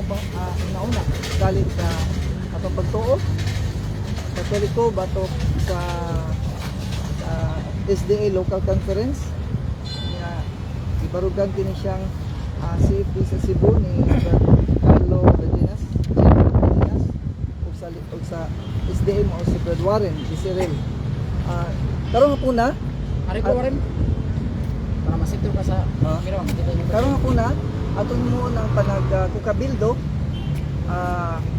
una galit sa atong pagtuo Katoliko batok sa SDA Local Conference nga gibarugan kini siyang CFD sa Cebu ni Brad Carlo Badinas, Badinas, ug sa SDA mo si Brad Warren Cyril. Karong hapuna. Ari ko, Warren. Para masito ka sa camera, makita niyo. Karong hapuna atong mo ng panag kukabildo,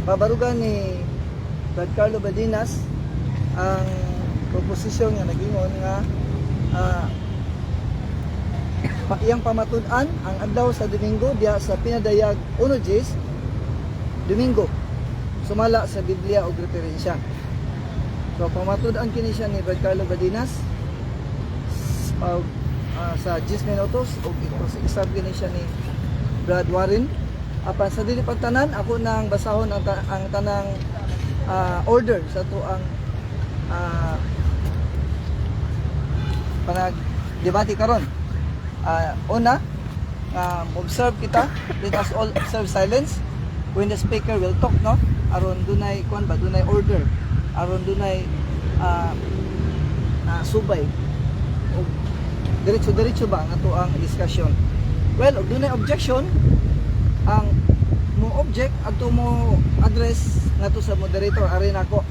babarugan ni Brad Carlo Badinas ang proposisyon nga nagingon nga iyang pamatud-an ang adlaw sa Domingo diha sa pinadayag 1 Gs Domingo sumala sa Biblia og referensya. So pamatud-an kini siya ni Brad Carlo Badinas og sa 10 minutos ug i-cross-exam kini siya ni Brad Warren. Apan sa dili pagtanan, ako nang basahon ang tanang order sa ato ang panag debate karon. Una, observe kita, let us all observe silence when the speaker will talk, no? Aron dunay kuan ba, dunay order, aron dunay subay og diretso-diretso ba ang ato ang discussion. Well, og dunay objection, ang mo object adto mo address ngadto sa moderator ari nako.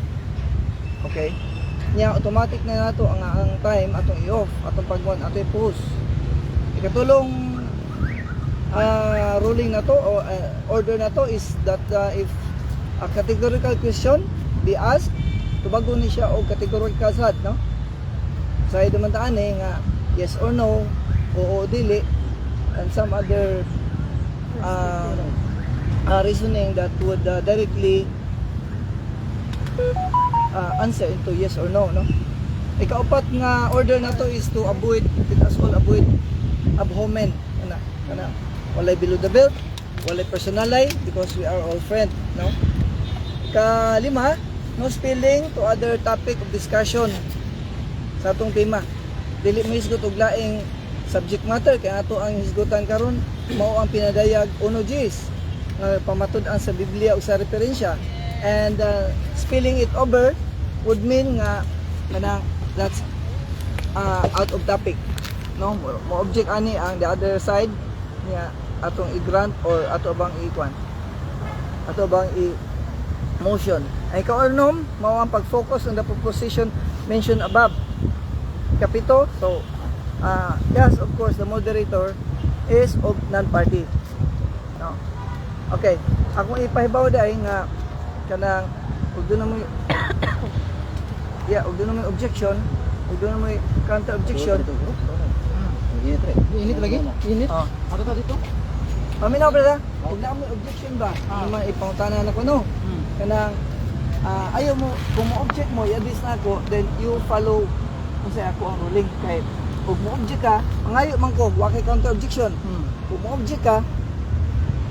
Okay? Nya automatic na nato ang time atong i-off, atong pagwan, ato i-pause. Ikatulong ruling na to o order na to is that if a categorical question be asked, tubagon ni siya og categorical sad, no? Sa so, dumantaan eh nga yes or no, oo o dili, and some other reasoning that would directly answer into yes or no, no? Ikaupat nga order na to is to avoid, let us all avoid ad hominem. Kana, kana. Walay below the belt, walay personalay because we are all friend, no? Kalima, no spilling to other topic of discussion sa atong tema. Dili mo hisgot og laing subject matter kay ato ang hisgutan karon mao ang pinadayag 1 Gs nga pamatud-an sa Biblia o sa referensya, and spilling it over would mean nga kanang that's out of topic, no? Mo object ani ang the other side niya, atong i-grant or ato bang i-kwan, ato bang i motion. Ay kaunom mao ang pag-focus on the proposition mentioned above. Kapito, so yes, of course, the moderator is of non-party, no? Okay, akong ipahibaw dai nga kanang ug doon na mo, yeah, ug doon na mo objection, ug doon na mo counter objection. Init re. Init lagi? Init? Oh. Ato ta dito? Paminaw, brother, ug naa mo objection ba, ano man ipangutana nako, no? Kanang ayaw mo kung mo object mo, i-address na ako, then you follow kung sa ako ang ruling kay ug mo object ka, mangayo man ko, wa kay counter objection. Kung mo object ka,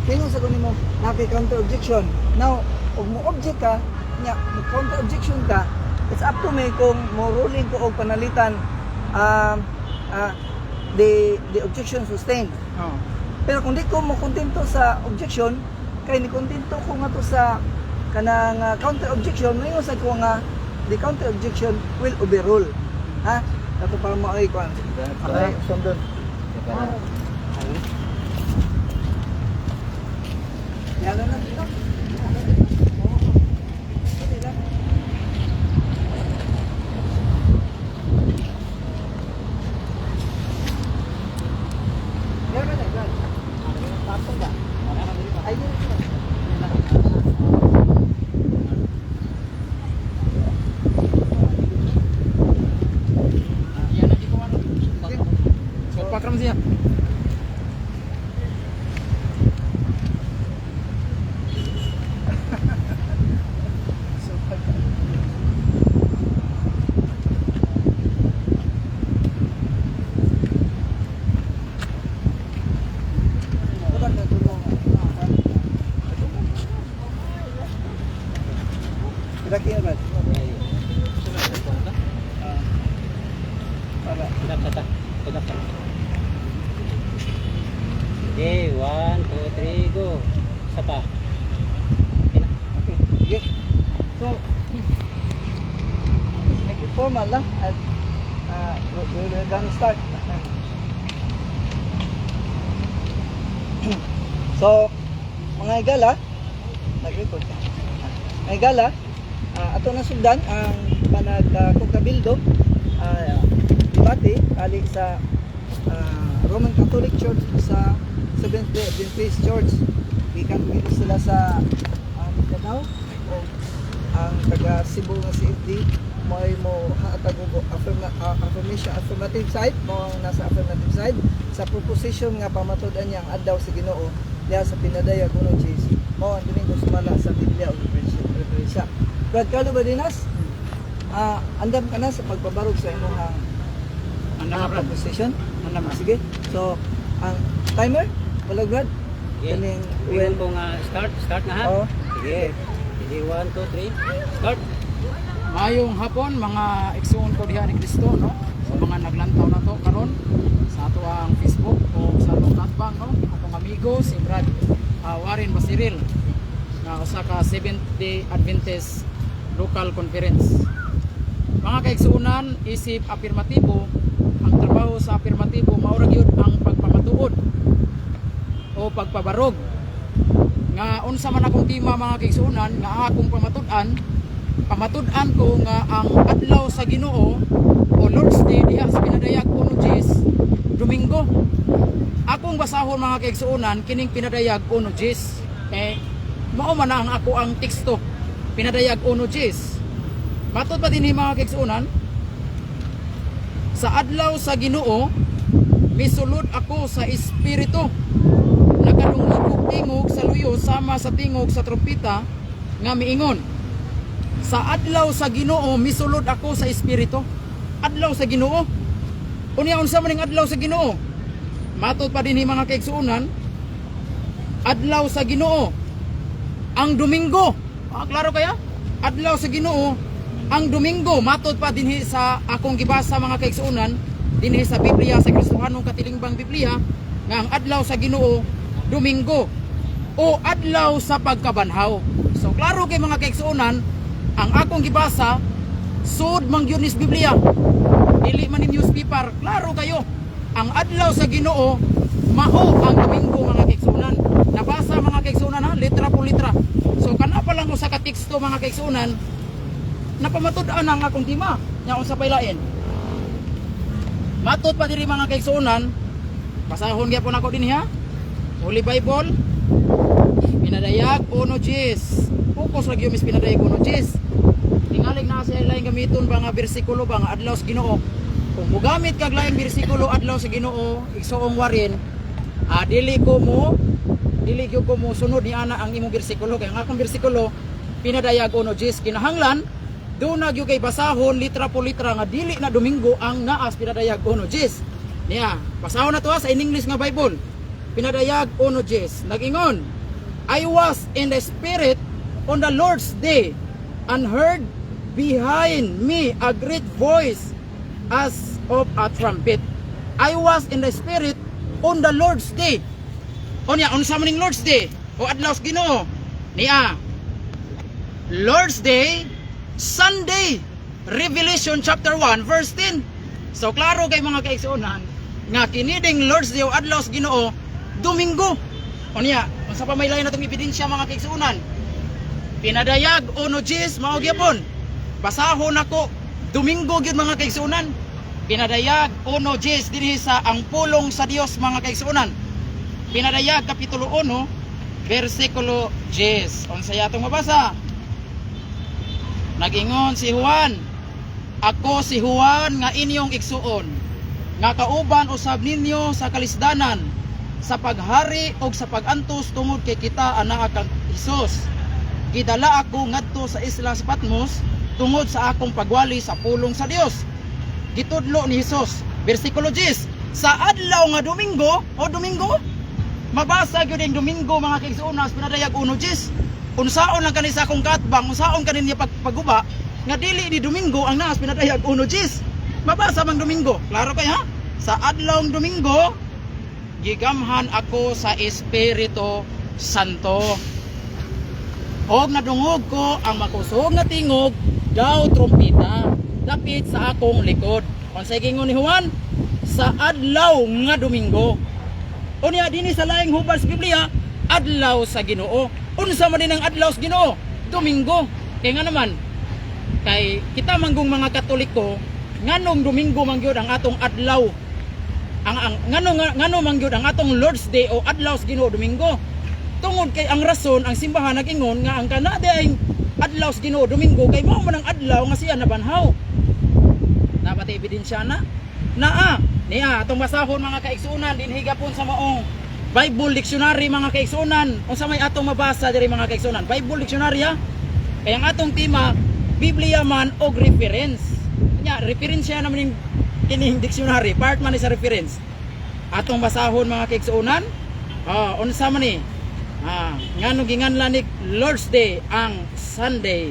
tingon sa kunin mo na kay counter objection. Now, ug mo object ka nya mo counter objection ka, it's up to me kung mo ruling ko og panalitan the objection sustained. Pero kung di ko mo kontento sa objection, kay ni kontento ko nga to sa kanang counter objection, ngayon sa ko nga the counter objection will overrule. Ha? Kato para mo ay kuan. Okay, sundon. Yan na dito. Okay lang. Meron ka na, Brad? Tapos ba? Ay, dito. Yan na di ko ano. So patram siya. So, wala na tulong. Pila kayo, Brad? Ah, para. Tegak ta. Okay, one, two, three, go. Isa pa. Formal lang at we're gonna start. So, mga higala, nag-record ka. Mga higala, ato na sundan ang panag kabildo debate ali sa Roman Catholic Church sa Seventh Day Adventist Church. Gikan gid sila sa Mindanao o ang taga Cebu nga CFD mo ay mo hatag og affirmation, affirmative side mo ang nasa affirmative side sa proposition nga pamatud-an niya ang adlaw sa Ginoo diha sa pinadayag 1:10 mao ang Domingo sumala sa Biblia o referensya. Brad Carlo Badinas, andam ka na sa pagpabarog sa imong Andam na, Brad. proposition? Andam na. Sige. So, ang timer, wala, Brad? Sige. Kaning Well, ko nga start, start na ha. Oh. Sige. Sige, 1, 2, 3, start. Mayong hapon, mga igsuon ko diha ni Kristo, no, sa mga naglantaw na to karon sa ato ang Facebook o sa atong katbang, no, atong amigo si Brad Warren Basiril nga usa ka Seventh Day Adventist Local Conference. Mga kaigsuonan, isip apirmatibo, ang trabaho sa apirmatibo mao ra gyud ang pagpamatuod o pagpabarog nga unsa man akong tema, mga kaigsuonan, nga akong pamatud-an, pamatud-an ko nga ang adlaw sa Ginoo o Lord's Day diha sa pinadayag 1:10, Domingo. Akong basahon, mga kaigsuonan, kining pinadayag 1:10 eh mao man na ang ako ang teksto, pinadayag 1:10. Matod pa dinhi, mga kaigsuonan, sa adlaw sa Ginoo misulod ako sa espiritu, nakadungog og tingog sa luyo sama sa tingog sa trompeta nga miingon. Sa adlaw sa Ginoo misulod ako sa espiritu. Adlaw sa Ginoo. Unya, unsa man ning adlaw sa Ginoo? Matod pa dinhi, mga kaigsuonan, adlaw sa Ginoo ang Domingo. Klaro kaya? Adlaw sa Ginoo ang Domingo. Matod pa dinhi sa akong gibasa, mga kaigsuonan, dinhi sa Biblia sa Kristohanong Katilingbang Biblia nga ang adlaw sa Ginoo Domingo o adlaw sa pagkabanhaw. So klaro kay, mga kaigsuonan, ang akong gibasa sud man gyud nis Biblia. Dili man ni newspaper, klaro kayo. Ang adlaw sa Ginoo mao ang Domingo, mga kaigsuonan. Nabasa, mga kaigsuonan, ha, litra po litra. So kana pa lang usa ka teksto, mga kaigsuonan, napamatud-an ang akong tema. Nya unsa pay lain? Matod pa diri, mga kaigsuonan, basahon gyapon ako dinhi ha. Holy Bible, Pinadayag 1:10. Focus ra gyud mis Pinadayag 1:10. Tingalig na sa laing gamiton ba nga bersikulo ba nga adlaw sa Ginoo. Kung mogamit kag laing bersikulo adlaw sa Ginoo, igsuong Warin, dili gyud ko mo sunod ni ana ang imong bersikulo kay ang akong bersikulo Pinadayag 1:10. Kinahanglan do na gyud kay basahon litra po litra nga dili na Domingo ang naas Pinadayag 1:10. Niya, basahon na to ha, sa in English nga Bible. Pinadayag 1:10. Nag-ingon, "I was in the spirit on the Lord's day and heard behind me a great voice as of a trumpet." I was in the spirit on the Lord's day. Unya, unsa man ning Lord's Day o adlaw sa Ginoo? Niya. Lord's Day, Sunday. Revelation chapter 1 verse 10. So klaro kay, mga kaigsuonan, nga kini ding Lord's Day o adlaw sa Ginoo Domingo. Unya, unsa pa may lain natong ebidensya, mga kaigsuonan? Pinadayag 1:10 mao gyapon. Basahon nako, Domingo gyud, mga kaigsuonan. Pinadayag 1:10 dinhi sa ang pulong sa Dios, mga kaigsuonan. Pinadayag kapitulo 1 bersikulo 10. Unsa atong mabasa? Nagingon si Juan, "Ako si Juan nga inyong igsuon, nga kauban usab ninyo sa kalisdanan, sa paghari og sa pagantos tungod kay kita anaa kang Hesus. Gidala ako ngadto sa isla sa Patmos tungod sa akong pagwali sa pulong sa Dios." Gitudlo ni Hesus. Bersikulo 10. Sa adlaw nga Domingo o Domingo, mabasa gyud ang Domingo, mga kaigsuonan, sa Pinadayag 1:10. Unsaon lang kani sa akong katbang, unsaon kani niya pagguba nga dili ni Domingo ang naas Pinadayag 1:10? Mabasa mang Domingo. Klaro kay ha? Sa adlawng Domingo, gigamhan ako sa Espiritu Santo. Og nadungog ko ang makusog nga tingog daw trumpita. Dapit sa akong likod. Unsay giingon ni Juan? Sa adlaw nga Domingo. Unya dinhi sa laing hubad sa Biblia, adlaw sa Ginoo. Unsa man din ang adlaw sa Ginoo? Domingo. Kay nga naman, kay kita manggong mga Katoliko, nganong Domingo man gyud ang atong adlaw, ang ngano man gyud ang atong Lord's Day o adlaw sa Ginoo Domingo? Tungod kay ang rason, ang simbahan nag-ingon nga ang kanada ay adlaw sa Ginoo Domingo kay mao man ang adlaw nga siya nabanhaw. Dapat ebidensya na naa niya atong basahon, mga kaigsuonan, dinhi gapon sa maong Bible Dictionary, mga kaigsuonan. Unsa may atong mabasa diri, mga kaigsuonan? Bible Dictionary ha, kay ang atong tema Biblia man og reference. Nya referensya naman ning kining dictionary, part man ni sa reference. Atong basahon, mga kaigsuonan. Ah, unsa man ni, ngano ginganlan ni Lord's Day ang Sunday?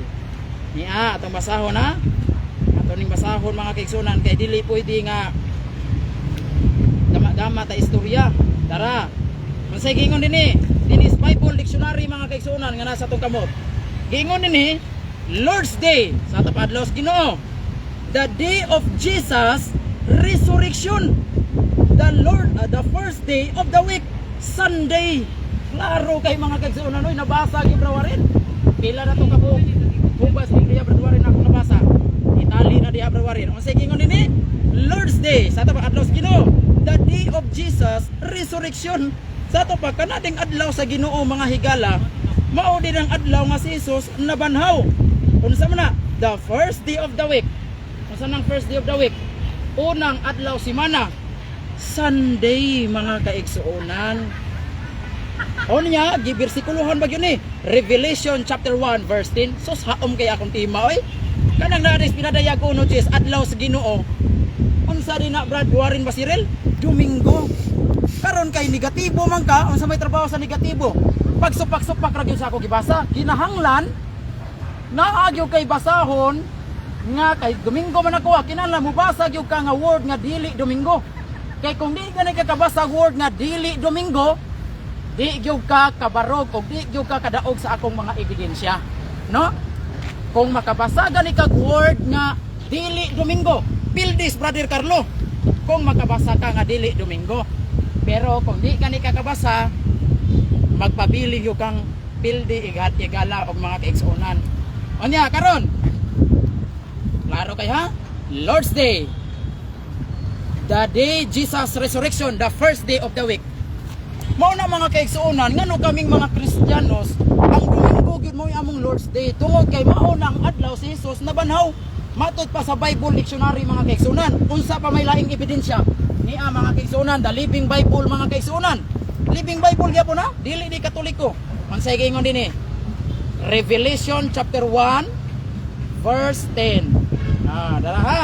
Niya atong basahon ha. Ato ning basahon, mga kaigsuonan, kay dili pwede nga dama-dama ta istorya. Tara. Unsay giingon dinhi? Dinhi sa Bible Dictionary, mga kaigsuonan, nga nasa atong kamot. Giingon dinhi, Lord's Day sa atong adlaw sa Ginoo. The day of Jesus resurrection. The Lord, the first day of the week, Sunday. Klaro kay, mga kaigsuonan, oy, nabasa gyud brawarin. Pila na to kabuok hubas Biblia, Brad Warren, ako nabasa. Itali na diha, Brad Warren. Unsay giingon dinhi? Lord's Day sa ato pa adlaw sa Ginoo. The day of Jesus resurrection. Sa ato pa kanading adlaw sa Ginoo, mga higala, mao din ang adlaw nga si Jesus nabanhaw. Unsa man na? The first day of the week. Unsa nang first day of the week? Unang adlaw simana. Sunday, mga kaigsuonan. O niya, gibersikuluhan ba yun eh? Revelation chapter 1 verse 10. Sus, haom kay akong tema oy. Kanang naris pinadayag uno Jess, adlaw sa Ginoo. Unsa din na, Brad Warren Basirel? Domingo. Karon kay negatibo man ka, unsa may trabaho sa negatibo? Pagsupak-supak ra gyud sa ako gibasa. Kinahanglan naa gyud kay basahon nga kay Domingo man ako, kinahanglan mobasa gyud ka nga word nga dili Domingo. Kay kung di ka nagkakabasa og word nga dili Domingo, di gyud ka kabarog og di gyud ka kadaog sa akong mga ebidensya. No? Kung makabasa gani kag word nga dili Domingo, pildis, Brother Carlo. Kung makabasa ka nga dili Domingo. Pero kung di ka ni kakabasa, magpabili gyud kang pildi igat igala og mga kaigsuonan. Unya karon. Klaro kay ha? Lord's Day. The day Jesus resurrection, the first day of the week. Mao na, mga kaigsuonan, ngano kaming mga Kristiyanos, ang Domingo gyud mo among Lord's Day tungod kay mao na ang adlaw si Jesus nabanhaw. Matod pa sa Bible Dictionary, mga kaigsuonan. Unsa pa may laing ebidensya? Niya, mga kaigsuonan, the Living Bible, mga kaigsuonan. Living Bible gyapon na, dili ni Katoliko. Unsay giingon dinhi? Revelation chapter 1 verse 10. Ah, dara ha.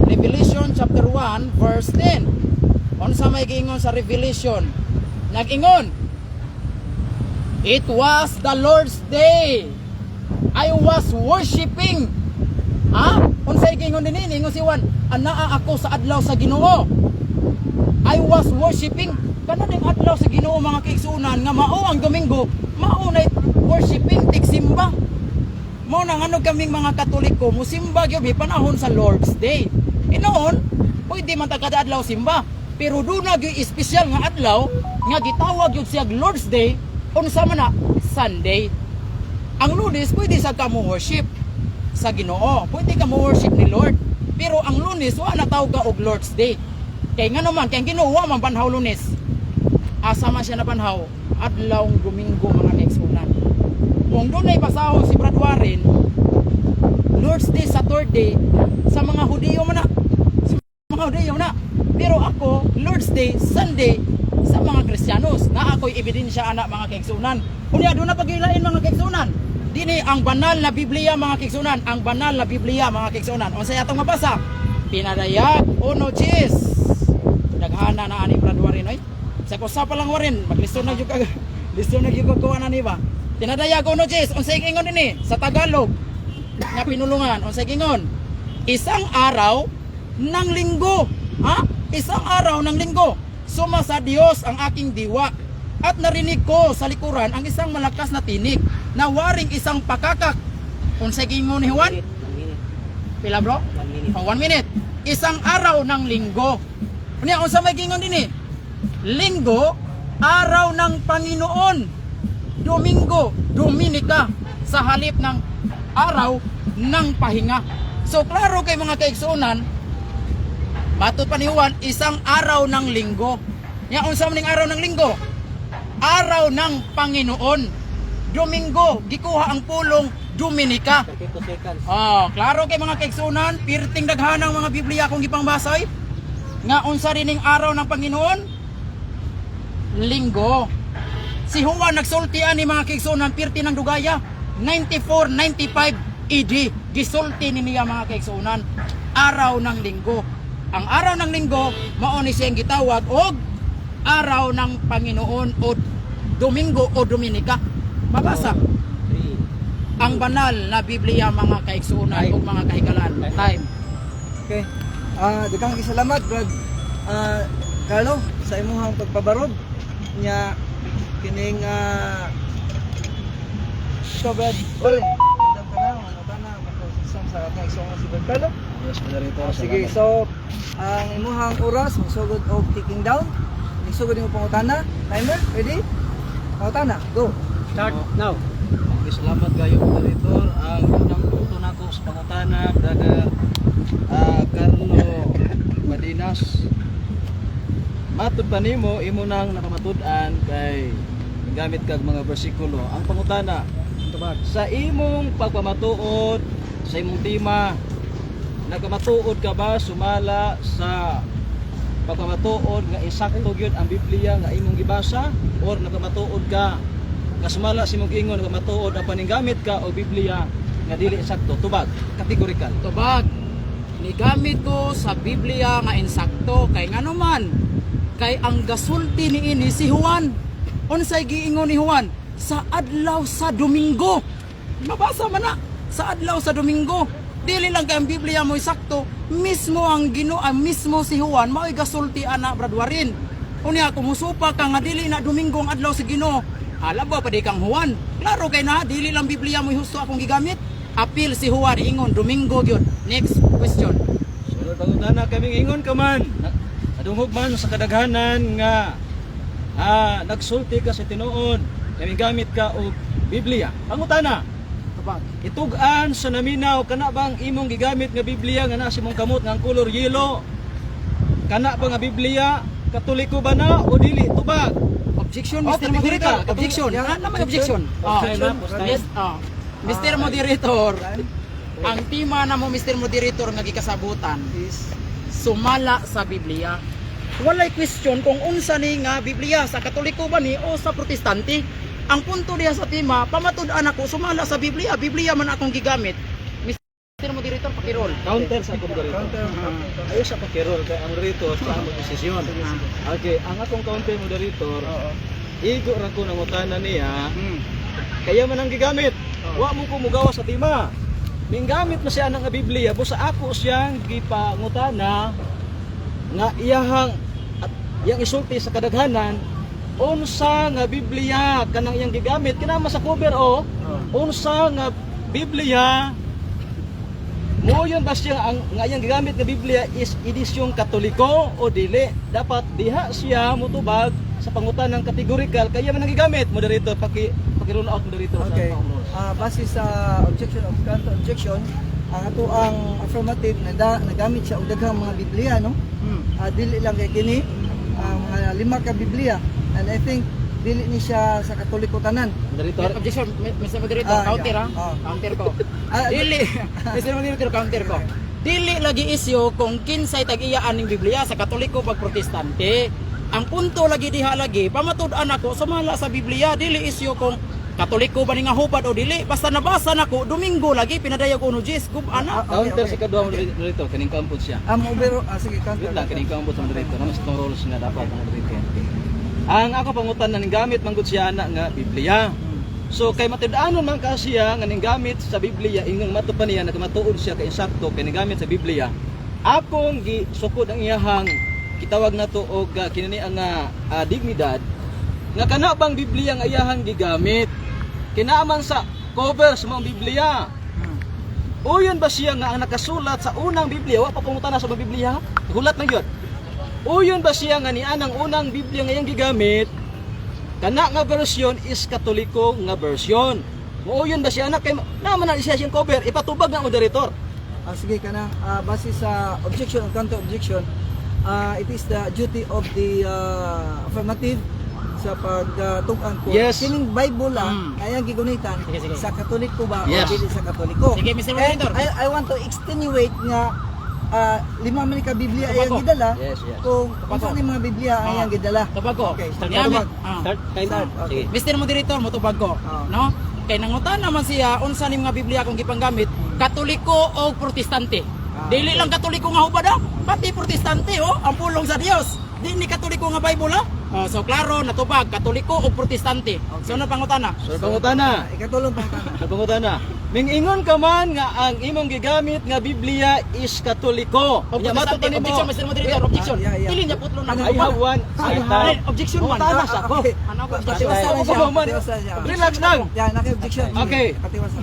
Revelation chapter 1 verse 10. Unsa may giingon sa Revelation? Nag-ingon, "It was the Lord's day. I was worshiping." Ha? Unsay giingon dinhi? Ningon si Juan, anaa ako sa adlaw sa Ginoo. I was worshiping. Kana ding adlaw sa Ginoo, mga kaigsuonan, nga mao ang Domingo, mao na worshiping, tigsimba. Mao na ngano kaming mga Katoliko musimba gyud mi panahon sa Lord's Day. Inoon, pwede man ta kada adlaw simba, pero doon na gyud espesyal nga adlaw nga gitawag gyud siya Lord's Day, unsa man na? Sunday. Ang Lunes pwede sa ka mo worship sa Ginoo. Pwede ka mo worship ni Lord. Pero ang Lunes wa na tawag ka og Lord's Day. Kay ngano man, kay ang Ginoo wa man banhaw Lunes. Asa man siya nabanhaw? Adlaw Domingo, mga kaigsuonan. Kung dunay basahon si Brad Warren, Lord's Day Saturday sa mga Hudiyo man na. Sa mga Hudiyo na. Pero ako, Lord's Day, Sunday sa mga Kristiyanos. Na ako'y ebidensya ana, mga kaigsunan. Unya doon na pagilain, mga kaigsunan. Dini ang banal na Biblia, mga kaigsunan, ang banal na Biblia, mga kaigsunan. Unsay atong mabasa? Pinadayag uno Diyes. Daghana na ani, Brad Warren oy. Sa kusa pa lang, Warren, maglisod na gyud ka. Lisod na gyud ka kuha na ni ba. Pinadayag uno Diyes, unsay ingon dinhi sa Tagalog nga pinulungan, unsay ingon? Isang araw ng linggo. Ha? Isang araw ng linggo. Sumasa Diyos ang aking diwa. At narinig ko sa likuran ang isang malakas na tinig na waring isang pakakak. Unsay gingon ni Juan? Minute, one minute. Pila, bro? 1 minute. Oh, 1 minute. Isang araw ng linggo. Unya, unsa may gingon dinhi? Linggo, araw ng Panginoon. Domingo, Dominika, sa halip ng araw ng pahinga. So klaro kay, mga kaigsuonan, matod pa ni Juan, isang araw ng linggo. Nya, unsa man ning araw ng linggo? Araw ng Panginoon. Domingo, gikuha ang pulong Dominika. 32 seconds. Oh, klaro kay, mga kaigsuonan, pirting daghanang mga Biblia akong gipangbasa oy. Nga unsa rin ning araw ng Panginoon? Linggo. Si Juan nagsulti ani, mga kaigsuonan, pirti ng dugaya. 94, 95 AD gisulti ni niya, mga kaigsuonan, araw ng linggo. Ang araw ng linggo mao ni siyang gitawag og araw ng Panginoon o Domingo o Dominika. Mabasa 3. ang banal na Biblia, mga kaigsuonan Time. ug mga kahigalan. Time. Okay. Daghang salamat, Brad Carlo, sa imuhang pagpabarog nya kining so Brad, oy, andam ka na, ano ka na, makasasam sa atong igsoon si Brad Carlo. Yes, moderator. Sige, Salamat. so ang imuhang oras musugod og ticking down. Nisugod nimo pangutana. Timer, ready? Pangutana, go. Start now. Okay, salamat kayo, moderator. Ang unang punto nako sa pangutana, Brother Carlo Madinas. Matud pa nimo, imo nang napamatud-an kay gamit kag mga bersikulo. Ang pangutana, sa imong pagpamatuod, sa imong tema, nagpamatuod ka ba sumala sa pagpamatuod nga insakto gyud ang Biblia nga imong gibasa, or nagpamatuod ka nga sumala sa imong giingon nagpamatuod ang paninggamit ka og Biblia nga dili insakto? Tubag, categorical. Tubag. Nigamit ko sa Biblia nga insakto kay ngano man kay ang gasulti ni ini si Juan. Unsay giingon ni Juan? Sa adlaw sa Domingo. Mabasa man na sa adlaw sa Domingo. Dili lang kay ang Biblia mo sakto, mismo ang Ginoo, ang mismo si Juan mao'y gasulti ana, Brad Warin. Unya kung musupa ka nga dili na Domingo ang adlaw sa Ginoo, alab ba pa di kang Juan? Klaro kay na dili lang Biblia mo husto akong gigamit. Apil si Juan ingon Domingo gyud. Next question. Sunod pangutana, kaming ingon ka man nadungog man sa kadaghanan nga nagsulti ka sa tinuod kaming gamit ka og Biblia. Pangutana, Tubag. itug-an sa naminaw, kana bang imong gigamit nga Biblia nga nasa imong kamot nga ang kolor yellow, kana ba nga Biblia Katoliko ba na o dili? Tubag. Objection, Oh, Mr. Moderator. categorical. Objection. Yeah, Ah, naman objection. Oh. Time, ha? Time. Yes, oh. Mr. Moderator, ang tema na mo, Mr. Moderator, nga gikasabutan Is sumala sa Biblia. Walay question kung unsa ni nga Biblia, sa Katoliko ba ni o sa Protestante. Ang punto diha sa tema, pamatud-an ako sumala sa Biblia, Biblia man akong gigamit. Mr. Moderator, pakirol. Counter sa akong moderator. Counter. Ayaw sa pakirol kay ang moderator sa among desisyon. Okay, ang akong counter, moderator, Oo. igo ra ko nangutana niya kaya man ang gigamit. Wa mo ko mugawa sa tema. Minggamit na siya ng Biblia busa ako siyang gipangutana nga iyahang at iyang isulti sa kadaghanan unsa nga Biblia kanang iyang gigamit kinama sa cover o unsa nga Biblia mo yun ba siya ang nga iyang gigamit nga Biblia is edisyong Katoliko o dili. Dapat diha siya mutubag sa pangutanang categorical kaya man ang gigamit. Moderator, paki roll out, moderator, Okay. sa rules. Base sa objection of counter objection, ang ato ang affirmative na nagamit siya og daghang mga Biblia, no? Dili lang kay kini ang mga lima ka Biblia, and I think dili ni siya sa Katoliko tanan. Moderator. Objection, Mr. Moderator, counter yeah. ha. Counter ko. Dili, Mr. Moderator, counter ko. Dili lagi isyo kung kinsay tag-iyaan ning Biblia, sa Katoliko pag Protestante. Ang punto lagi diha lagi, pamatud-an ako sumala sa Biblia, dili isyo kung Katoliko ba ni nga hubad o dili, basta nabasa nako Domingo lagi pinadayag uno Jis, gub ana. Okay, Counter okay. sa kadua, moderator, kaning kampot siya. Mo pero sige, counter. Wait lang, kaning kampot sa moderator. Naman sa itong roles nga dapat ang moderator. Ang ako pangutan na gamit manggod siya ana nga Biblia. So kay matud-anon man ka siya nga gamit sa Biblia, ingon mato pa niya nagmatuod siya kay insakto kay gamit sa Biblia. Akong gisukod ang iyahang kitawag nato og kinini ang dignidad nga kana bang Biblia nga iyahang gigamit kinaaman sa cover sa mga Biblia. Uyon ba siya nga ang nakasulat sa unang Biblia? Wa pa pangutana sa mga Biblia, ha? Hulat na gyud. Uyon ba siya nga niya ang unang Biblia nga iyang gigamit? Kana nga version is Katoliko nga version. Muuyon ba siya anak kay naman na siya siyang cover ipatubag ng moderator. Sige kana, base sa objection and counter objection, it is the duty of the affirmative sa pagtukan ko. Kining Bible ayang gigunitan Sige, sige. sa Katoliko ba o dili sa Katoliko. Sige, Mr. And Moderator. I want to extenuate nga lima man ni ka Biblia Tubag ayang ko. gidala Yes. kung Tubag unsa ko. ni mga Biblia ayang gidala. Tubag ko. Okay, start. Niya, Tubag. Start time. Start, okay. Sige. Mr. Moderator, motubag ko. No? Kay nangutan naman siya unsa ni mga Biblia akong gipanggamit, Katoliko o Protestante. Dili lang Katoliko nga hubad ah, pati Protestante oh, ang pulong sa Dios. Di ni Katoliko nga Bible ah. Oh, so klaro natubag Katoliko o Protestante. So ano pangutana? So pangutana. Ikatulong pangutana. Sa pangutana. Mingingon ka man nga ang imong gigamit nga Biblia is Katoliko. O Unya mato Protestante, pa nimo. objection Mr. Moderator, objection. Yeah. Dili niya putlo na. I have one item. Objection man. Pangutana sa ako. Okay. Ano ko? Patiwasan na siya. Ako man. Patiwasan siya. Relax lang. Yeah, naka-objection. Okay. Patiwasan.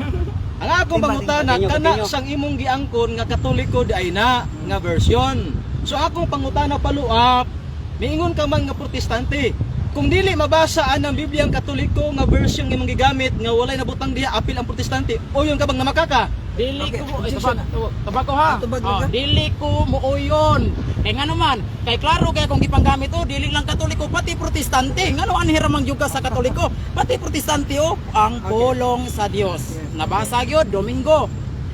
Ang akong pangutana Continue, kana continue. sang imong giangkon nga Katoliko di ay na nga version. So akong pangutana follow up, miingon ka man nga Protestante. Kung dili mabasa ang Biblia ang Katoliko nga version nga imong gigamit nga walay nabutang diha apil ang Protestante, uyon ka bang namakaka? Dili Okay, ko eh, objection. tubag, tubag ko ha. Tubag Oh, ka? dili ko muuyon. Kay ngano man, kay klaro kay akong gipanggamit oh, dili lang Katoliko pati Protestante. Ngano anhi ra man gyud ka sa Katoliko, pati Protestante oh, ang pulong sa Dios. Yes. Nabasa gyud Domingo.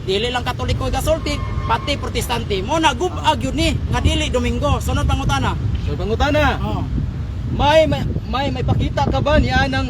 Dili lang Katoliko gasulti, pati Protestante. Mo na gubag gyud ni nga dili Domingo. Sunod pangutana. So pangutana, Oh. may pakita ka ba niya ng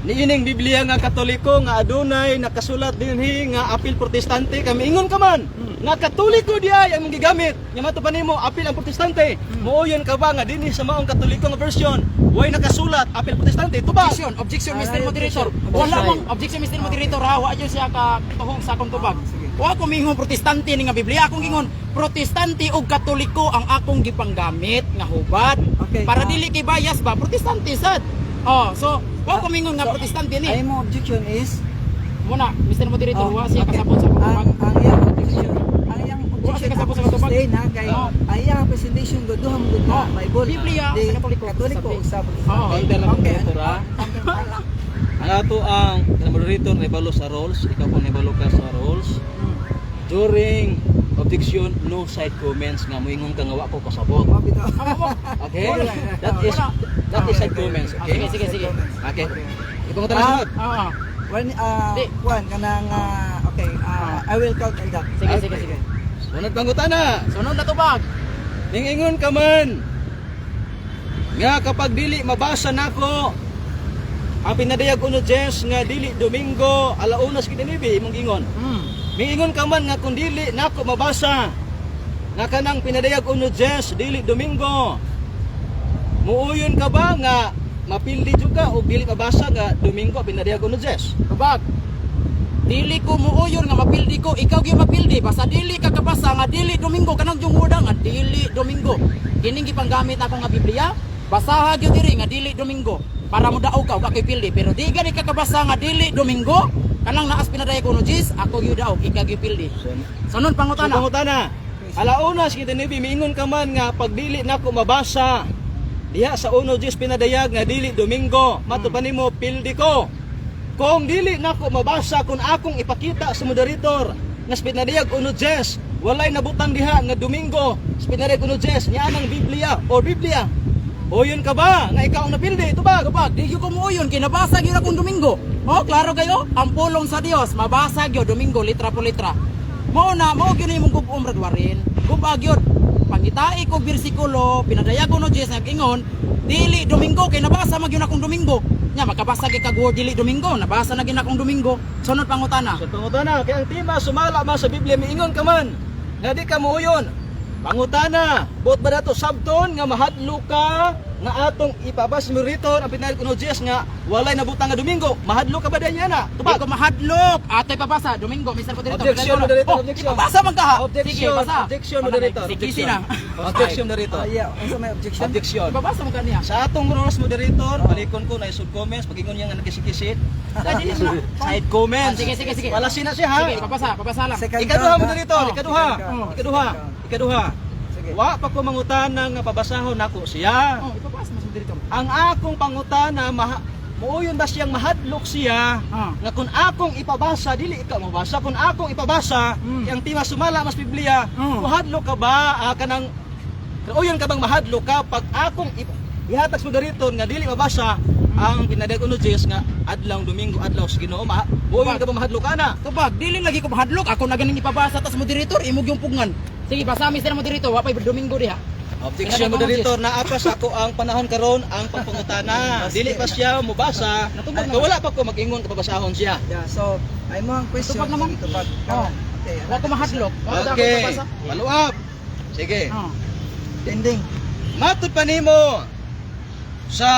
niining Biblia nga Katoliko nga adunay nakasulat dinhi nga apil Protestante kami ingon ka man nga Katoliko di ay ang imong gigamit nya mato pa nimo apil ang Protestante, muuyon ka ba nga dinhi sa maong Katoliko nga version way nakasulat apil Protestante? Tubag. Objection, objection Mr. Ay, Moderator. objection. Wala Objection. mong objection Mr. Moderator ha, wa jud siya ka tuhong sa akong tubag. Sige. Wa ko mingon Protestante ni nga Biblia, akong gingon Protestante ug Katoliko ang akong gipanggamit nga hubad. Okay, Para dili kay bias ba, Protestante sad. Oh, so wa ko mingon nga So, Protestante Ay ni. mo objection is Muna, Mr. Moderator, Oh, wa siya okay. kasabot sa akong tubag. Ang iyang objection, ang iyang Wa siya objection kasabot sa akong tubag. sustain ha kay Oh. ang iyang presentation go duha mo gud na Oh, Bible. Biblia Di, sa Katoliko. Katoliko ug sa Protestante. Oh. Counter lang, Okay. moderator, ha? Ang ato ang moderator naibalo sa roles, ikaw po naibalo ka sa roles. During objection, no side comments nga moingon ka nga wa ko kasabot. Oh, bitaw. Okay? That is side comments, Ah, okay? sige, sige, sige. Okay. Ipangutana sunod. Ah, One, Di. one kanang okay, I will count on that. sige, sige, sige. Sunod pangutana. Sunod na tubag. Ningingon ka man nga kapag dili mabasa nako ang pinadayag uno Jess nga dili Domingo alaunas kidinibi imong gingon. Mingingon ka man nga kung dili nako mabasa nga kanang pinadayag uno Jess dili Domingo. Muuyon ka ba nga mapildi jud ka og dili mabasa nga Domingo pinadayag uno Jess? Tubag. Dili ko muuyon nga mapildi ko, ikaw gyud mapildi basta dili ka kabasa nga dili Domingo kanang yung word nga dili Domingo. Kining gipanggamit ako nga Biblia, basaha gyud diri nga dili Domingo para mo daog ka ug ako'y pildi. Pero di gani ka kabasa nga dili Domingo, kanang naas pinaday ko no Jis, ako gyud daog, ikaw gyud pildi. Sunod So, pangutana. pangutana. Alaunas kita nibi miingon ka man nga pag dili nako mabasa diha sa uno Diyos pinadayag nga dili Domingo mato pa nimo pildi ko. Kung dili nako mabasa kung akong ipakita sa moderator nga sa pinadayag uno Diyos walay nabutang diha nga Domingo sa pinadayag uno Diyos niya ang Biblia or Biblia. O yun ka ba nga ikaw ang napildi tubag? Tubag, di gyud ko muuyon kay nabasa gyud akong Domingo. Oh, klaro kayo, ang pulong sa Dios mabasa gyud Domingo litra po litra. Mao na, mao gyud imong gubom radwarin. Gubag gyud. Pangitai ko bersikulo, pinadayag ko no Jesus nag-ingon, dili Domingo kay nabasa man gyud akong Domingo. Nya makabasa gyud kag word dili Domingo, nabasa na gyud akong Domingo. Sunod pangutana. Sa pangutana, kay ang tema sumala man sa Biblia miingon ka man nga di ka muuyon. Pangutana, buot ba dato sabton nga mahadlo ka nga atong ipabasa moderator ang Pinadayag uno Diyos nga walay nabutang nga Domingo. Mahadlok ka ba diay ana? Di Tubag. ko mahadlok. Atoy pabasa Domingo, Mr. Moderator. Objection, Pinadayag uno. moderator, Oh, objection. ipabasa man ka ha. Objection, Sige, basa. objection, Wala na, moderator. si Kisi Objection. na. Objection, moderator. Ah, yeah, unsa may objection? Objection. Ipabasa mo kaniya. Sa atong rules, moderator, balikon ko na isod comments, pagingon niya nga nagkisi-kisi. Ay, dili na. Side comments. Ah, sige, sige, sige. Wala sina siya ha. Sige, papasa, papasa lang. Second Ikaduha, round, ha? moderator, Oh. ikaduha. Second round. Ikaduha, Second round. ikaduha. Sige. Wa pa ko mangutana nga pabasahon nako siya. Oh, ipabasa mo sa moderator. Ang akong pangutana maha, muuyon ba siyang mahadlok siya nga kung akong ipabasa dili ikaw mabasa, kung akong ipabasa kay ang tema sumala mas Biblia, mahadlok ka ba, kanang uyon ka bang mahadlok ka pag akong ihatag sa moderator nga dili mabasa ang Pinadayag uno Diyos nga adlaw Domingo, adlaw sa Ginoo, muuyon ka ba mahadlok ka na? Tubag, dili lagi ko mahadlok. Ako na ganing ipabasa tas moderator imog yung pugngan. Sige, basa Mr. Moderator, wa pay Domingo diha. Objection, moderator, naa pa sa ako ang panahon karon ang pagpangutana. Dili pa siya mobasa. Natubag Kay wala pa ko mag-ingon kapabasahon siya. Yeah, so ay mo ang question. Tubag naman. Sige, tubag. Oh. Okay. Wa ko mahadlok. Wa ko Okay. ipabasa. Follow up. Sige. Oh. Ending. Matud pa nimo sa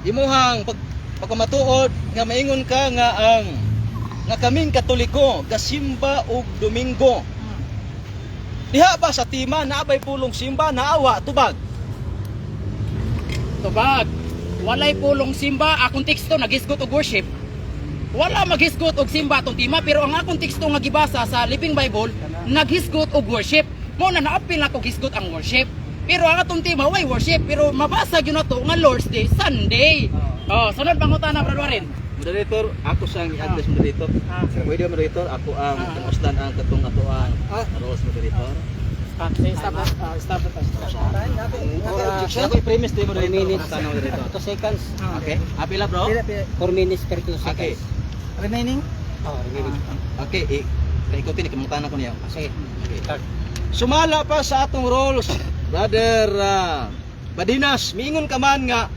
imuhang pagkamatuod nga maingon ka nga ang nga kaming Katoliko gasimba og Domingo. Diha ba sa tima naabay pulong simba naawa? Tubag. Tubag. Walay pulong simba akong teksto nagisgot og worship. Wala maghisgot og simba atong tema, pero ang akong teksto nga gibasa sa Living Bible naghisgot og worship. Mo na naapil ako hisgot ang worship. Pero ang atong tema way worship, pero mabasa gyud nato nga Lord's Day Sunday. Oh, sunod pangutana, Brother Warren. Moderator, ako sang i-address, moderator. Pwede ba, moderator, ako ang kamustan ang katong atoang roles, moderator. Ah, sige, stop na. Stop na. Time natin. Objection. Ako i-premise din, moderator. Minutes. Pangutana, moderator. 2 seconds. Okay. Apila, bro. Pila, pila. 4 minutes 32 Okay. seconds. Remaining? Oh, remaining. Okay, ikaikutin ni ko niya. Sige. Okay. Start. Sumala pa sa atong roles, brother Badinas, miingon ka man nga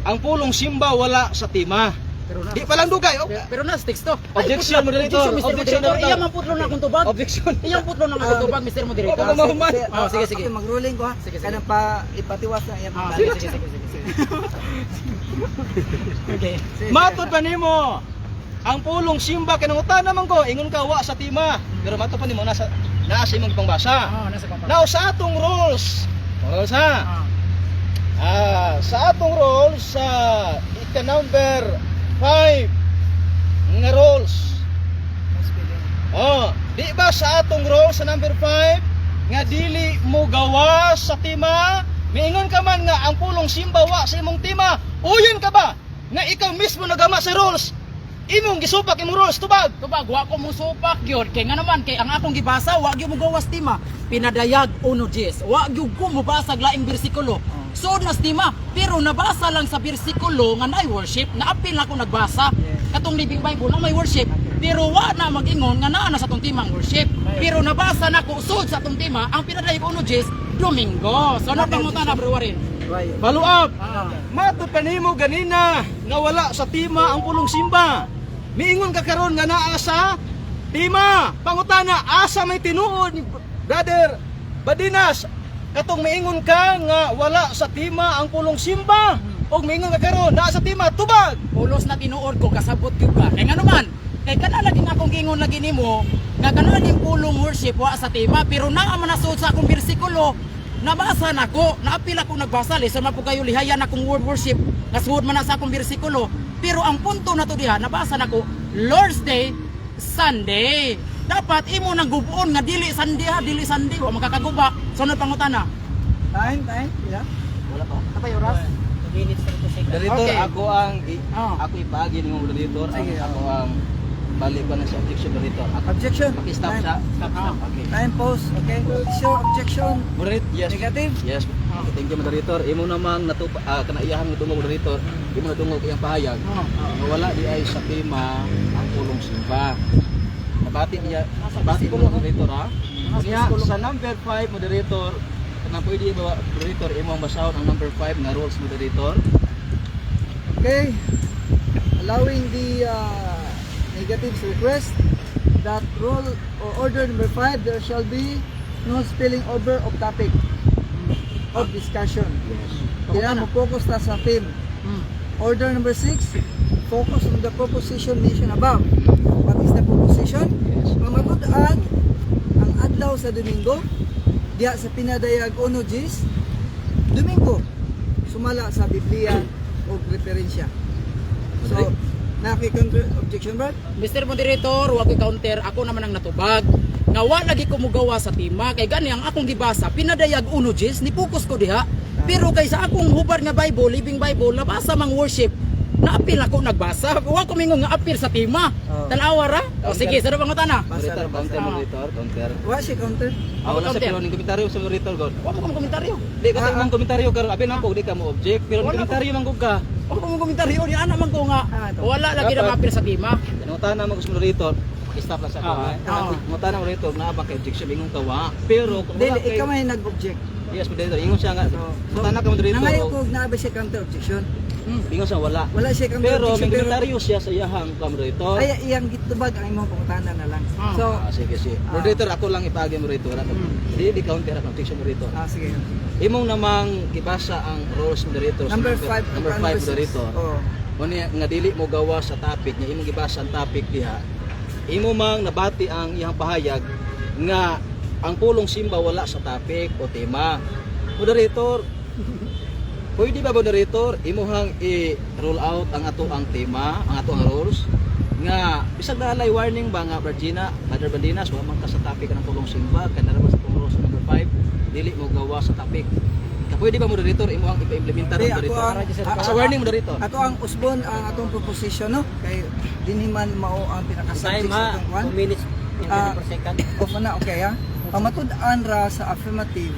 ang pulong simba wala sa tima. Pero na. Di pa lang dugay. Oh. Pero na teksto. Objection, moderator. Objection, Mr. Objection, Moderator. moderator. Iya man putlo na akong tubag. Objection. Iyang putlo na akong tubag, Mr. Moderator. Wala ka mahuman. Oh, sige, sige. Okay, mag-ruling ko ha. Sige, sige. Kanang pa ipatiwas na iya. Ah, sige, sige, sige, sige, sige. Okay. Sige, Matod pa nimo ang pulong simba kay nangutana man ko, ingon ka wa sa tima. Pero matod pa nimo nasa naa sa imong pangbasa. Ah, nasa pampa. Now sa atong rules. Rules ha. Ah. Sa atong rules sa ika number 5 nga rules. Oh, di ba sa atong role sa number 5 nga dili mo gawa sa tima? Miingon ka man nga ang pulong simba wa sa imong tima. Uyon ka ba nga ikaw mismo nagama sa rules? Imong gisupak imong rules, tubag. Tubag, wa ko musupak gyud kay nga naman kay ang akong gibasa wa gyud mo gawas tima. Pinadayag 1:10. Wa gyud ko mobasag laing bersikulo. So nas tima, pero nabasa lang sa bersikulo nga naay worship, naapil na ako nagbasa. Katong Living Bible na may worship, pero wa na mag-ingon nga naa na sa atong timang worship. Pero nabasa nako sud sa atong tema ang Pinadayag 1:10 Domingo. So ano pangutana, Bro Warren? Right. Follow up. Ah. Matod pa nimo ganina nga wala sa tima ang pulong simba. Miingon ka karon nga naa sa tima. Pangutana, asa may tinuod ni brother Badinas katong miingon ka nga wala sa tima ang pulong simba og miingon ka karon naa sa tima, tubag. Pulos na tinuod ko kasabot gyud ka. Kay ngano man, kay kana lagi nga akong giingon lagi nimo nga kana lagi pulong worship wa sa tema, pero naa man nasud sa akong bersikulo nabasa nako, naapil ako nagbasa lesson man po kayo lihayan akong word worship nasuod man na sa akong bersikulo, pero ang punto na to diha nabasa nako Lord's Day Sunday. Dapat imo nang gubuon nga dili Sunday ha, dili Sunday wa makakaguba. Sunod pangutana. Time, time. Pila? Wala pa. Kapay oras. 2 minutes 32 seconds. Moderator, Okay. ako ang ako ipaagi nimo, moderator. Sige, Ako ang balik pa na sa objection, moderator. Ako Objection. paki-stop Time. sa stop, stop. Okay. Time pause, okay? Is your objection Moderator, yes. negative? Yes. Okay, thank you, moderator. Imo namang natupa kanaiyahan nga dungog, moderator. Imo nadungog iyang pahayag. Nga wala di ay sa tema ang pulong simba. Nabati niya, nabati mo, moderator ha. Niya sa number 5, moderator, kanang pwede ba, moderator, imo ang basahon ang number 5 nga rules, moderator? Okay. Allowing the negatives request that rule or order number 5, there shall be no spilling over of topic of discussion. Yes. Kailangan mo focus na sa theme. Order number 6, focus on the proposition mentioned above. What is the proposition? Yes. Pamatud-an ang adlaw sa Domingo diha sa pinadayag uno Gs, Domingo sumala sa Biblia o referensya. So, naki counter objection, Brad? Mr. Moderator, wa ko'y counter, ako naman ang natubag. Nga wa lagi ko mugawa sa tema kay gani ang akong gibasa pinadayag uno Gs ni focus ko diha. Pero kay sa akong hubad nga Bible, Living Bible, nabasa mang worship. Naapil ako nagbasa. Wa ko mingon nga apil sa tema. Oh. Tan-awa ra. O sige, sa pangutana. Basa Moderator, ra, basa. counter, moderator, counter. Wa siya counter. Ah, wala sa Counter. pero ning komentaryo sa moderator god. Wa mo kong komentaryo. Di ka mong komentaryo karon abi na ko di ka mo object pero ning Wala ko. komentaryo man gud ka. Wa ko mong komentaryo ni ana man ko nga Ah, ito. wala lagi na Dapat. maapil sa tema. Nangutana man ko sa moderator, stop lang sa ako. Ah, ah. Nangutana moderator na ba kay objection ingon ka wa. Pero kung Dili wala kay ikaw may nag-object. Yes, moderator, ingon siya nga. So, Nangutana ka moderator. Nangayo ko naa ba siya counter objection? Ingon siya wala. Wala siya counter Pero may objection pero komentaryo siya sa iyahang ka moderator. ay iyang gitubag ang imong pangutana na lang. Ah. So, Ah, sige, sige. Moderator, ako lang ipaagi moderator. Ako. Di di counter ako objection moderator. sige. Imong namang gibasa ang roles moderator. sa Number 5, number 5 moderator. Oh. Unya nga dili mo gawa sa topic niya imong gibasa ang topic diha. Imo mang nabati ang iyang pahayag nga ang pulong simba wala sa topic o tema. Moderator, pwede ba moderator imuhang i-roll out ang ato ang tema, ang ato ang rules nga bisag naalay warning ba nga Virginia, Brother Bandinas, wa man ka sa topic ng pulong simba, kay nara ba sa pulong sa number 5, dili mo gawa sa topic. Ka pwede ba moderator imuhang ipa-implementar Di, ang ako moderator? ang Sa warning moderator. Ato ang usbon ang atong proposition no kay dinhi man mao ang pinaka-subject Time sa ha, atong kwan. 2 minutes and 24 seconds. Off na okay ha. Pamatud-an ra sa affirmative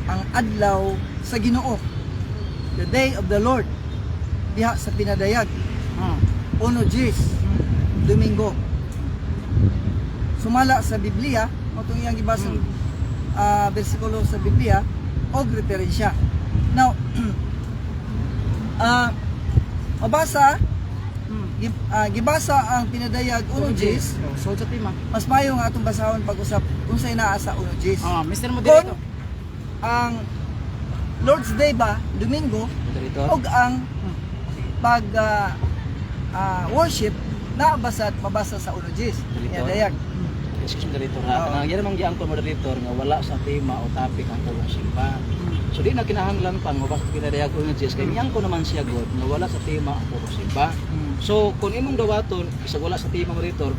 ang adlaw sa Ginoo. The day of the Lord diha sa pinadayag. Uno Gs, Domingo. Sumala sa Biblia, mao tong iyang gibasang bersikulo sa Biblia og referensya. Now, mabasa, gibasa ang pinadayag uno Gs, So sa tema. mas mayo nga atong basahon pag-usap unsay naa sa uno Gs. Ah, Mr. Kung Moderator. ang Lord's Day ba, Domingo, Moderator. og ang pag worship na basa at mabasa sa uno Gs. Dito. Pinadayag. Excuse me, moderator ha. Oo. Kanang yan namang giangkon moderator nga wala sa tema o topic ang pulong simba. So di na kinahanglan pang mabasa kinadayag ko nga Jess kay miangko naman siya god nga wala sa tema ang pulong simba. So kung imong dawaton bisag wala sa tema moderator,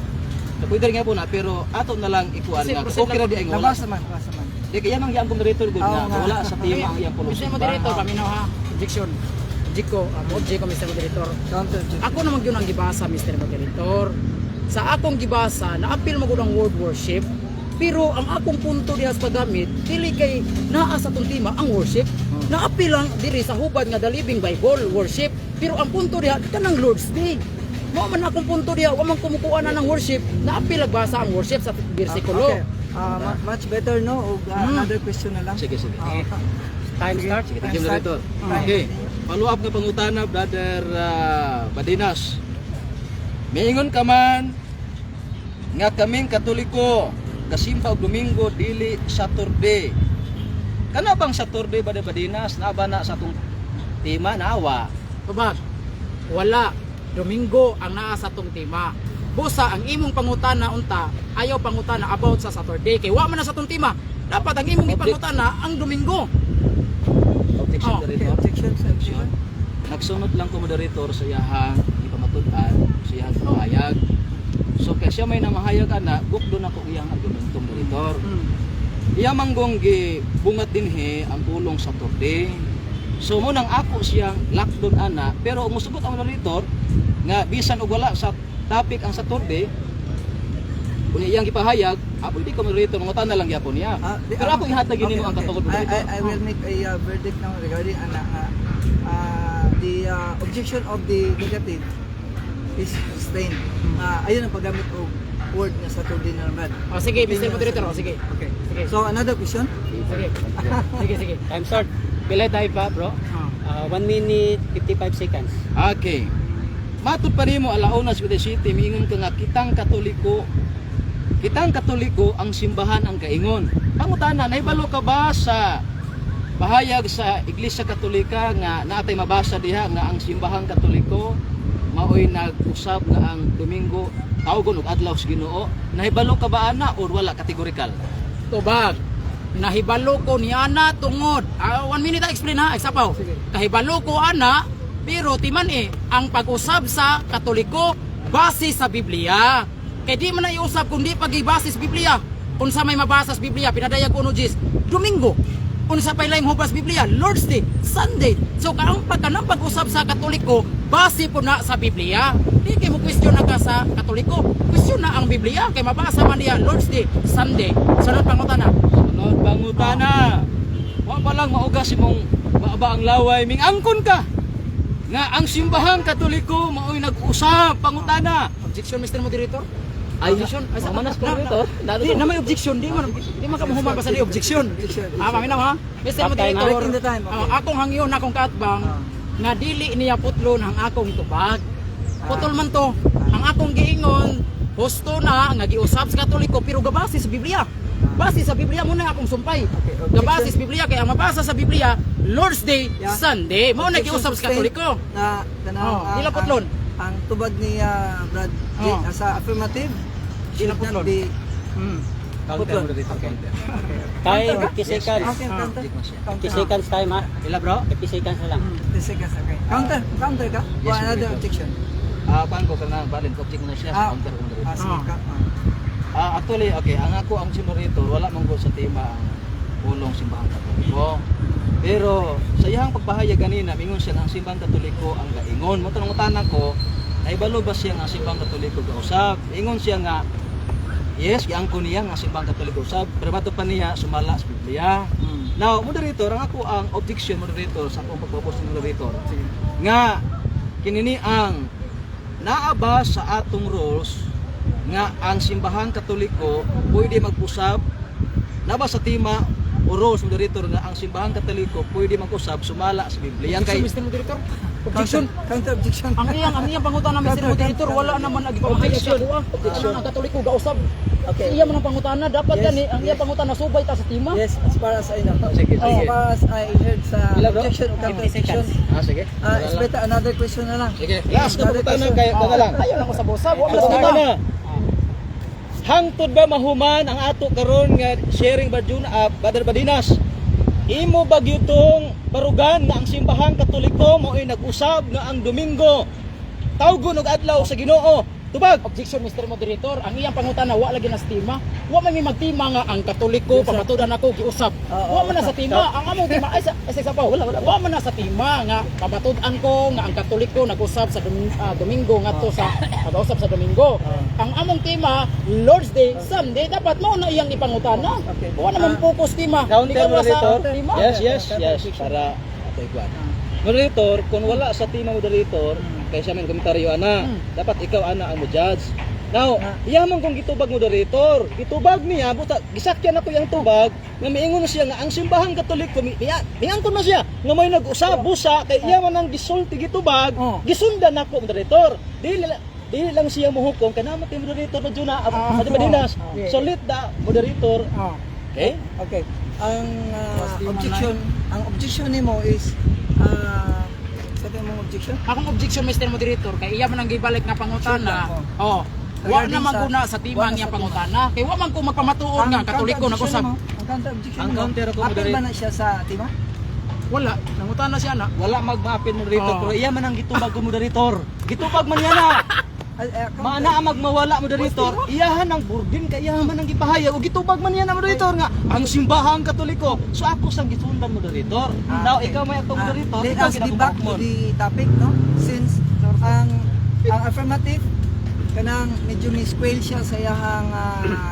na pwede rin nga po na pero ato na lang ikuan Kasi nga proceed okay ra lang. di ay nga wala. Nabasa man, nabasa man. Di kaya mang giangkon moderator god Oo nga nga. wala sa tema ang iyang pulong Mr. simba. Moderator, paminaw ha. Objection. Object ko, object ko Mr. Moderator. Counter objection. Ako naman yun ang gibasa, Mr. Moderator. Sa akong gibasa, naapil mo gud ang word worship, pero ang akong punto diha sa paggamit, dili kay naa sa atong tema ang worship. Naapil lang diri sa hubad nga the Living Bible worship, pero ang punto diha kanang Lord's Day. Mao man akong punto diha, wa man kumukuha na ng worship, naapil nagbasa ang worship sa bersikulo. Okay. Much better no og another question na lang. Sige, sige. Time start. Sige, thank you, Time start. moderator. Okay. Follow up nga pangutana, Brother Badinas. Miingon ka man nga kaming Katoliko kasimba og Domingo dili Saturday. Kana bang Saturday Brother Badinas naa ba na sa atong tema naawa? Tubag, wala. Domingo ang naa sa tong tema. Busa ang imong pangutana unta, ayaw pangutana about sa Saturday kay wa man na sa tong tema. Dapat ang imong ipangutana ang Domingo. Objection, Oh, Okay, moderator. objection sa Objection. Nagsunod lang ko moderator sa iyahang ipamatud-an, sa iyahang pahayag. So kay siya may namahayag ana, bukdo na ko iyang argumento moderator. Iya manggong gi bungat dinhi ang pulong sa torde. So mo nang ako siyang lockdown ana, pero musugot ang moderator nga bisan og wala sa topic ang Saturday, kunya iyang gipahayag, apo di ko moderator mangutan na lang gyapon niya. Pero ako ihatag gini mo ang katungod moderator. I will make a verdict now regarding ana the objection of the negative is sustained. Ayun ang paggamit og word nga Saturday na naman. O sige, Mr. Moderator, o sige. Okay. Sige. So another question? Sige. Sige, sige. Time start. Pila tayo pa, bro? Ah. 1 minute 55 seconds. Okay. Matod pa nimo alauna sa City, miingon ka nga kitang Katoliko ang simbahan ang kaingon. Pangutana, nahibalo ka ba sa Pahayag sa Iglesia Katolika nga naatay mabasa diha nga ang simbahang Katoliko maoy nag-usab nga ang Domingo tawgon og adlaw sa Ginoo. Nahibalo ka ba ana or wala kategorikal? Tubag. Nahibalo ko ni ana tungod. Ah, 1 minute na explain ha, sapaw. Kahibalo ko ana, pero timan eh, ang pag-usab sa Katoliko base sa Biblia. Kay di man na iusab kundi pag-ibase sa Biblia. Unsa may mabasa sa Biblia, pinadayag uno Jis, Domingo. Unsa pay laing hubas Biblia, Lord's Day, Sunday. So kaang pagkanang pag-usab sa Katoliko, base po na sa Biblia. Di kay mo question na ka sa Katoliko. Question na ang Biblia kay mabasa man niya Lord's Day, Sunday. Sunod pangutana. Sunod pangutana. Wa pa lang maugas imong baaba ang laway, mingangkon ka nga ang simbahang Katoliko maoy nag-usab. Pangutana. Objection, Mr. Moderator. Ay, Objection. Ay, manas ko rito. Di, na may objection, di man ka mahuman basta di objection. Objection. Ah, paminaw ha. Mr. Stop time, Moderator. ha? Breaking the time, okay. Ah, akong hangyon akong kaatbang nga dili niya putlon ang akong tubag. Putol man to. Ang akong giingon, husto na nga giusab sa Katoliko pero gabase sa Biblia. Base sa Biblia mo na akong sumpay. Okay, objection. Gabase sa Biblia kay ang mabasa sa Biblia Lord's Day, Sunday. Mao na Objection giusab sa sustained. Katoliko. Na kanang Oh, dila putlon. ang tubag ni Brad J, Oh. sa affirmative Dila should not putlon. be Counter mo dito, counter. Time, 50 seconds. Okay, counter. 50 seconds time ha. Ila, bro? 50 seconds na lang. 50 seconds, okay. Counter, counter ka? Yes, Or another moderator. objection? Ah, paan ko kana balin ko object na siya, counter ko moderator. Ah, sige, ah. Ah, actually, okay, ang ako ang si moderator, wala man ko sa tema ang pulong simbahang Katoliko. Pero sa iyang pagpahayag ganina, mingon siya nga ang simbahang Katoliko ang gaingon. Mo tanong utanan ko, naibalo ba siya nga ang simbahang Katoliko gausab? Ingon siya nga yes, giangko niya nga ang simbahang Katoliko usab, pero bato pa niya sumala sa Biblia. Now, moderator, ang ako ang objection, moderator, sa akong pagpapos ng moderator, nga kinini ang naa ba sa atong rules nga ang simbahan Katoliko pwede mag-usab, na ba sa tema o rules, moderator, nga ang simbahan Katoliko pwede mag-usab sumala sa Biblia Objection, kay Mr. Moderator. Objection. Counter, counter objection. Ang iyang pangutana, Mr. Moderator, wala naman nagpamahayag sa kuha. Objection. Ang Katoliko gausab. Okay. Iya man ang pangutana, dapat Yes, gani ang iyang yes. pangutana subay ta sa tema. Yes, as far as I know. Sige, As sige. far as I heard sa Pila, bro? objection o counter 50 objection. seconds. Ah, sige. Ah, it's better another question na lang. Sige, last na pangutana kay na lang. Ayaw lang usab-usab, wa man sa Pangutana tema. na. Hangtod ba mahuman ang ato karon nga sharing ba Jun, Brother Badinas? Imo ba gyutong barugan nga ang simbahang Katoliko mo'y nag-usab nga ang Domingo tawgon og adlaw sa Ginoo? Tubag. Objection, Mr. Moderator, ang iyang pangutana wa lagi na sa tema. Wa man may magtima nga ang Katoliko pamatudan ako giusab. Oo. Wa man na sa tema. Ang among tema ay sa isa pa. Wala wala. Wa man na sa tema nga pamatud-an ko nga ang Katoliko nag-usab sa Domingo ngadto sa pag-usab sa Domingo. Ang among tema Lord's Day, Sunday, dapat mao na iyang ipangutana. Okay. Wa naman focus tema. Counter, Ikaw wala sa moderator. tema. Yes. Para ato ikuan. Moderator, kung wala sa tema, moderator, kay siya may komentaryo ana, dapat ikaw ana ang mo judge. Now, iya man kung gitubag, moderator, gitubag niya, buta gisakyan ako yang tubag, nga miingon siya nga ang simbahang Katoliko, miangkon na siya nga may nag-usab busa kay iya man ang gisulti gitubag, gisundan nako, moderator. Dili lang siya mohukom kay naman kay moderator na juna, sa Badinas. So let the moderator. Okay? Okay. Ang objection, ang objection nimo is sa mong objection? Akong objection, Mr. Moderator, kay iya man ang gibalik nga pangutana. Sure lang. Oh. Wa Regarding na man guna sa wa tema na ang iyang sa tema. pangutana. Kay wa man ko magpamatuod nga Katoliko counter-objection nag-usab. nimo, ang counter objection Ang nimo, counter ako, apil moderate. ba na siya sa tema? Wala, nangutana siya na. Wala magmaapin, moderator, Oh. pero iya man ang gitubag ko, moderator. Gitubag man yan na. Ay, ay, counter. Maana ang magmawala, moderator. Iyahan ang burden kay iyahan man ang gipahayag ug gitubag man yan na, moderator, nga ang simbahang Katoliko. So ako sang gisundan, moderator. Ah, Now okay. ikaw may atong Ah, moderator, let ikaw us be back to ginakumpok mo. the topic, no? Since ang affirmative kanang medyo misquail siya sa iyahang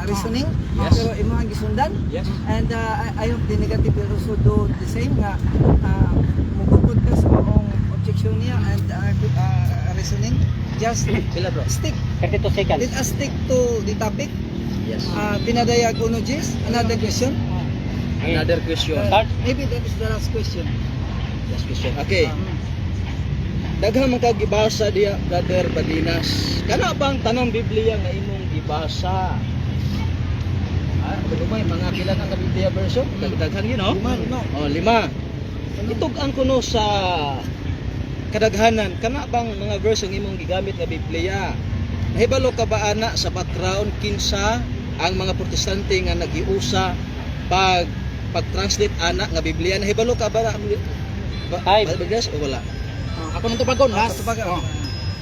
reasoning, pero imo ang gisundan. Yes. And I hope the negative will also do the same nga mugukod ka sa maong objection niya and reasoning. Just Sila, bro. stick 32 seconds. let us stick to the topic. Yes. Pinadayag uno Jis, another question. Another question. Start. Maybe that is the last question. Last question. Okay. Daghan man kag gibasa diya, Brother Badinas. Kana bang tanang Biblia nga imong gibasa? Ah, gamay, mga pila kang Biblia version? Daghan yun, no? Lima, lima. Oh, lima. Itug-an ko no sa kadaghanan kana bang mga verse ang imong gigamit nga Biblia. Nahibalo ka ba ana sa background kinsa ang mga Protestante nga nagiusa pag pag-translate ana nga Biblia? Nahibalo ka ba na ba, Time. ba, ba, o wala? Ah, ako nang tubagon, last. Tubagon. Oh.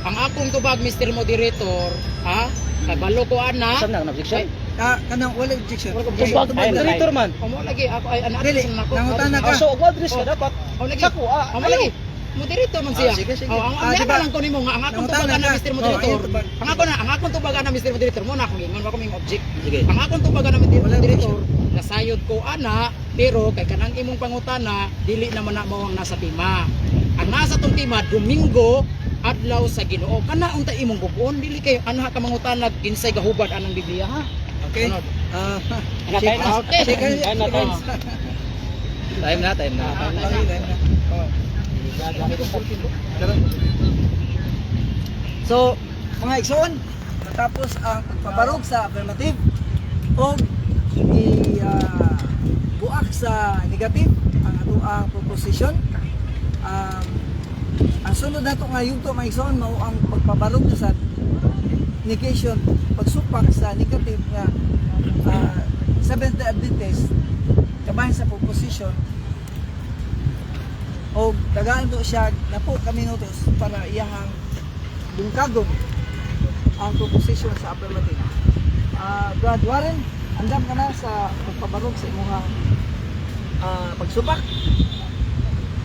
Ang akong tubag, Mr. Moderator, ha? Kabalo ko ana. Saan na ang objection? Ah, kanang wala objection. Wala Okay, objection. tubag Time, na. Moderator man. Amo lagi ako ay ana Dili, na ako. nangutana ka. Ah, so og address ka Oh. dapat. Oh, lagi. Sa ko, ah, Amo ayaw. lagi. Moderator man siya. Ah, sige, sige. Oh, ang Ah, ang diba? lang ko nimo nga ang akong Nangutana tubag ana ka. Mr. Oh, Moderator. ayun, tubag. Ang ako na, ang akong tubag ana Mr. Moderator mo na akong ingon, wa ko ming object. Sige. Ang akong tubag ana Mr. Wala Moderator, nasayod ko ana, pero kay kanang imong pangutana, dili naman na mao ang nasa tema. Ang nasa tong tema Domingo, adlaw sa Ginoo. Kana unta imong bubuon, dili kayo anha ka mangutana kinsay gahubad anang Biblia, ha? Okay. Sunod. Ah, Ana, time na. Okay. Shake hands. Time na, time. Time na, time na. Okay, time na. Oh. Tara. So, mga igsoon, natapos ang pagpabarog sa affirmative o i buak sa negative ang atoang proposition. Ang sunod nato nga yugto, mga igsoon, mao ang pagpabarog sa negation, pagsupak sa negative nga Seventh-day Adventist kabahin sa proposition o tagaan to siya napo ka minutos para iyahang bungkagon ang proposition sa affirmative. Brad Warren, andam ka na sa pagpabarog sa imong pagsupak?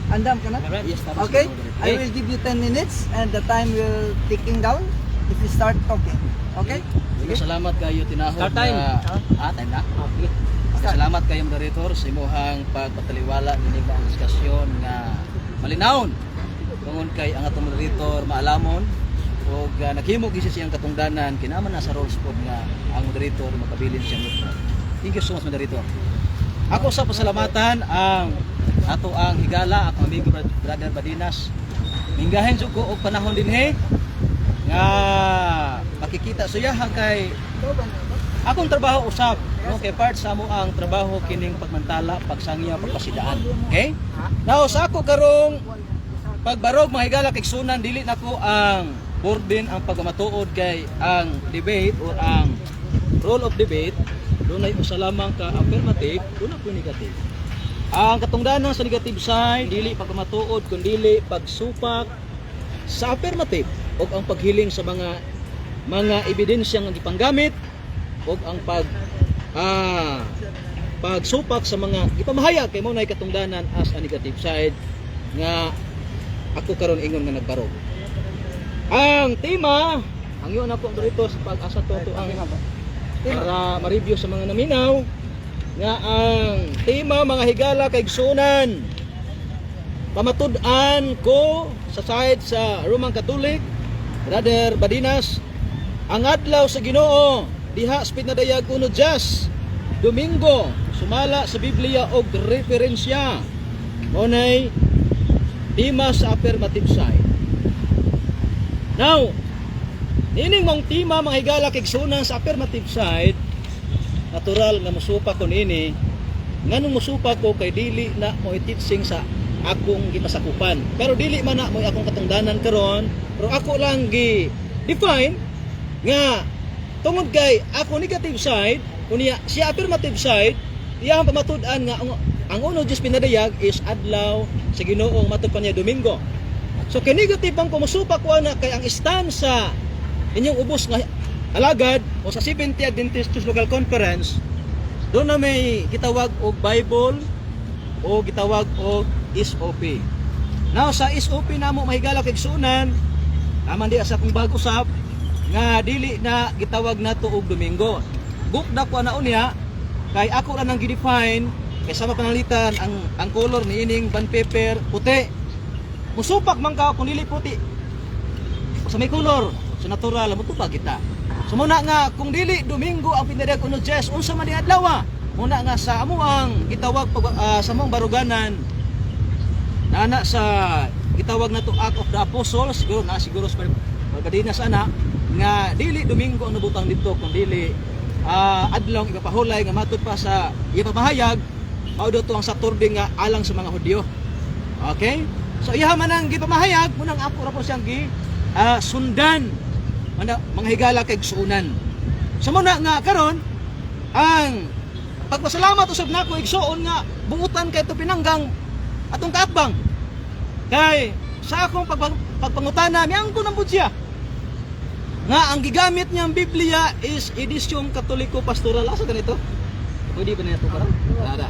Andam ka na? Yes, tapos Okay, na. I will give you 10 minutes and the time will ticking down if you start talking. Okay? Sige. Salamat kayo tinahod Start time. na ah, time na. Okay. Okay, salamat kayo, moderator, sa imuhang pagpataliwala nining maong diskusyon nga malinawon. Tungod kay ang atong moderator maalamon ug naghimo gyud siya siyang katungdanan kinaman na sa roles pod nga ang moderator makabilin siya mo. Thank you so much, moderator. Ako sa pasalamatan ang ato ang higala, akong amigo Brother Badinas. Minggahin jud ko og panahon dinhi nga makikita suya kay akong trabaho usab, no, kay part sa amo ang trabaho kining pagmantala, pagsangya, pagpasidaan. Okay? Now sa ako karong pagbarog, mga higala kigsunan, dili nako ang burden ang pagmatuod kay ang debate or ang role of debate dunay usa lamang ka affirmative, dunay po negative. Ang katungdanan sa negative side dili pagmatuod kun dili pagsupak sa affirmative ug ang paghiling sa mga ebidensya nga gipanggamit ug ang pagsupak sa mga gipamahayag kay mo nay katungdanan as a negative side nga ako karon ingon nga nagbarog. Ang tema, ang yun ako dito sa pag-asa to to ang para ma-review sa mga naminaw nga ang tema, mga higala kaigsunan, pamatud-an ko sa side sa Roman Catholic, Brother Badinas, ang adlaw sa Ginoo diha sa pinadayag uno Diyas Domingo sumala sa Biblia og referensya. Mao nay tema sa affirmative side. Now, nining mong tema, mga higala kaigsunan, sa affirmative side, natural nga musupa ko niini. Nganong musupa ko? Kay dili na mo teaching sa akong gipasakupan, pero dili man na mo akong katungdanan karon, pero ako lang gi define nga tungod kay ako negative side unya siya affirmative side, iya ang pamatud-an nga ang uno Diyos pinadayag is adlaw sa Ginoo, matud pa niya Domingo. So kay negative ang kumusupa ko ana kay ang stand sa inyong ubos nga alagad o sa 70 Adventist Church Local Conference, doon na may gitawag og Bible o gitawag og SOP. Now sa SOP namo, mahigala kigsunan, naman di sa akong bag-usap nga dili na gitawag nato og Domingo. Gukda ko ana unya kay ako ra nang gi-define kay sa mapanalitan ang color ni ining bond paper puti. Musupak man ka kung dili puti. Sa may color, sa natural mo tubag kita. So muna nga kung dili Domingo ang pinadayag uno Diyes, unsa man di adlaw? Ah? Muna nga sa amo ang gitawag pag, sa among baruganan nana sa gitawag na to Act of the Apostles, siguro na siguro sa Pagadinas ana nga dili Domingo ang nabutang dito kun dili adlaw ipapahulay nga matud pa sa ipamahayag mao daw to ang Saturday nga alang sa mga Hudyo. Okay? So iya man ang gipamahayag, munang ako ra po siyang gi sundan. Mana mga higala kay suunan. So muna nga karon ang pagpasalamat usab nako, igsuon, nga buutan kay to pinanggang atong kaatbang. Kay sa akong pagpangutana, miangko nang pud siya nga ang gigamit niyang Biblia is Edisyong Katoliko Pastoral. Asa ganito? Pwede ba na ito karon? Ada.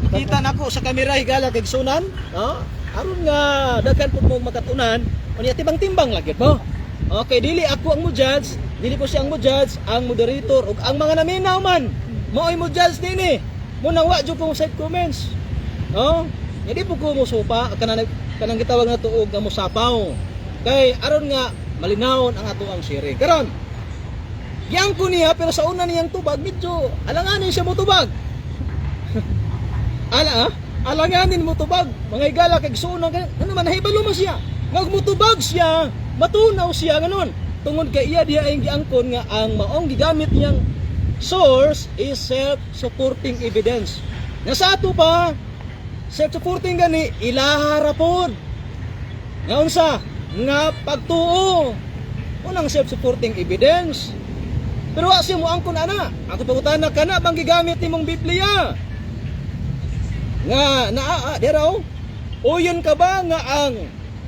Makita nako sa kamera, higala kay sunan, no? Aron nga daghan pud mo makatunan, unya timbang-timbang lang gyud mo. Okay, dili ako ang mo judge, dili ko siya ang mo judge, ang moderator ug ang mga naminaw man. Mao'y mo judge dinhi. Munang wa jud ko side comments. No? Hindi po ko musupa kanang kanang gitawag na tuog nga musapaw. Kay aron nga malinawon ang ato ang sharing. Karon, giyangko niya pero sa una niyang tubag medyo alanganin siya mo tubag. Ala ah, alanganin mo tubag. Mga higala kay suuna kay ano man nahibalo man siya. Nga mutubag siya, matunaw siya nganon. Tungod kay iya diha ang giangkon nga ang maong gigamit niyang source is self-supporting evidence. Nga sa ato pa, self-supporting gani ilaha ra pod. Nga unsa? Nga pagtuo. Unang self-supporting evidence. Pero wa siya mo angkon ana. Ako pangutana, kana bang gigamit nimong Biblia? Nga naa dira oh. Uyon ka ba nga ang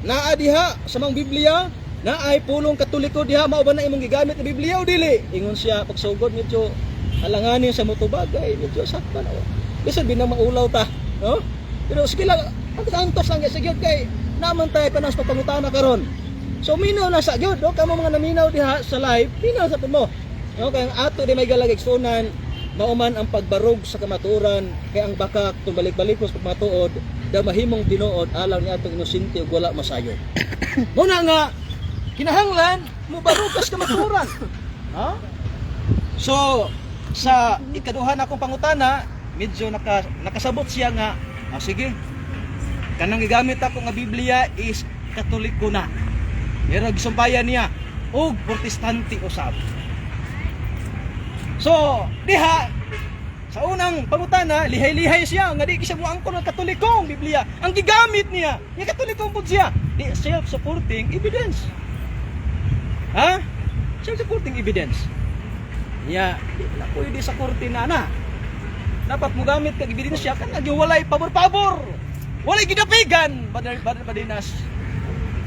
naa diha sa mga Biblia na ay pulong Katoliko diha, mao ba na imong gigamit na Biblia o dili? Ingon siya pagsugod medyo alanganin sa motubag ay medyo sakpan oh. Bisan binang maulaw ta, no? Pero sige lang, antos lang sige kay naman tayo pa sa pagpangutana karon. So minaw na sa gyud, no? Kamo mga naminaw diha sa live, minaw sa pud mo. No, kay ang ato di may galag igsuonan, mao man ang pagbarog sa kamatuoran, kay ang bakak kung balik-balikos pagmatuod da mahimong tinuod alang ni atong inosente ug wala masayo. Muna nga kinahanglan mobarog kas kamatuoran. Ha? So sa ikaduha na akong pangutana, medyo nakasabot siya nga sige. Kanang gigamit ako nga Biblia is Katoliko na. Pero gisumpayan niya og Protestante usab. So, diha sa unang pangutana, lihay-lihay siya nga di siya moangkon ng Katolikong Biblia. Ang gigamit niya, nga Katolikong pud siya. Di self-supporting evidence. Ha? Self-supporting evidence. Niya, di na pwede sa korte na na. Dapat mo gamit kag ebidensya kan lagi walay pabor-pabor. Walay gidapigan, badal badal badinas.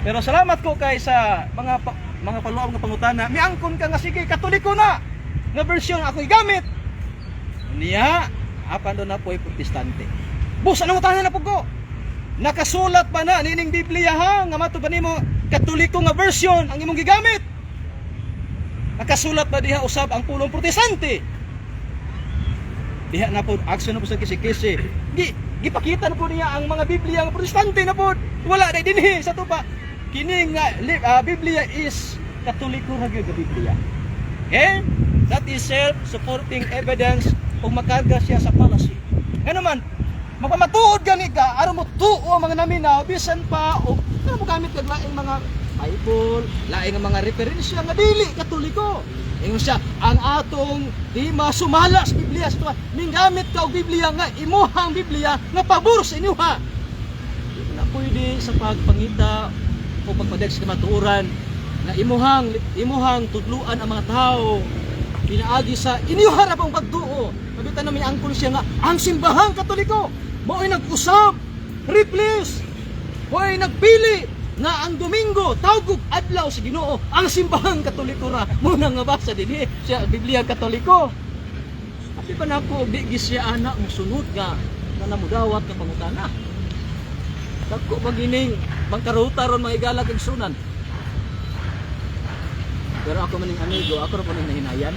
Pero salamat ko kay sa mga paluab nga pangutana. Miangkon ka nga sige, Katoliko na nga version ako igamit. Niya, apan do na po'y Protestante. Bus, anong utana na po ko? Nakasulat pa na nining Biblia ha, nga mato pa nimo Katoliko nga version ang imong gigamit. Nakasulat pa diha usab ang pulong Protestante. Diha na po, action na po sa kisi-kisi. Gipakita na po niya ang mga Biblia nga Protestante na po. Wala na dinhi sa tupa. Kini nga Biblia is Katoliko ra gyud nga Biblia. Okay? That is self-supporting evidence kung makarga siya sa fallacy. Nga naman, magpamatuod gani ka, aron mo tuo ang mga naminaw, bisan pa, o ano mo gamit kag laing mga Bible, laing nga mga referensya nga dili Katoliko. Ingon siya, ang atong di masumala sa Biblia sa tuwa, minggamit ka og Biblia nga imuhang Biblia nga pabor sa inyuha. Di na pwede sa pagpangita o pagpadek sa kamatuoran nga imuhang imuhang tudluan ang mga tao pinaagi sa inyuha ra pong pagtuo. Mabitan na may angkol siya nga ang simbahang Katoliko mao'y nag-usab, replace, mao'y nagpili nga ang Domingo tawgog adlaw sa Ginoo. Ang simbahang Katoliko ra muna nga basa dinhi sa Biblia Katoliko. Abi pa nako og di gid siya ana mosunod nga nga namudawat nga pangutana. Dagko magining bangkaruta ron mga igala kag sunan. Pero ako maning amigo, ako ra po ning nahinayan.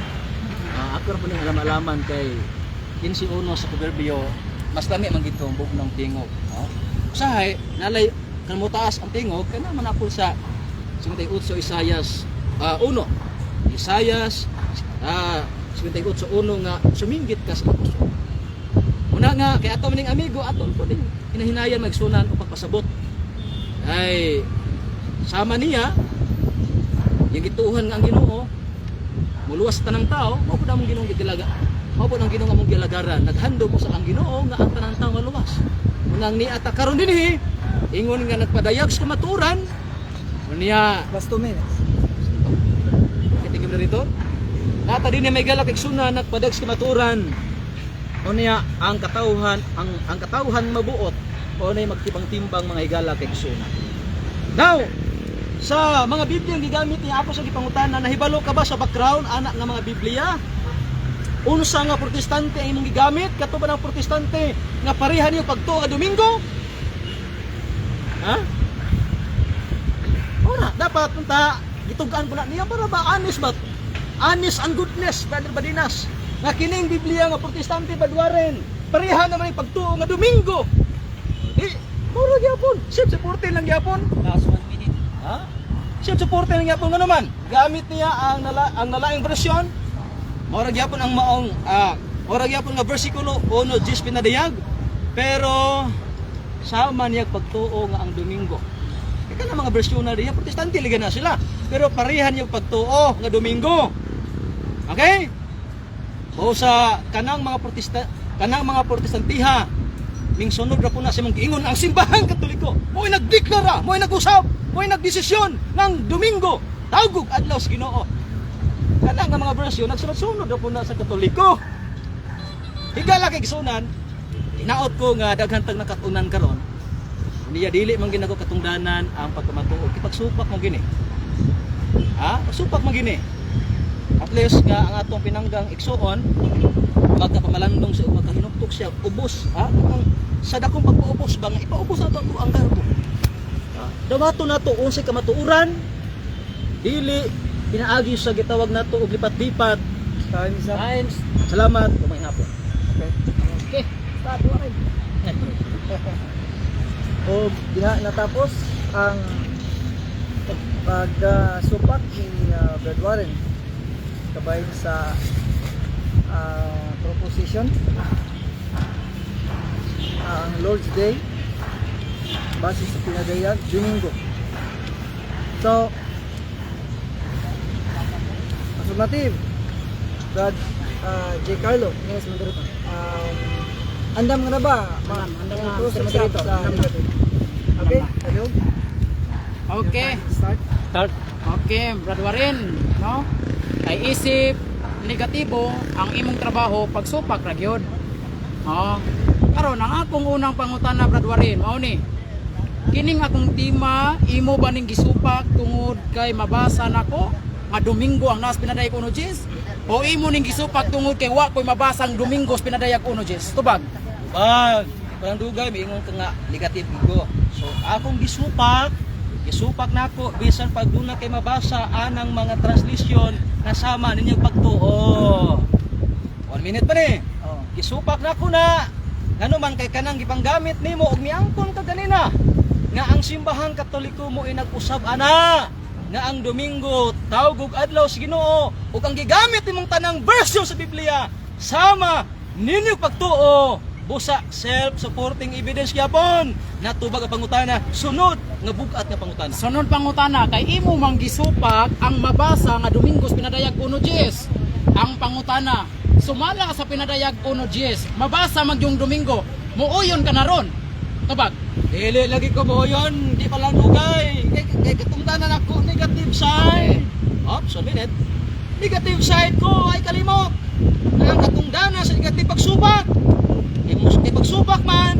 Ako ra po ning alam-alaman kay 15:1 sa Proverbio, mas lami man gito ang bugnaw tingog. No? Usahay, nalay kan mo taas ang tingog kana manapol sa 58 Isayas 1. Isayas 58:1 nga suminggit ka sa puso. Una nga kay ato maning amigo, ato po ning hinahinayan magsunan o pagpasabot. Ay sama niya yung gituohan nga ang Ginoo. Muluwas sa tanang tao, mao pud among Ginoong gidilaga. Mao pud ang Ginoo among gialagaran. Naghandom mo sa ang Ginoo nga ang tanang tao maluwas. Unang niata karon dinhi, ingon nga nagpadayag sa kamatuoran. Unya, Plus 2 minutes. kitingin na rito. Nata din may galak igsuna nagpadayag sa kamatuoran. Unya ang katawhan, ang katawhan mabuot o nay magtibang-timbang mga higala kay igsuna. Now, sa mga Biblia ang gigamit niya ako sa gipangutana, nahibalo ka ba sa background anak nga mga Biblia? Unsa nga protestante ang imong gigamit? Kato ba ng protestante nga pareha niyo pagtuo nga Domingo? Ha? Ora, dapat punta gitugaan ko na niya para ba honest ba? Honest and goodness, Brother Badinas. Nga kining Biblia nga protestante badwaren. Pareha naman yung pagtuo nga Domingo. Di, mura gyapon. Self-supporting lang gyapon. Last 1 minute. Ha? Self-supporting lang gyapon nga naman. Gamit niya ang nalaing bersyon. Mura gyapon ang maong mura gyapon nga bersikulo 1 Diyos pinadayag. Pero sama niya pagtuo nga ang Domingo. Kaya na mga bersyon na diya, protestante liga na sila. Pero parehan yung pagtuo nga Domingo. Okay? O sa kanang mga protestantiha ning sunod ra po na sa imong giingon ang simbahan Katoliko mo'y nagdeklara, mo'y nag-usab, mo'y nagdesisyon ng Domingo tawgog adlaw sa Ginoo. Kanang nga mga bersyon nagsunod-sunod ra po na sa Katoliko. Higala kay gisunan, hinaot ko nga daghan tag nakatunan karon. Niya dili man ginago katungdanan ang pagkamatuod. Kipagsupak mo gini. Ha? Pagsupak mo gini. At least nga ang atong pinanggang igsuon magkapamalandong siya o magkahinuktok siya ubos, ha? Ang sa dakong pagpaubos ba nga ipaubos nato ang garbo. Ha? Dawato nato unsay kamatuoran dili pinaagi sa gitawag nato og lipat-lipat. Time is up. Times. Salamat, umay hapon. Okay. Okay. Start, Warren. O diha natapos ang pagsupak ni Brad Warren kabahin sa proposition ang Lord's Day base sa pinadayag Domingo. So, affirmative, Brad J. Carlo. Yes, moderator. Andam ka na ba? Andam, andam na, Cross Mr. exam Moderator. sa Andam na. negative. Okay, hello. Okay. Start. Start. Okay, Brad Warren, no? Kay isip negatibo ang imong trabaho pagsupak ra gyud. Oh. Karon ang akong unang pangutana, Brad Warren, mao ni. Kining akong tema imo ba ning gisupak tungod kay mabasa nako nga Domingo ang nas pinadayag uno Jis? O imo ning gisupak tungod kay wa koy mabasa ang Domingo sa pinadayag uno Jis? Tubag. Bag, parang dugay miingon ka nga negative ko. So akong gisupak, gisupak nako bisan pag duna kay mabasa anang mga translation na sama ninyong pagtuo. 1 minute pa ni. Oh. Gisupak nako na ngano man kay kanang gipanggamit nimo og miangkon ka ganina nga ang simbahang Katoliko mo nag-usab ana nga ang Domingo tawag og adlaw sa Ginoo ug ang gigamit nimong tanang version sa Biblia sama ninyo pagtuo busa self-supporting evidence gyapon natubag ang pangutana sunod nga bug-at nga pangutana. Sunod pangutana kay imo mang gisupak ang mabasa nga Domingos pinadayag uno Jis. Ang pangutana sumala sa pinadayag uno Jis, mabasa man yung Domingo, muuyon ka na ron. Tubag. Dili lagi ko moyon, di pa lang dugay. Kay katungdanan ako negative side. Oops, 1 minute. Negative side ko ay kalimot. Na ang katungdanan sa negative pagsupak. Kay pagsupak man,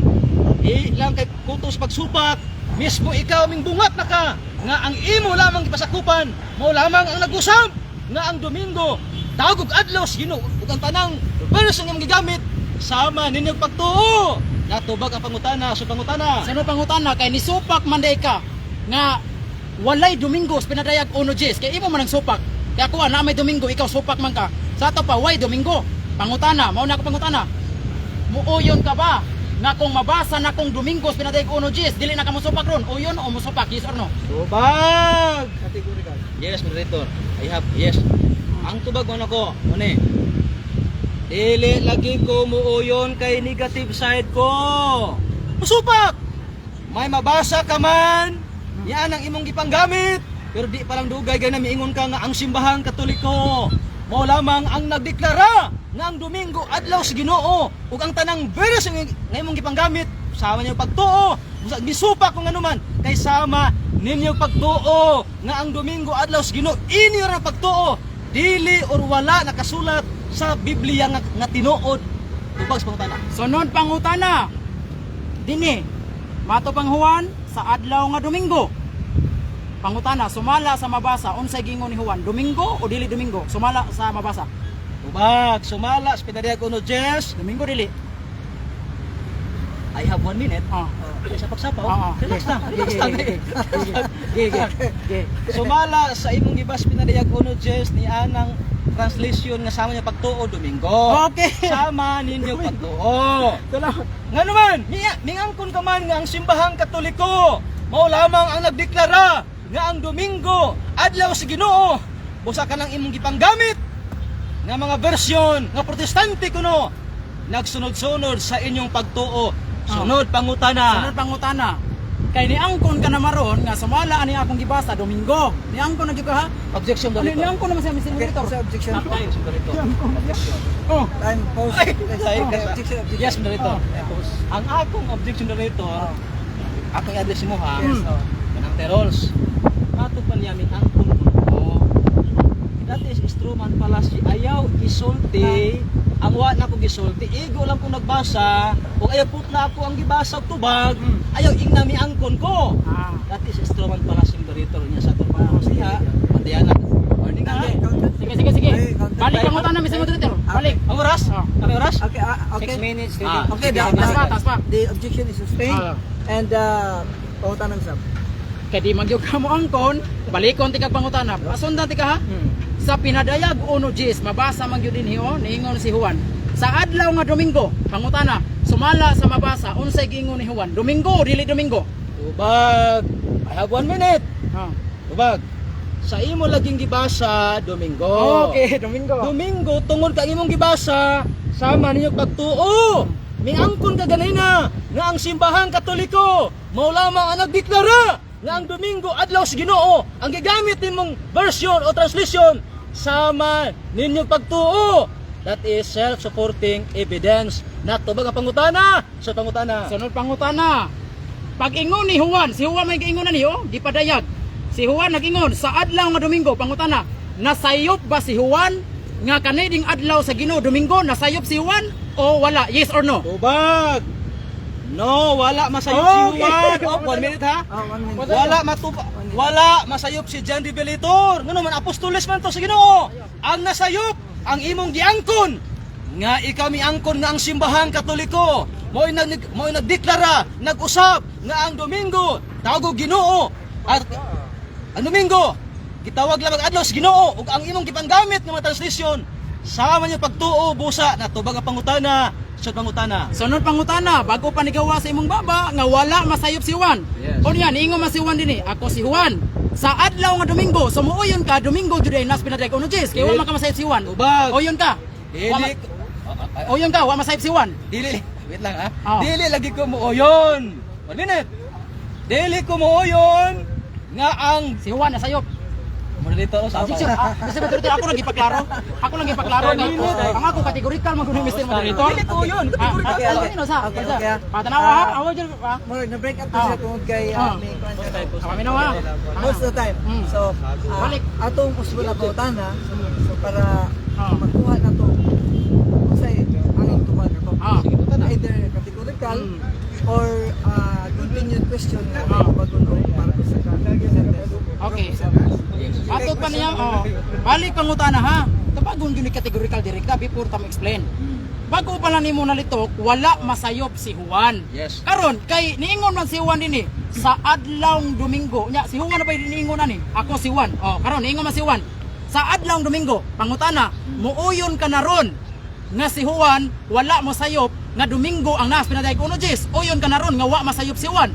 di lang kay kutos pagsupak, mismo ikaw ming bungat na ka nga ang imo lamang gipasakupan, mao lamang ang nag-usab nga ang Domingo tawag og adlaw sa Ginoo ug ang tanang verse ang imong gigamit sama ninyong pagtuo. Natubag ang pangutana sa pangutana. Sunod pangutana kay nisupak man day ka nga walay Domingos pinadayag uno Jis kay imo man ang supak. Kay ako na may Domingo, ikaw supak man ka. Sa ato pa way Domingo. Pangutana, mao na ako pangutana. Muuyon ka ba nga kung mabasa na kung Domingos pinadayag uno Jis, dili na ka mosupak ron? Uyon o mosupak, yes or no? Tubag! Categorical. Yes, moderator. I have, yes. Ang tubag mo nako, ano eh. Dili lagi ko muuyon kay negative side ko. Musupak! May mabasa ka man, yan ang imong gipanggamit. Pero di pa lang dugay gay na miingon ka nga ang simbahang Katoliko. Mao lamang ang nagdeklara nga ang Domingo adlaw sa Ginoo ug ang tanang verse nga imong gipanggamit sama ninyo pagtuo, busa gisupak kung anuman kay sama ninyo pagtuo nga ang Domingo adlaw sa Ginoo, inyo ra pagtuo, dili or wala nakasulat sa Biblia nga tinuod. Tubag sa pangutana. Sunod pangutana. Dini, mato pang Juan sa adlaw nga Domingo. Pangutana, sumala sa mabasa unsay gingon ni Juan, Domingo o dili Domingo? Sumala sa mabasa. Tubag, sumala sa Pinadayag Uno Jess. Domingo dili. I have 1 minute. Ah. Sa pagsapaw, Oo. relax lang, relax lang. Ge, ge, ge. Sumala sa imong gibas Pinadayag Uno Jess ni anang translation nga sama niya pagtuo Domingo. Okay. Sama ninyo pagtuo. Salamat. Nga naman, mingangkon ka man nga ang simbahang Katoliko mao lamang ang nagdeklara nga ang Domingo adlaw sa Ginoo. Busa ka ng imong gipanggamit nga mga bersyon nga Protestante kuno nagsunod-sunod sa inyong pagtuo. Sunod pangutana. Sunod pangutana. Kay niangkon ka na maron nga sumala ani akong gibasa Domingo. Niangkon na gyud ka ha? Objection Ano dito. niangkon naman siya Mr. Okay, Moderator? sa objection. Ay, moderator. Oh. Time pause. Ay, Okay, objection, objection. Yes, moderator. Oh. Ang akong objection moderator, akong i-address mo ha. Yes, oh. Kanang terols. Mato pa niya mingangkon ko. That is instrument pala si ayaw isulti ang wa na ko gisulti, igo lang ko nagbasa ug ayaw put na ako ang gibasa og tubag, ayaw ingna miangkon ko. That is instrument pala si moderator niya sa atong panahon siya patayanan warning ha. Okay, counter. Sige, sige, sige. Ay, counter. Balik pangutana Mr. Moderator. Balik. Ang oras? Oh. Ang oras? Okay, okay. 6 minutes. Ah. Okay, Taas pa, taas pa. The objection is sustained. Ah. And pangutanang sab. Kay di magyud ka mo angkon, balikon ti kag pangutana. Pasundan ti ka ha. Sa pinadayag uno Jis, mabasa man gyud dinhi oh, niingon si Juan. Sa adlaw nga Domingo, pangutana, sumala sa mabasa unsay giingon ni Juan? Domingo o dili Domingo? Tubag. I have 1 minute. Ah. Tubag. Sa imo laging gibasa Domingo. Okay, Domingo. Domingo tungod kang imong gibasa sama ninyo pagtuo. Miangkon ka ganina nga ang simbahang Katoliko mao lamang ang nagdeklara nga ang Domingo adlaw sa Ginoo. Ang gigamit nimong version o translation sama ninyo pagtuo. That is self-supporting evidence. Natubag ang pangutana sa pangutana. Sunod pangutana. Pag-ingon ni Juan, si Juan may giingon na niyo, gipadayag. Si Juan nag-ingon sa adlaw nga Domingo, pangutana, nasayop ba si Juan nga kaniding adlaw sa Ginoo Domingo, nasayop si Juan o wala? Yes or no? Tubag. No, wala masayop si Juan. Oh, 1 minute ha. Ah, 1 minute. Wala masayop si John Revelator. Ngano man apostoles man to sa Ginoo. Ang nasayop ang imong giangkon nga ikaw miangkon nga ang simbahang Katoliko mo'y nagdeklara, nag-usab nga ang Domingo tawag og Ginoo at ang Domingo gitawag lamang adlaw sa Ginoo ug ang imong gipanggamit nga mga translation sama niyo pagtuo busa natubag ang pangutana sa pangutana. Sunod pangutana, bago pa nigawa sa imong baba nga wala masayop si Juan. Yes. O niya, niingon man si Juan dinhi, ako si Juan. Sa adlaw nga Domingo, sumuuyon ka Domingo jud ay nas pinadayag uno Jis, kay wa man ka masayop si Juan. Tubag. Oyon ka. Dili Wa Oyon ka, wa masayop si Juan. Dili, wait lang ha. Oh. Dili lagi ko muoyon. 1 minute. Dili ko muoyon nga ang Si Juan nasayop. Moderator sa Objection. Mr. Moderator, ako lang gipaklaro. Ako lang gipaklaro. Ang ako kategorikal man kuno Mr. Moderator. Dili ko yun. Ah, Okay, okay, okay. okay. Sa, Okay, sa. okay, ah. Patanawa ha. Awo jud ha. More na break up to siya tungod kay may kuan siya. Paminaw ha. Most of the time. So, Balik. atong usbon na pangutana, so para makuha na to unsay ang tubag ato. Either categorical or continued question nga bagon o para sa sentence. Okay. Matod pa niya, oh. Balik pangutana ha. Tapagon gyud ni categorical direkta before ta mo explain. Bago pa lang nimo nalitok, wala masayop si Juan. Yes. Karon kay niingon man si Juan dinhi sa adlawng Domingo. Nya si Juan na ba niingon ani? Ako si Juan. Oh, karon niingon man si Juan. Sa adlawng Domingo, pangutana, muuyon ka na ron nga si Juan wala mo sayop nga Domingo ang nas pinadayag uno Jis. Uyon ka na ron nga wa masayop si Juan.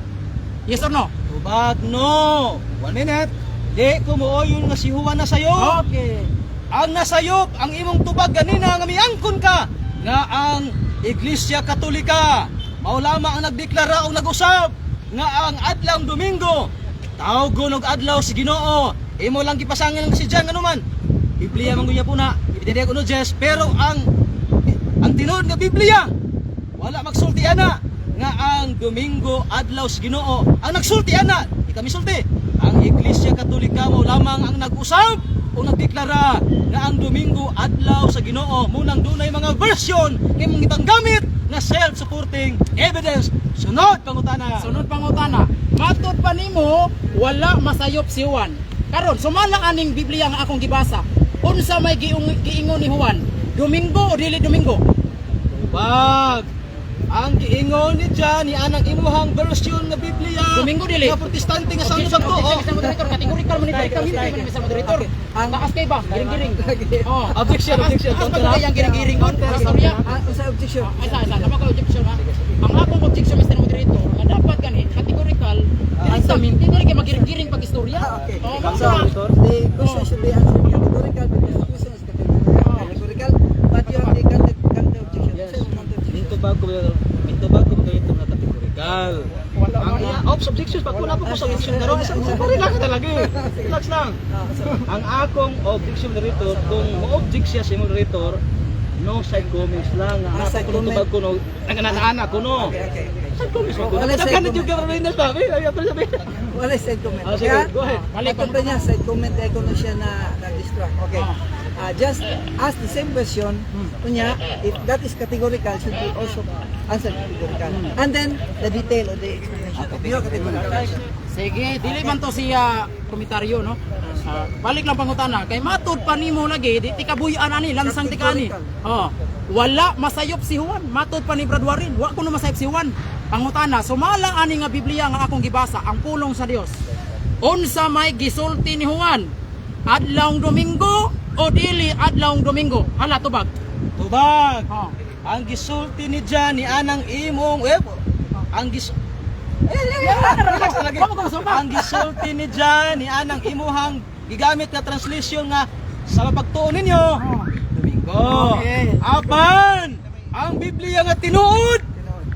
Yes or no? Tubag no. 1 minute. Di ko muoyon nga si Juan nasayop. Okay. Ang nasayop ang imong tubag ganina nga miangkon ka nga ang Iglesia Katolika mao lamang ang nagdeklara og nag-usab nga ang adlaw Domingo tawgon og adlaw si Ginoo. Imo lang gipasangan si John anuman. Biblia man gunya puna. Pinadayag uno Diyes, pero ang tinuod nga Biblia wala magsulti ana nga ang Domingo adlaw sa Ginoo. Ang nagsulti ana, di kami sulti. Ang Iglesia Katolika mo lamang ang nag-usab o nagdeklara nga ang Domingo adlaw sa Ginoo. Munang dunay mga version nga imong gipanggamit nga self-supporting evidence. Sunod pangutana. Sunod pangutana, matod pa nimo wala masayop si Juan. Karon sumala aning Biblia nga akong gibasa. Unsa may giingon ni Juan? Domingo o dili Domingo? Wag. Ang giingon ni John ni anang imuhang version nga Biblia. Domingo dili. Nga Protestante nga sa Objection, pagtuo. objection, Mr. Moderator, categorical man ito. Ikaw hindi man Mr. Moderator. Taas kay ba? Giring-giring. Oh. Objection, objection. Taas pa kay ang giring-giring kon. Istorya. Ah, unsa objection? Ay, isa, isa. Tama ka objection ha. Ang akong objection, Mr. Moderator, nga dapat gani categorical, directamente, dili kay magiring-giring pag istorya. Ah, okay. Oh, mao So, na. the question should be answered categorical because the question is categorical, categorical, but you have the counter objection. Yes. Unsa imong counter objection? Mintubag ko kayo itong na categorical. Wala Ang man. iya, ops, objections, pag wala po ko sa objection karon, isa ko relax talaga eh. Relax lang. Ah, so, Ang akong objection moderator, kung mo-object siya sa moderator, no side comments lang. Ang Ah, ako side kuno comment. tubag ko no, ang anak ko no. Okay. Side comments mo ko. Wala side Daghan na comment. yung government sabi, ay ako sabi. Wala side comment. Ah, sige, Okay, go ahead. Balik, Matod pa niya, side comment ay kuno siya na na-distract. Okay. Ah, just ask the same question. Unya, if that is categorical, should be also answered categorical. And then, the detail of the explanation of your categorical answer. Sige, dili man to siya komentaryo no. Ah, balik lang pangutana kay matud pa nimo lagi di ti kabuy-an ani lansang ti kani. Oh, wala masayop si Juan. Matud pa ni Brad Warren, wa kuno masayop si Juan. Pangutana, sumala ani nga Biblia nga akong gibasa, ang pulong sa Dios. Unsa may gisulti ni Juan? Adlawng Domingo o dili adlawng Domingo? Hala tubag. Tubag. Oh. Ang gisulti ni John ni anang imong eh, ang gis Relax na lagi. Wa mo ka masumpa. Ang gisulti ni John ni anang imuhang gigamit nga translation nga sa pagtuo ninyo. Domingo. Okay. Apan ang Biblia nga tinuod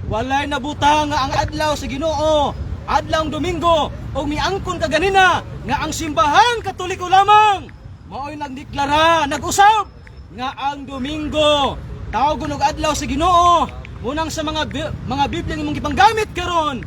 walay nabutang nga ang adlaw sa Ginoo, adlaw Domingo ug miangkon ka ganina nga ang simbahan Katoliko lamang mao'y nagdeklara, nag-usab nga ang Domingo tawgon og adlaw sa Ginoo. Munang sa mga Biblia nga imong gipanggamit karon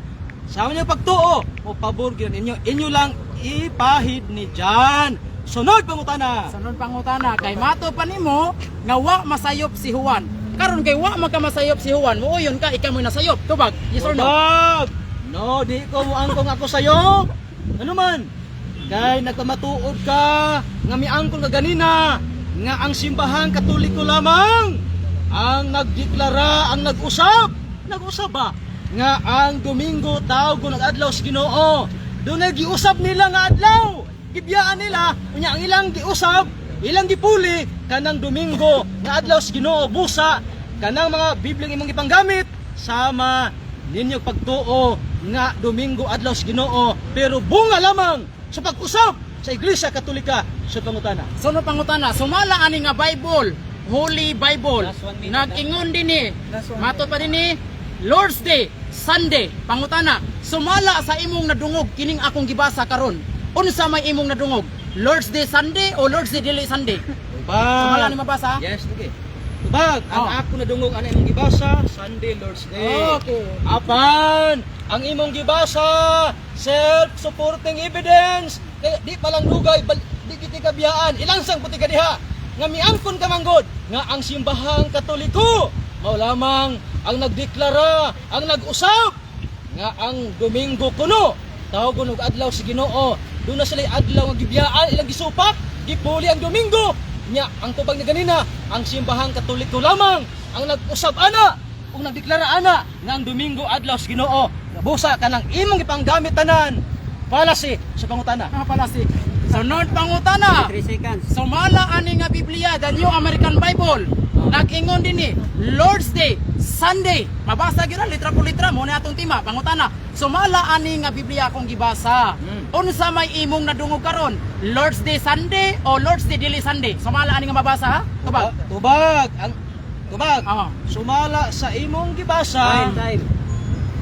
sa inyong pagtuo, mo pabor gyud ninyo, inyo lang ipahid ni John. Sunod pangutana. Sunod pangutana kay mato pa nimo nga wa masayop si Juan. Karon kay wa makamasayop si Juan, muuyon ka ikaw mo'y nasayop. Tubag. Yes or no? Tubag! No, di ko muangkong ako sa'yo. Ano man? Kay nagpamatuod ka nga miangkon ka ganina nga ang simbahan Katoliko lamang ang nagdeklara, ang nag-usab. Nag-usab ba? Nga ang Domingo tawag ng adlaw sa Ginoo. Doon giusab nila nga adlaw. Gibiyaan nila, unya ang ilang giusab, ilang gipuli kanang Domingo nga adlaw sa Ginoo busa kanang mga Biblia imong gipanggamit sama ninyo pagtuo nga Domingo adlaw sa Ginoo pero bunga lamang sa pag-usab sa Iglesia Katolika sa pangutana. Sunod pangutana, sumala ani nga Bible, Holy Bible. Last one minute. Nag-ingon dinhi. Last one. Matod pa dinhi, Lord's Day, Sunday. Pangutana, sumala sa imong nadungog kining akong gibasa karon. Unsa may imong nadungog? Lord's Day Sunday o Lord's Day dili Sunday? Sumala ni mabasa? Yes, okay. Tubag, ang Oh. ako nadungog ana imong gibasa, Sunday Lord's Day. Okay. Apan, ang imong gibasa, self-supporting evidence. Kaya di pa lang dugay, di kiti kabiyaan, ilangsang puti ka diha. Nga miangkon ka manggod, nga ang simbahang Katoliko, mao lamang ang nagdeklara, ang nag-usab, nga ang Domingo kuno, tawgon og adlaw sa Ginoo. Doon na sila adlaw nga gibiyaan, ilang gisupak, gipuli ang Domingo. Nya ang tubag ni ganina, ang simbahang Katoliko lamang ang nag-usab ana ug nagdeklara ana nga ang Domingo adlaw sa Ginoo. Busa kanang imong gipanggamit tanan. Palasi sa pangutana. Ah, pala si. Sunod pangutana. 3 seconds. Sumala ani nga Biblia, the New American Bible. Nag-ingon dinhi, Lord's Day, Sunday. Mabasa gyud na litra po litra mo na atong tema. Pangutana, sumala ani nga Biblia akong gibasa. Unsa may imong nadungog karon? Lord's Day Sunday o Lord's Day dili Sunday? Sumala ani nga mabasa ha? Tubag. Tubag ang tubag. Ah. Sumala sa imong gibasa. Time, time.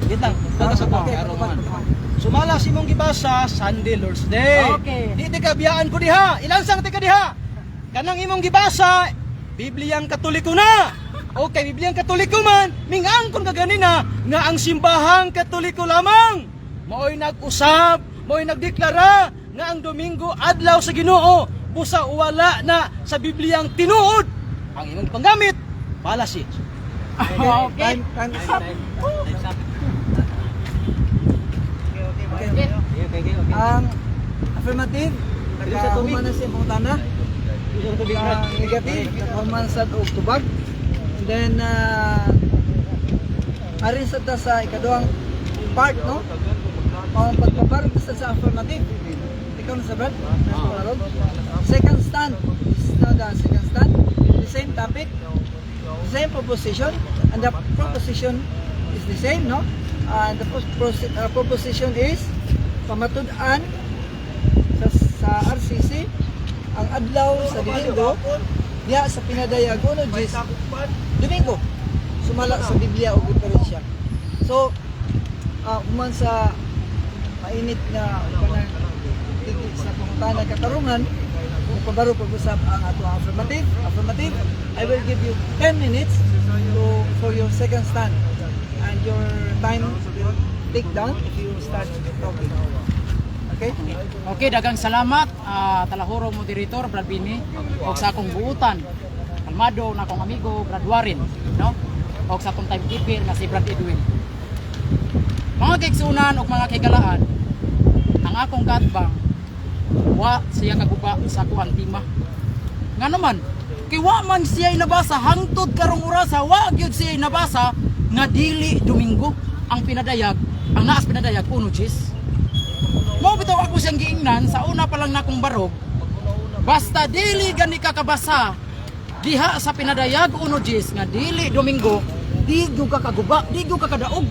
Wait lang, tubag sa Okay, araw tubag, man. tubag. Sumala sa imong gibasa Sunday Lord's Day. Okay. Di ti kabiyaan ko diha. Ilansang ti ka diha. Kanang imong gibasa Bibliyang Katoliko na. Okay, Bibliyang Katoliko man, mingangkon ka ganina nga ang simbahang Katoliko lamang mao'y nag-usab, mao'y nagdeklara nga ang Domingo adlaw sa Ginoo, busa wala na sa Bibliyang tinuod ang imong panggamit. Fallacy. Okay. Time, time is up. Time's up. Okay. Okay. Ang affirmative, Dili sa tubig. nakahuman na siya pangutana. Ang negative, nakahuman sa og tubag. And then, arin sa ta sa ikaduhang part, no? Ang pagpaparog sa affirmative. Ikaw na sa Brad? Parog. Second stand. This is now the second stand. The same topic, the same proposition, and the proposition is the same, no? And the proposition is pamatud-an sa RCC ang adlaw sa Domingo diha sa Pinadayag uno Diyes Domingo sumala sa Biblia o referensya. So human sa mainit na kanang tigil sa pangutana katarungan kung pabaro pag-usap ang ato affirmative affirmative, I will give you 10 minutes to for your second stand, and your time will take down if you start talking, okay? Okay, dagang salamat, talahurong moderator Brad Bini og sa akong buutan. Kalmado na akong amigo Brad Warren, no? Og sa akong timekeeper nga si Brad Edwin. Mga kaigsunan og mga kaigalaan, ang akong katbang wa siya kaguba sa akuang tima. Nga naman, kay wa man siya nabasa hangtod karong orasa, wa gyud siya nabasa nga dili Domingo ang pinadayag, ang naas pinadayag uno Diyes. Mao bitaw ako siyang giingnan sa una pa lang nakong barog. Basta dili gani ka kabasa diha sa pinadayag uno Diyes nga dili Domingo, di gyud ka kaguba, di gyud ka kadaog.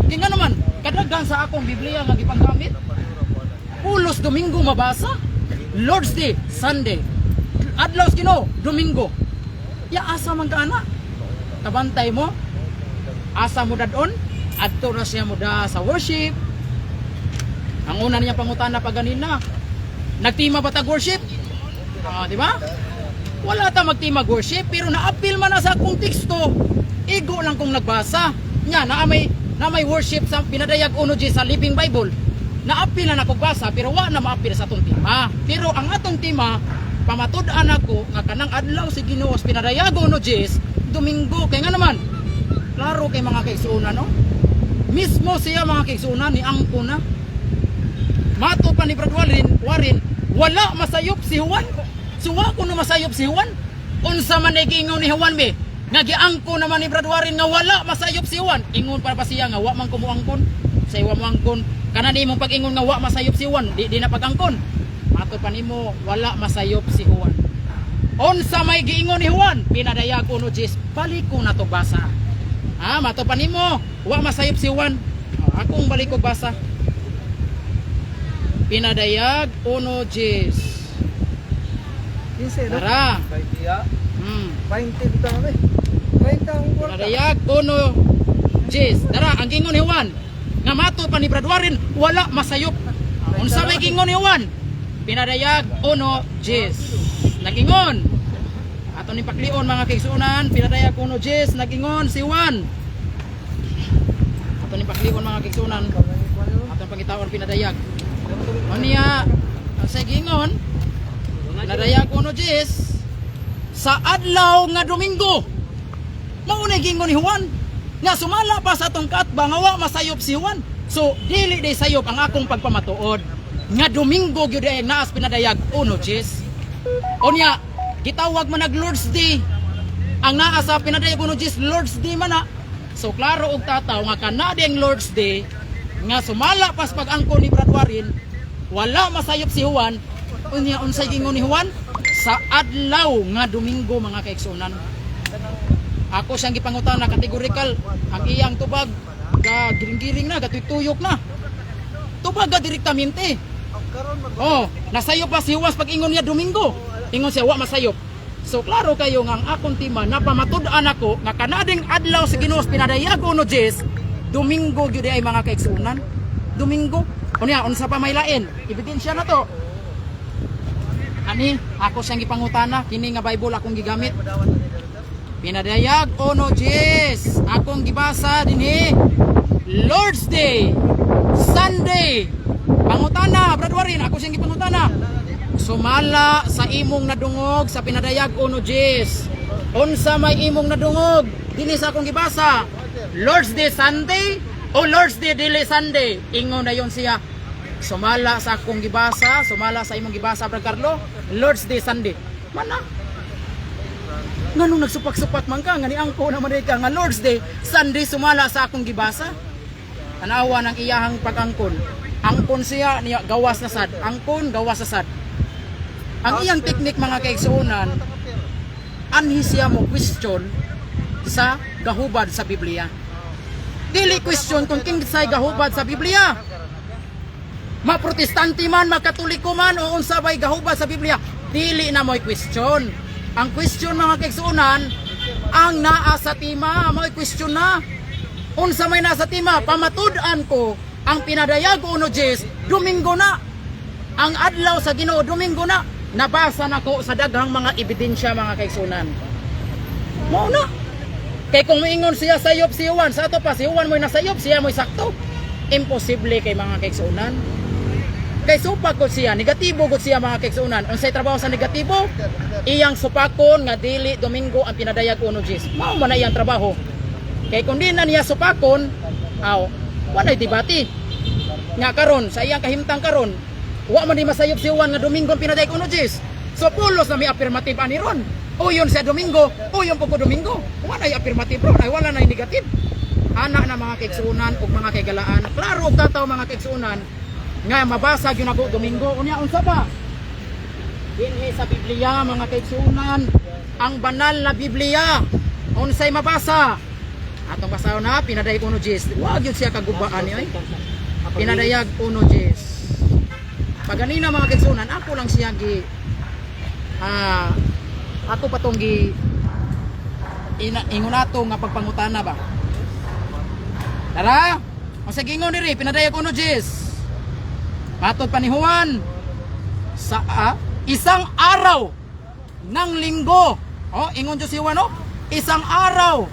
Kay nga naman, kadaghan sa akong Biblia nga gipanggamit, pulos Domingo mabasa, Lord's Day, Sunday. Adlaw sa Ginoo, Domingo. Ya asa man ka ana? Kabantay mo, asa mo dadon, adto na siya mo da sa worship. Ang una niya pangutana pa ganina, nagtima ba tag worship? Ah, di ba? Wala ta magtima worship pero naapil man na sa akong teksto. Igo lang kong nagbasa. Nya na may worship sa pinadayag uno G sa Living Bible. Naapil na nako basa pero wa na maapil sa atong tema. Pero ang atong tema pamatud-an ako nga kanang adlaw si Ginoo sa pinadayag uno G Domingo kay nga naman. Klaro kay mga kaigsuonan, no? Mismo siya mga kaigsuonan ni angko na. Mato pa ni Brad Warren, Warren, wala masayop si Juan. Suwa ko no masayop si Juan. Unsa man ay giingon ni Juan be? Nga giangko naman ni Brad Warren nga wala masayop si Juan. Ingon pa pa siya nga wa man ko moangkon. Sa iwa moangkon. Kana nimo pag-ingon nga wa masayop si Juan, di, di na pag-angkon. Mato pa nimo wala masayop si Juan. Unsa may giingon ni Juan? Pinadayag uno Jis, balik ko na to basa. Ha, mato pa nimo, wa masayop si Juan. Oh, akong balik ko basa. Pinadayag uno Jis. 15, no? Tara. 20 20 bitaw na eh. 20 ang kwarta. Pinadayag uno Jis. Tara, ang gingon ni Juan. Nga mato pa ni Brad Warren, wala masayop. Unsa may gingon ni Juan? Pinadayag uno Jis. Nagingon. Ato ni paklion mga kaigsuonan, pinadayag uno Jis, nagingon si Juan. Ato ni paklion mga kaigsuonan. Ato pangitaon pinadayag. Unya, ang sa gingon, pinadayag uno Jis sa adlaw nga Domingo. Mao na gingon ni Juan nga sumala pa sa atong kaatbang nga wa masayop si Juan. So dili day sayop ang akong pagpamatuod nga Domingo gyud ay naas pinadayag uno Jis. Unya gitawag man nag Lord's Day. Ang naa sa pinadayag uno Jis, Lord's Day man na. So klaro og tataw nga kana ding Lord's Day nga sumala pas pag-angko ni Brad Warren, wala masayop si Juan. Unya unsay gingon ni Juan? Sa adlaw nga Domingo mga kaigsuonan. Ako siyang gipangutana kategorikal ang iyang tubag ga giring-giring na, gatuyok na. Tubag ga direktamente. Oh, nasayop pa si Juan pag ingon niya Domingo. Ingon siya wa masayop. So klaro kayo nga ang akong tima napamatud-an ako nga kanading adlaw sa Ginoo sa pinadayag uno Jis, Domingo gyud ay mga kaigsuonan. Domingo. Unya unsa pa may lain? Ebidensya na to. Ang Kani ako siyang gipangutana kini nga Bible akong gigamit. Pinadayag uno Diyes. Akong gibasa dinhi Lord's Day, Sunday. Pangutana, Brad Warren, ako siyang gipangutana. Sumala sa imong nadungog sa Pinadayag uno Diyes. Unsa may imong nadungog dinhi sa akong gibasa? Lord's Day Sunday o Lord's Day dili Sunday? Ingon na yon siya. Sumala sa akong gibasa, sumala sa imong gibasa, Brad Carlo, Lord's Day Sunday. Mana nganong nagsupak-supak man ka nga ni angko naman ka nga Lord's Day Sunday sumala sa akong gibasa? Tanawa ng iyahang pag-angkon. Angkon siya niya, gawas na sad. Angkon, gawas na sad. Ang iyang teknik, mga kaigsuonan, anhi siya mo question sa gahubad sa Biblia. Dili question kung kinsay gahubad sa Biblia. Ma-Protestante man, ma-Katoliko man, o unsa bay gahubad sa Biblia, dili na mo'y question. Ang question, mga kaigsuonan, ang naa sa tema, mo'y question na. Unsa may nasa tema? Pamatud-an ko ang Pinadayag uno Diyes, Domingo na. Ang adlaw sa Ginoo, Domingo na. Nabasa nako sa daghang mga ebidensya, mga kaigsuonan. Mao na. Kay kung moingon siya sayop si Juan, sa ato pa si Juan mo'y nasayop, siya mo'y sakto. Imposible kay mga kaigsuonan. Kay supak ko siya, negatibo gud siya, mga kaigsuonan. Unsay trabaho sa negatibo? Iyang supakon nga dili Domingo ang Pinadayag uno Diyes. Mao man na iyang trabaho. Kay kung di na niya supakon, aw, walay debate. Nga karon sa iyang kahimtang karon, wa man di masayop si Juan nga Domingo ang Pinadayag uno Diyes. So pulos na may affirmative ani ron. Uyon siya Domingo, uyon po ko Domingo. Wala affirmative ron, ay wala na negative. Ana na, mga kaigsuonan ug mga kaigalaan. Klaro og tataw, mga kaigsuonan, nga mabasa gyud nako Domingo. Unya unsa pa? Dinhi sa Biblia, mga kaigsuonan, ang banal na Biblia. Unsay mabasa? Atong basahon na Pinadayag uno Diyes. Wa gyud siya kagubaan ni ay. Pinadayag uno Diyes. Paganina, mga kaigsuonan, ako lang siya gi ako pa tong gi ingon ato nga pagpangutana ba. Tara, ang sa gingon diri Pinadayag uno Diyes. Matod pa ni Juan sa isang araw ng linggo. Oh, ingon Diyos si Juan, oh, isang araw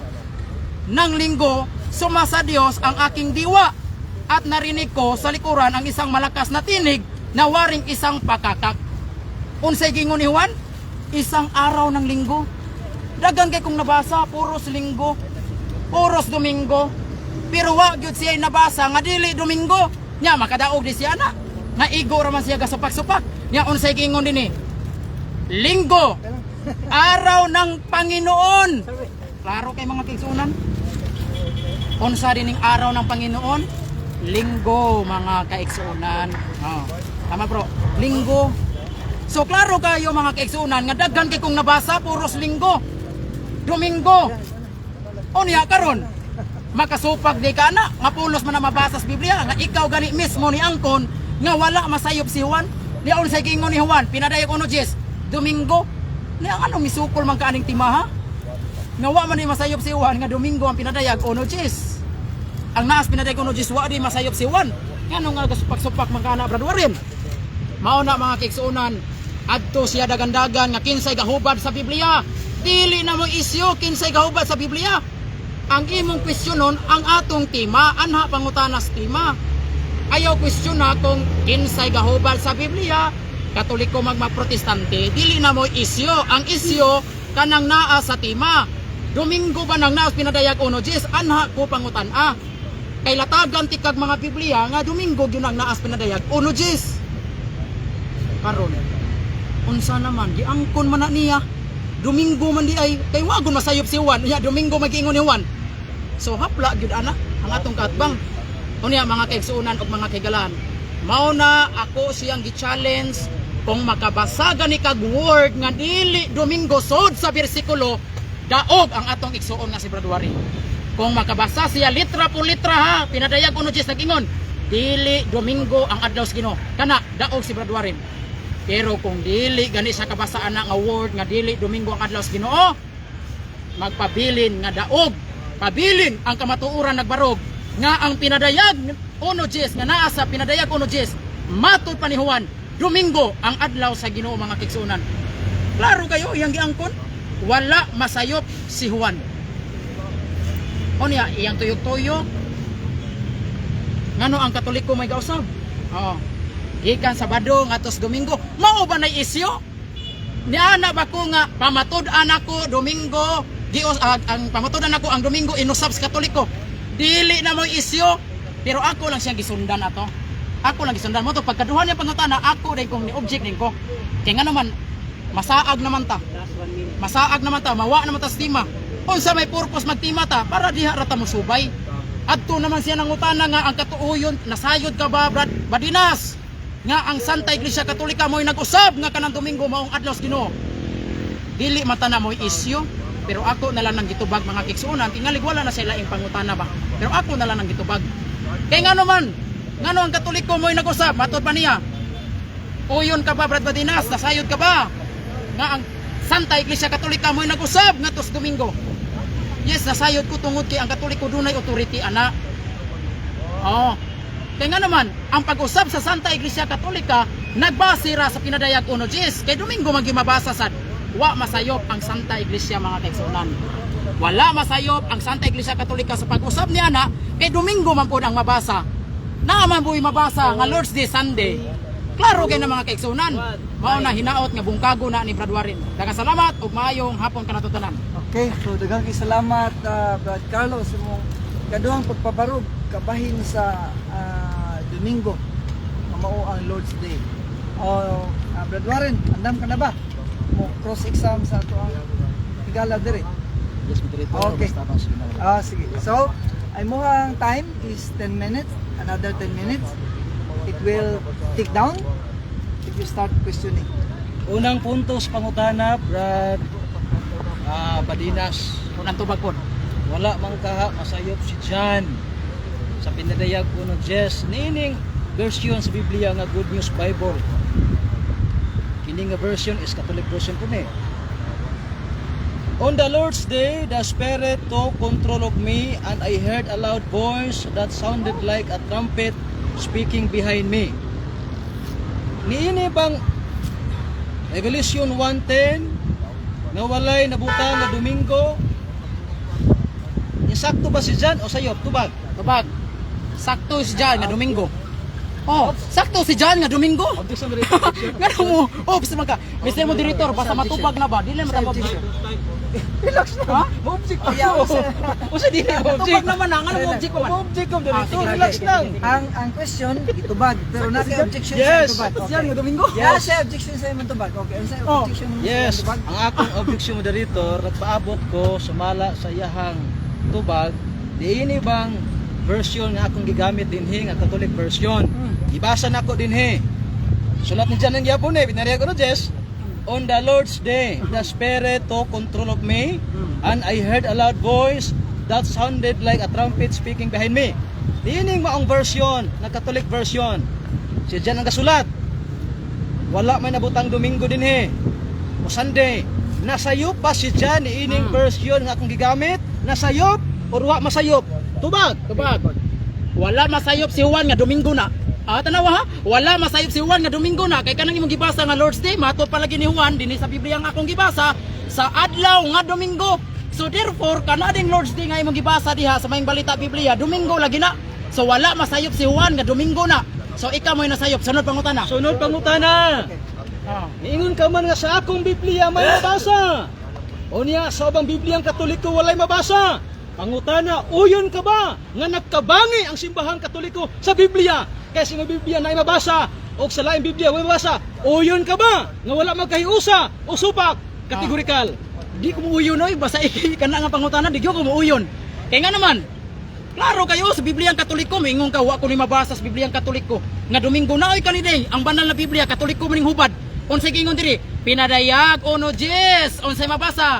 ng linggo, sumasa Diyos ang aking diwa at narinig ko sa likuran ang isang malakas na tinig na waring isang pakakak. Unsay gingon ni Juan? Isang araw ng linggo. Dagan kay kong nabasa, puros linggo, puros Domingo. Pero wa gyud siya nabasa nga dili Domingo. Nya makadaog di siya na. Nga igo ra man siya gasupak-supak. Nya unsay gingon dinhi? Linggo, araw ng Panginoon. Klaro kay mga kaigsuonan. Unsa dining araw ng Panginoon? Linggo, mga kaigsuonan. Oh. Tama, bro. Linggo. So klaro kayo, mga kaigsuonan, nga daghan kay kong nabasa puros linggo. Domingo. Unya karon makasupag di ka na nga pulos man na mabasa sa Biblia nga ikaw gani mismo ni angkon nga wala masayop si Juan. Ni unsay giingon ni Juan? Pinadayag uno Diyes, Domingo. Ni ang anong misukol man kaaning timaha? Nga wa man ni masayop si Juan nga Domingo ang Pinadayag uno Diyes. Ang naas Pinadayag uno Diyes, wa di masayop si Juan. Ngano nga gasupak-supak man kana, Brad Warren? Mao na, mga kaigsuonan, adto siya dagandagan nga kinsay gahubad sa Biblia. Dili na mo isyu kinsay gahubad sa Biblia. Ang imong kwestiyonon ang atong tema, anha pangutanas tema. Ayaw kwestiyon na kung kinsay gahubad sa Biblia, Katoliko magma-Protestante, dili na mo isyu. Ang isyu kanang naa sa tema. Domingo ba nang naas Pinadayag uno Diyes? Anha ko pangutan-a. Kay latagan tikag mga Biblia nga Domingo gyud ang naas Pinadayag uno Diyes. Karon unsa naman giangkon man na niya Domingo man di ay, kay wa gun masayop si Juan nya Domingo magiingon ni Juan. So hapla gyud ana ang atong kaatbang. Unya, mga kaigsuonan ug mga kaigalaan, mao na ako siyang gi-challenge kung makabasa gani kag word nga dili Domingo sod sa bersikulo, daog ang atong igsuon nga si Brad Wari. Kung makabasa siya litra po litra ha, Pinadayag uno Diyes nag-ingon dili Domingo ang adlaw sa Ginoo, kana daog si Brad Warren. Pero kung dili gani sa kabasaan na nga word nga dili Domingo ang adlaw sa Ginoo, magpabilin nga daog, pabilin ang kamatuoran nagbarog nga ang Pinadayag uno Diyes, nga naa sa Pinadayag uno Diyes, matod pa ni Juan. Domingo ang adlaw sa Ginoo, mga kaigsuonan. Klaro kayo iyang giangkon, wala masayop si Juan. O niya, iyang tuyok-tuyok. Ngano ang Katoliko may gausab? Oo. Gikan Sabado ngatos Domingo, mao ba nay isyu? Niana ba ko nga pamatud-an ako Domingo, gios ang pamatud-an ako ang Domingo inusab sa Katoliko. Dili na mo isyu, pero ako lang siyang gisundan ato. Ako lang gisundan mo to pagkaduha niya pangutana, ako din kong ni-object din ko. Kay nga naman masaag naman ta. Masaag naman ta, mawa naman ta sa tima. Unsa may purpose magtima ta para diha ra ta mosubay. Adto naman siya nangutana nga ang katuoyon, nasayod ka ba, Brad Badinas? Nga ang Santa Iglesia Katolika mo'y nag-usab nga kanang Domingo maong adlaw sa Ginoo. Dili mata na mo'y isyu, pero ako na lang nang gitubag, mga kaigsuonan, tingali wala na sila laing pangutana ba. Pero ako na lang nang gitubag. Kay ngano man, ngano ang Katoliko mo'y nag-usab, matod pa niya. Uyon ka ba, Brad Badinas? Nasayod ka ba? Nga ang Santa Iglesia Katolika mo'y nag-usab nga tos Domingo. Yes, nasayod ko tungod kay ang Katoliko dunay authority ana. Oo. Kaya nga naman, ang pag-usab sa Santa Iglesia Katolika nagbase ra sa pinadayag uno Diyes. Kay Domingo man gyud mabasa sad. Wa masayop ang Santa Iglesia, mga kaigsuonan. Wala masayop ang Santa Iglesia Katolika sa pag-usab niya na kay Domingo man pud ang mabasa. Naa man buhi mabasa nga Lord's Day Sunday. Klaro kay na, mga kaigsuonan. Mao na hinaot nga bungkago na ni Brad Warren. Daghang salamat ug maayong hapon kanatutonan. Okay, so daghang kay salamat, Brad Carlos, sa imong kaduhang pagpabarog kabahin sa Domingo nga mao ang Lord's Day. Oh, Brad Warren, andam ka na ba? Mo cross exam sa ato ang higala diri. Yes, moderator. Okay. Basta bang sige na lang. Ah, sige. So, ay mo ang time is 10 minutes, another 10 minutes. It will tick down if you start questioning. Unang punto sa pangutana, Brad Badinas. Unang tubag pod. Wala man kaha masayop si John sa pinadayag uno Jess niining version sa Biblia nga Good News Bible. Kini nga version is Catholic version po ni. On the Lord's day, the Spirit took control of me and I heard a loud voice that sounded like a trumpet speaking behind me. Niini bang Revelation 1:10 nga walay nabutang nga Domingo? Insakto ba si John o sayop? Tubag. Tubag. Sakto si John nga Domingo. Oh, sakto si John nga Domingo. Objection, moderator. Ngano mo? Oh, basta man ka. Mr. Moderator, basta matubag na ba? Dili na matubag. Relax na. Ha? Object Yeah, Usa dili Matubag object. naman na. Ngano mo object ko man? Object ko Ah, moderator. sige, Relax sige, lang. Ang question itubag, pero nasa objection Yes. sa itubag. Si John nga Domingo. Yes, sa objection sa imong tubag. Okay, unsa Oh. objection mo sa Yes, imong tubag? ang akong objection, moderator, nagpaabot ko sumala sa iyahang tubag, diini bang version nga akong gigamit dinhi nga Catholic version. Gibasa nako dinhi. Sulat ni John ang gyapon eh, binarya ko no Jess. On the Lord's day, the Spirit took control of me, and I heard a loud voice that sounded like a trumpet speaking behind me. Diining maong version, na Catholic version. Si John ang gasulat. Wala may nabutang Domingo dinhi o Sunday. Nasayop ba si John ining version nga akong gigamit? Nasayop or wa masayop? Tubag. Tubag. Wala masayop si Juan nga Domingo na. Ah, tanawa ha? Wala masayop si Juan nga Domingo na. Kay kanang imong gibasa nga Lord's Day, matod palagi ni Juan dinhi sa Biblia nga akong gibasa sa adlaw nga Domingo. So therefore, kana ding Lord's Day nga imong gibasa diha sa Maayong Balita Biblia, Domingo lagi na. So wala masayop si Juan nga Domingo na. So ikaw mo'y nasayop. Sunod pangutana. Sunod pangutana. Ah. Niingon ka man nga sa akong Biblia may mabasa. O niya sa ubang Biblia ang Katoliko walay mabasa. Pangutana, uyon ka ba nga nagkabangi ang simbahang Katoliko sa Biblia? Kaya sa imong Biblia na mabasa o sa laing Biblia way mabasa. Uyon ka ba nga wala magkahiusa o supak? Kategorikal. Di ko muuyon oy, basta iki kana nga pangutana di gyud ko muuyon. Kay nga naman, klaro kayo sa Biblia ang Katoliko, moingon ka wa ko ni mabasa sa Biblia ang Katoliko. Nga Domingo na oy kanide, ang banal na Biblia Katoliko maning hubad. Unsay giingon diri? Pinadayag uno Diyes, unsay mabasa?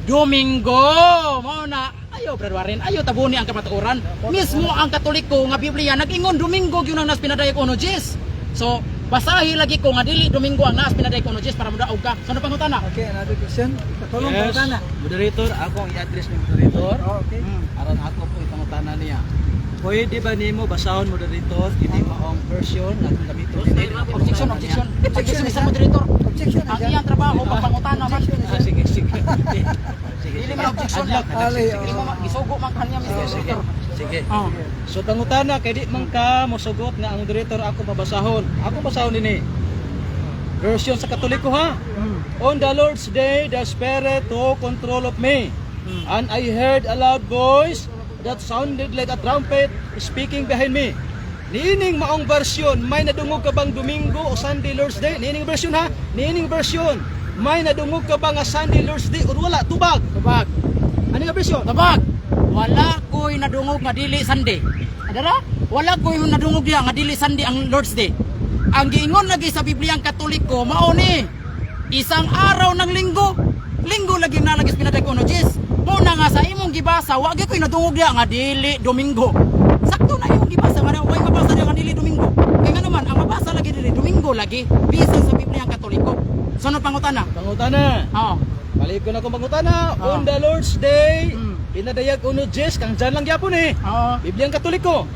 Domingo. Mao na ayo, Brad Warren, ayo tabuni ang kamatuoran. Mismo ang Katoliko nga Biblia nag-ingon Domingo gyud ang nas pinadayag uno Diyes. So, basahi lagi ko nga dili Domingo ang nas pinadayag uno Diyes para modaog ka. Sunod pangutana. Okay, another question. Katulong pangutana. Moderator, ako ang i-address ni moderator. Oh, okay. Aron ako po ipangutana niya. Pwede ba nimo basahon, moderator, kini maong version na akong gamiton? Objection, objection. Objection, Mr. Moderator. Objection Ang na. iyang trabaho, pagpangutana man. Ah, sige, sige. Sige, Dili sige. man objection. Adlock, adlock, Ali, sige, Dili mo gisugo man kanya, Mr. sige. Moderator. Sige. Oh. So pangutana kay di man ka mosugot nga ang moderator ako mabasahon. Ako basahon dinhi. Version sa Katoliko, ha. "On the Lord's day, the Spirit took control of me. And I heard a loud voice that sounded like a trumpet speaking behind me." Niining maong version, may nadungog ka bang Domingo o Sunday Lord's Day? Niining version, ha? Niining version, may nadungog ka ba nga Sunday Lord's Day or wala? Tubag. Tubag. Ano nga version? Tubag. Wala ko'y nadungog nga dili Sunday. Adara? Wala ko'y nadungog diha nga dili Sunday ang Lord's Day. Ang giingon lagi sa Biblia ang Katoliko mao ni isang araw ng linggo. Linggo lagi na lagi sa pinadag uno Jis. Muna nga sa imong gibasa, wa gyud ko'y nadungog diha nga dili Domingo. Sakto na imong gibasa nga way mabasa diha nga dili Domingo. Kay nga naman ang mabasa lagi dili Domingo lagi bisan sa Biblia ang Katoliko. Sunod pangutana. Pangutana. Oh. Balik ko na kung pangutana. Ah. On the Lord's Day, pinadayag uno Diyes, kang dyan lang gyapon eh. Oo. Biblia ang Katoliko.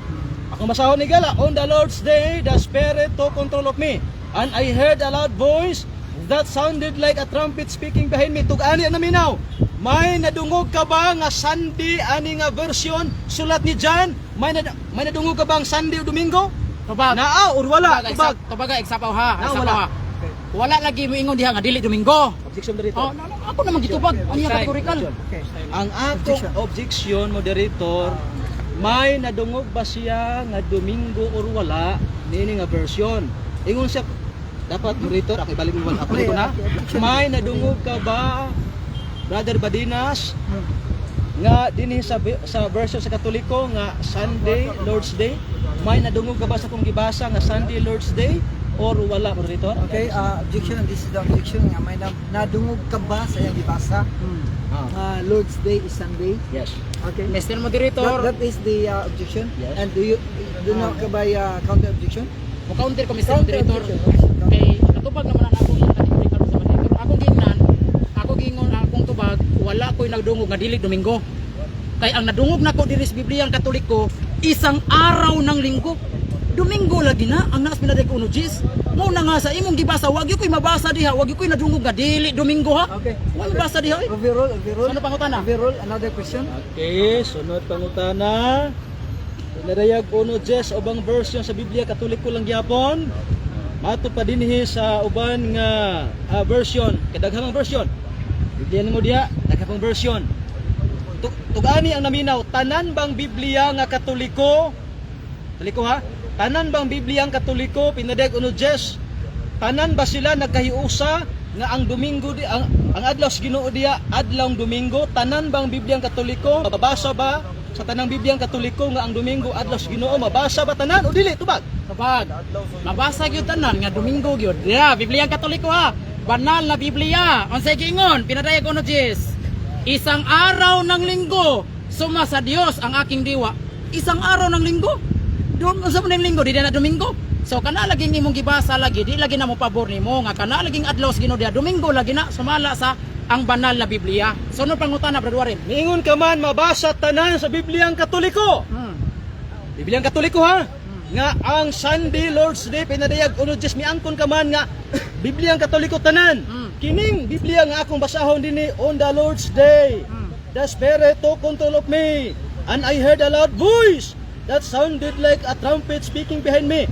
Ako masahon ni Gala, "On the Lord's day, the Spirit took control of me. And I heard a loud voice that sounded like a trumpet speaking behind me." Tug-ani ang naminaw. May nadungog ka ba nga Sunday ani nga version sulat ni John? May nadungog ka ba ang Sunday o Domingo? Tubag. Naa or wala? Tubag, Tubag. Tubaga, eksapaw ha. Na, Eksapaw wala. ha. Wala lagi moingon diha nga dili Domingo. Objection dito. Oh, no, no, ako naman gitubag. Ang iya categorical. Okay. Ang akong Objection. objection, moderator, may nadungog ba siya nga Domingo or wala niini nga version? Ingon siya dapat, moderator, ako ibalik mo wala. Ako ko na. May nadungog ka ba, Brother Badinas, nga dinhi sa version sa Katoliko nga Sunday Lord's Day? May nadungog ka ba sa akong gibasa nga Sunday Lord's Day or wala, moderator? Okay, objection, this is the objection nga may nadungog ka ba sa iyang gibasa? Ah, Lord's Day is Sunday. Yes. Okay. Mr. Moderator, That is the objection. Yes. And do you do not ka ba counter objection? mo counter ko, Mr. Counter Moderator. objection. Kay natubag naman ang akong iyang categorical sa moderator. Akong giingnan, ako giingon ang akong tubag, wala ko'y nagdungog nga dili Domingo. Kay ang nadungog nako diri sa Biblia ang Katoliko, isang araw ng linggo. Domingo lagi na ang naas pinadag uno Jis. Mo na nga sa imong gibasa, wag gyud ko'y mabasa diha, wag gyud ko'y nadungog nga dili Domingo ha. Okay. Wala mabasa diha oy. Overall, overall. Ano pangutana? Overall, another question. Okay, sunod pangutana. Pinadayag uno Jes ubang version sa Biblia Katoliko lang gyapon. Mato pa dinhi sa uban nga version, kay daghang ang version. Biblia nimo diha, daghang version. Tugani ang naminaw, tanan bang Biblia nga Katoliko? Katoliko ha? Tanan bang Biblia ang Katoliko pinadayag uno Jes? Tanan ba sila nagkahiusa nga ang Domingo di ang adlaw sa Ginoo diya adlawng Domingo? Tanan bang Biblia ang Katoliko? Mabasa ba sa tanang Biblia ang Katoliko nga ang Domingo adlaw sa Ginoo? Mabasa ba tanan o dili? Tubag. Tubag. Mabasa gyud tanan nga Domingo gyud. Yeah, Biblia ang Katoliko ha. Banal na Biblia. Unsay giingon? Pinadayag uno Jis. Isang araw ng linggo, suma sa Dios ang aking diwa. Isang araw ng linggo. Dum unsa man ang linggo, di na Domingo. So kana laging imong gibasa lagi, di lagi na mo pabor nimo nga kana laging adlaw sa Ginoo diha Domingo lagi na sumala sa ang banal na Biblia. Sunod pangutana, Brother Warren. Niingon ka man mabasa tanan sa Biblia ang Katoliko. Biblia ang Katoliko ha. Nga ang Sunday Lord's Day pinadayag uno Diyos, miangkon ka man nga Biblia ang Katoliko tanan. Kining Biblia nga akong basahon dinhi, "On the Lord's Day, the Spirit took control of me and I heard a loud voice that sounded like a trumpet speaking behind me."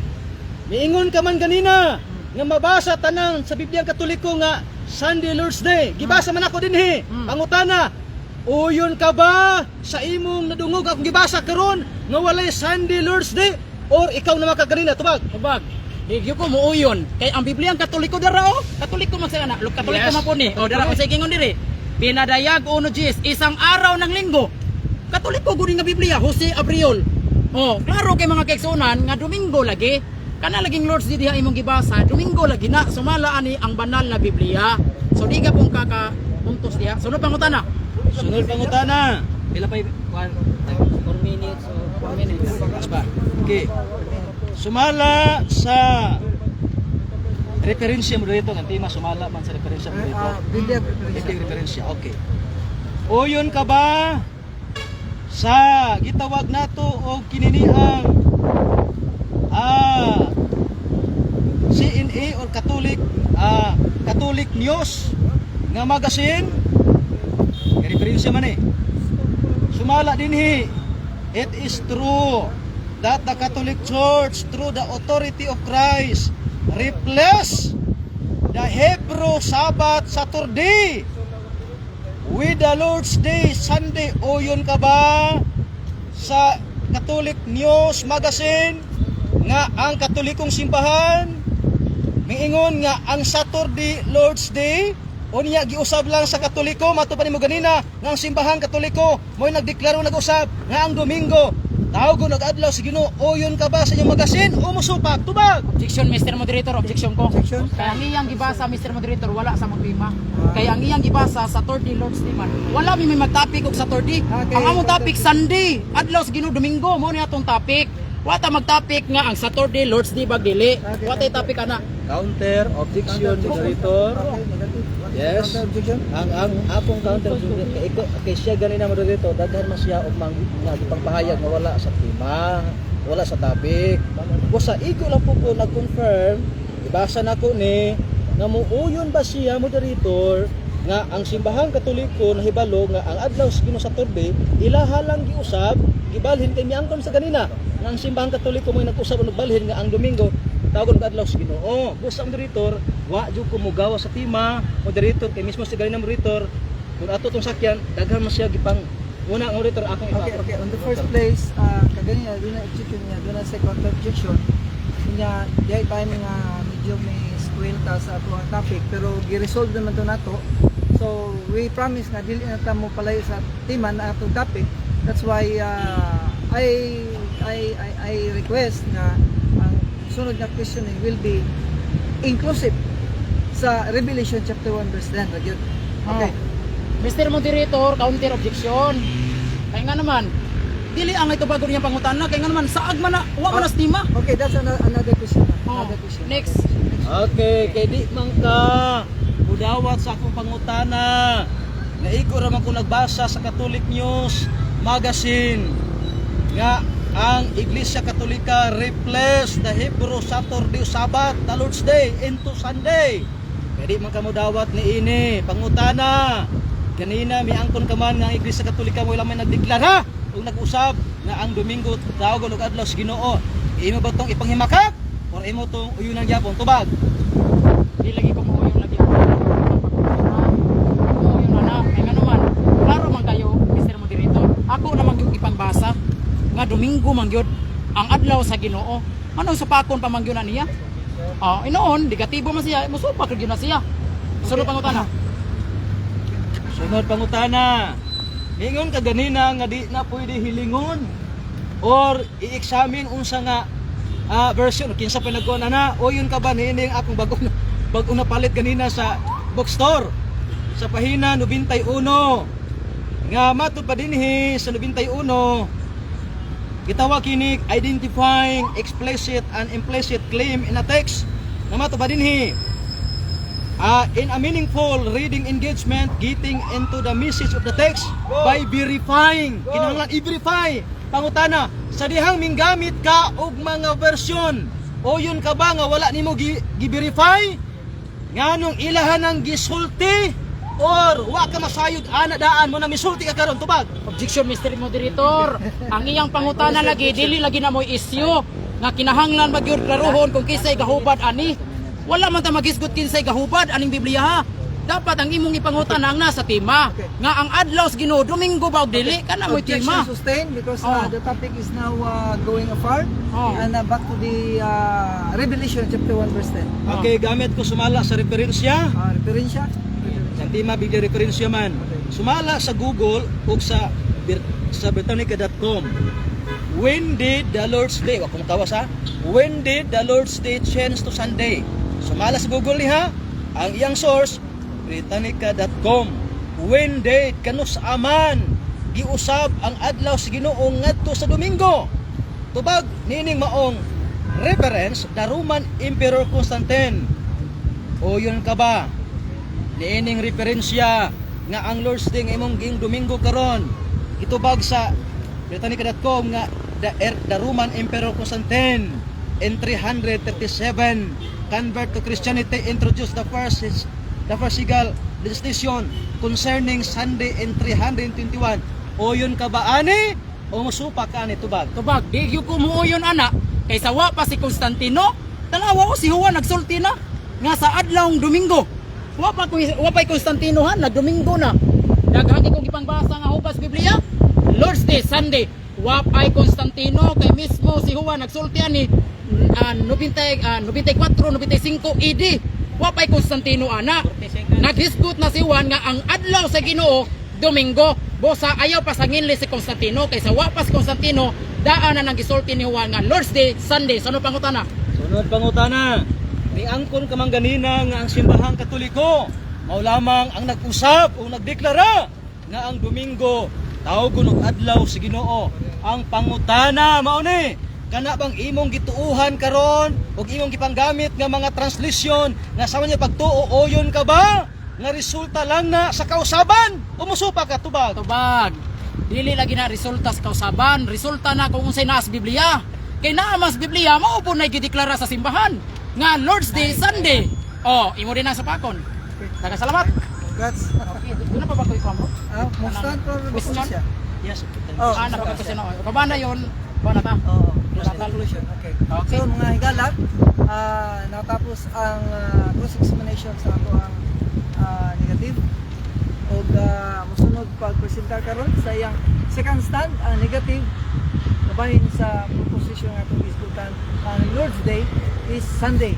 Miingon ka man ganina nga mabasa tanan sa Biblia ang Katoliko nga Sunday Lord's Day. Gibasa man ako dinhi. Pangutana, uyon ka ba sa imong nadungog akong gibasa karon nga walay Sunday Lord's Day or ikaw na makaganina? Tubag. Tubag. Di gyud ko muuyon. Kay ang Biblia ang Katoliko dara oh. Katoliko man sila na. Look, Katoliko man po ni. O dara unsay gingon diri? Pinadayag uno Jis, isang araw ng linggo. Katoliko gud nga Biblia, Jose Abriol. Oh, klaro kay mga kaigsuonan nga Domingo lagi. Kana laging Lord's Day diha imong gibasa, Domingo lagi na sumala ani ang banal na Biblia. So di ka pong kaka puntos diha. Sunod pangutana. Sunod pangutana. Pila pa one, like 4 minutes o 4 minutes. Pa. Okay. Sumala sa referensya mo dito ang tema, sumala man sa referensya mo dito. Biblia Biblia referensya. Okay. Uyon ka ba Sa gitawag nato og kininiang CNA or Catholic News nga magazine, referensya man eh. Sumala dinhi, "It is true that the Catholic Church, through the authority of Christ, replace the Hebrew Sabbath Saturday with the Lord's Day Sunday." Uyon ka ba sa Catholic News Magazine nga ang Katolikong simbahan miingon nga ang Saturday Lord's Day? Unya giusab lang sa Katoliko, mato pa nimo ganina nga ang Simbahang Katoliko mo'y nagdeklaro, nag-usab nga ang Domingo tawgon og adlaw sa Ginoo. Uyon ka ba sa inyong magasin o musupak? Tubag. Objection, Mr. Moderator, objection ko. Objection? Kaya ang iyang gibasa, Mr. Moderator, wala sa tema. Kaya ang iyang gibasa Saturday Lord's Day man. Wala mi may magtopic og Saturday. Okay. Ang among topic Sunday, adlaw sa Ginoo, Domingo, mo ni atong topic. Wa ta magtopic nga ang Saturday Lord's Day bag dili. Okay. Wa tay topic ana. Counter objection, moderator. Okay, negative. What is Yes. counter objection? Ang akong counter objection kay iko kay siya ganina, moderator, daghan man siya og mang nga gipangpahayag nga wala sa tema, wala sa topic. Busa igo lang po ko nag-confirm, ibasa nako ni nga muuyon ba siya, moderator, nga ang Simbahang Katoliko nahibalo nga ang adlaw sa Ginoo Saturday ilaha lang giusab, gibalhin, kay miangkon sa ganina nga ang Simbahang Katoliko mo'y nag-usab o nagbalhin nga ang Domingo tawgon og adlaw sa Ginoo. Busa, moderator, wa jud ko mugawa sa tema, moderator, kay mismo si ganina, moderator, kung ato tong sakyan, daghan man siya gipang una, moderator, akong Okay. On the first place, kaganina, doon na objection niya, doon na second objection. Niya, diay time nga medyo may squeal ta sa ato ang topic, pero gi-resolve naman to nato. So, we promise nga dili na ta mo palayo sa tema na atong topic. That's why I request nga ang sunod na questioning will be inclusive sa Revelation chapter 1 verse 10. Ra gyud. Okay. Oh. Mr. Moderator, counter objection. Kaya nga naman, dili ang ito bago niyang pangutana, kaya nga naman saag man na, wa man na sa tema. Okay, that's another question. Oh, Another question. next. Okay, kay di man ka mudawat sa akong pangutana. Naigo ra man ko nagbasa sa Catholic News Magazine nga ang Iglesia Katolika replace the Hebrew Saturday Sabbath, the Lord's Day, into Sunday. Kay di man ka mudawat ni ini pangutana. Ganina miangkon ka man nga ang Iglesia Katolika mo lang may nagdeklara ug nag-usab nga ang Domingo tawag og adlaw sa Ginoo. Imo ba tong ipanghimakak or imo tong uyunan gyapon? Tubag. Di lagi ko muuyon lagi ako. Muuyon na na. Kaya nga naman, klaro man kayo, Mr. Moderator. Ako naman yung ipangbasa nga Domingo man gyud ang adlaw sa Ginoo. Anong supakon pa man gyud na niya? Ah, inoon, negatibo man siya, musupak gyud na siya. Sunod pangutana. Sunod pangutana. Mingon ka ganina nga di na pwede hilingon or i-examine unsa nga version, kinsa pa nagkuan ana. O yun ka ba niining akong bago na palit ganina sa bookstore sa pahina 91, nga matud pa dinhi sa 91, gitawag kini identifying explicit and implicit claim in a text, nga matud pa dinhi, in a meaningful reading engagement, getting into the message of the text by verifying. Kinahanglan i-verify. Pangutana, sa dihang minggamit ka og mga version, o yun ka ba nga wala nimo gi-verify nganong ilahan ang gisulti or wa ka masayod ana daan mo na misulti ka karon? Tubag. Objection, Mr. Moderator. Ang iyang pangutana lagi dili lagi na mo'y isyu nga kinahanglan magyud klarohon kung kinsay gahubad ani. Wala man ta magisgot kinsay gahubad aning Biblia ha. Dapat ang imong ipangutana ang nasa tema. Nga ang adlaw sa Ginoo Domingo ba og dili, kana mo'y Objection tema. sustained because Oh. the topic is now going afar. Oh. And back to the Revelation chapter 1 verse 10. Okay, gamit ko sumala sa referensya. Referensya? Ang tema bigla referensya man. Sumala sa Google ug sa Britannica.com. When did the Lord's Day? Wa ko makawas ha. When did the Lord's Day change to Sunday? Sumala sa Google ni ha. Ang iyang source, Britannica.com. When did, kanus aman giusab ang adlaw sa Ginoo ngadto sa Domingo? Tubag nining maong reference, the Roman Emperor Constantine. O yun ka ba niining referensya nga ang Lord's Day nga imong ging Domingo karon, itubag sa Britannica.com nga the Roman Emperor Constantine in 337 convert to Christianity, introduced the first legal legislation concerning Sunday in 321. Uyon ka ba ani o musupa ka ani? Tubag. Tubag, di gyud ko muuyon ana kay sa wa pa si Constantino, tanawa ko si Juan nagsulti na nga sa adlawng Domingo. Wa pa Constantino han, nagdomingo na. Daghan kong gipangbasa nga hubas Biblia. Lord's Day, Sunday. Wa pa'y Constantino kay mismo si Juan nagsulti ani 90, 94, 95 AD. Wa pa'y Constantino ana. Naghisgot na si Juan nga ang adlaw sa Ginoo Domingo. Bosa ayaw pasanginli si Constantino kaysa wa pa si Constantino daan na nang gisulti ni Juan nga Lord's Day, Sunday. So ano pangutana? Sunod pangutana, niangkon ka man ganina nga ang simbahang Katoliko mao lamang ang nag-usab o nagdeklara nga ang Domingo tawgon og adlaw sa Ginoo. Ang pangutana mao ni, kana bang imong gituuhan karon ug imong gipanggamit nga mga translation nga sa niya pagtuo, oyon ka ba nga resulta lang na sa kausaban o musupa ka? Tubag. Tubag. Dili lagi na resulta sa kausaban, resulta na kung unsay naa sa Biblia. Kay naa mas Biblia mao po na gideklara sa simbahan nga Lord's Day, Sunday. Oh, imo din ang sapakon. Daghang salamat. Congrats. Okay, doon na pa ba ko ikaw mo? Ah, mo-stand pa rin Question? siya. Yes. Oh, Ah, napaka na. Pabana yon. Ba na ta? Oo. Wala ta. Conclusion. Okay. Okay. So mga higala, natapos ang cross-examination sa ato ang negative. Og mosunod pagpresentar karon sa iyang second stand ang negative kabahin sa proposition nga atong gisgutan, ang Lord's Day is Sunday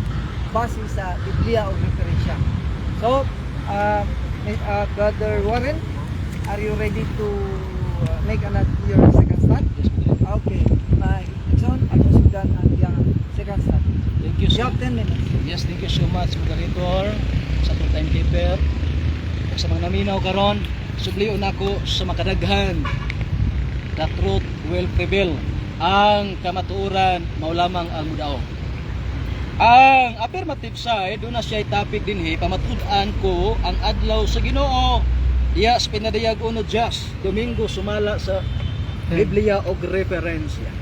base sa Biblia o referensya. So, Brother Warren, are you ready to make another your second stand? Okay. Jackson, atong sugdan ang iyang second stand. Thank you You so have 10 minutes. Yes, thank you so much, moderator, sa atong timekeeper. Ug sa mga naminaw karon, sublion nako sa makadaghan. The truth will prevail. Ang kamatuoran mao lamang ang mudaog. Ang affirmative side, doon na siya topic dinhi, pamatud-an ko ang adlaw sa Ginoo. Diya sa pinadayag uno Diyos, Domingo sumala sa Biblia og referensya.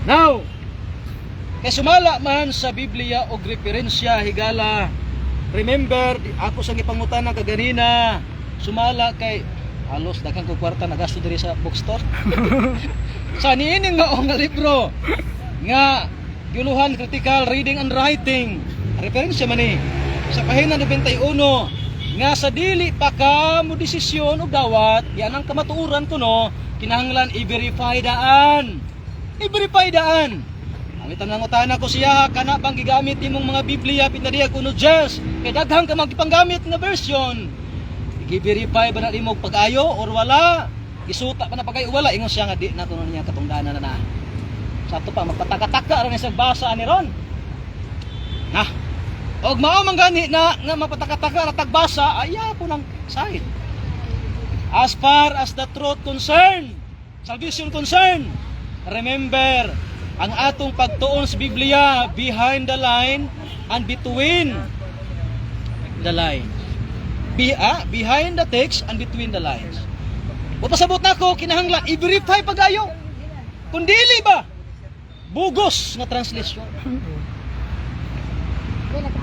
Now, kay sumala man sa Biblia og referensya, higala. Remember, ako sa gipangutana kaganina, sumala kay halos daghang kog kwarta nagasto diri sa bookstore. Sa niining nga nga libro nga Guluhan Critical Reading and Writing, referensya man ni sa pahina 91 nga sa dili pa ka mo desisyon og dawat yan ang kamatuoran kuno, kinahanglan i-verify daan, i-verify daan. Ang itang nangutana ko siya, kana bang gigamit nimong mga Biblia pinadiyag kuno Diyos kay daghang ka magipanggamit nga version, gi-verify ba na nimo pag-ayo or wala, gisuta pa na pag-ayo wala? Ingon siya nga di na kuno niya katungdanan na na sa ato pa magpataka-taka ra ni sa basa ani ron na og mao man gani na nga mapataka-taka ra tagbasa aya po ng side. As far as the truth concern, salvation concern, remember ang atong pagtuon sa Biblia, behind the line and between the line. Behind the text and between the lines. Wa pasabot nako, kinahanglan i-verify pagayo. Kung dili ba bugos nga translation.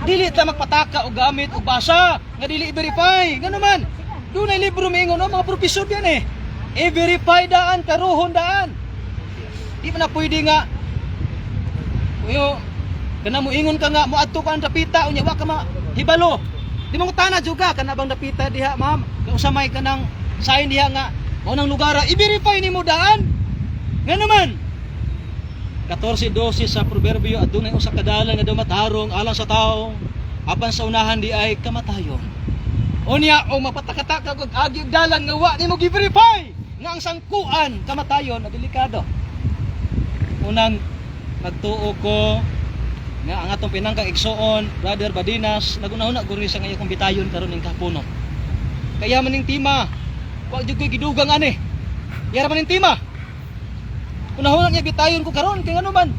Dili ta magpataka og gamit og basa nga dili i-verify. Ngano man? Dunay libro miingon no, mga profesor yan eh. I-verify daan, karuhon daan. Di man na pwede nga uyo kana mo ingon ka nga moadto ka ang dapita unya wa ka ma hibalo. Di mo tana juga kana bang dapita diha, ma'am? Kung may kanang sign diha nga mao nang lugar, i-verify nimo daan. Ngano man? 14:12 sa Proverbio, adunay usa ka dalan nga daw matarong alang sa tawo apan sa unahan di ay kamatayon. Unya o mapatakataka og agi og dalan nga wa nimo gi-verify nga ang sangkuan kamatayon na delikado. Unang nagtuo ko nga ang atong pinangkang igsuon, Brother Badinas, nagunahuna guro sa ngayon kung bitayon karon ning kapuno. Kaya man ning tima, wa jud ko'y gidugang ani. Yara man ning tima. Unahuna niya bitayon ko karon kay ngano man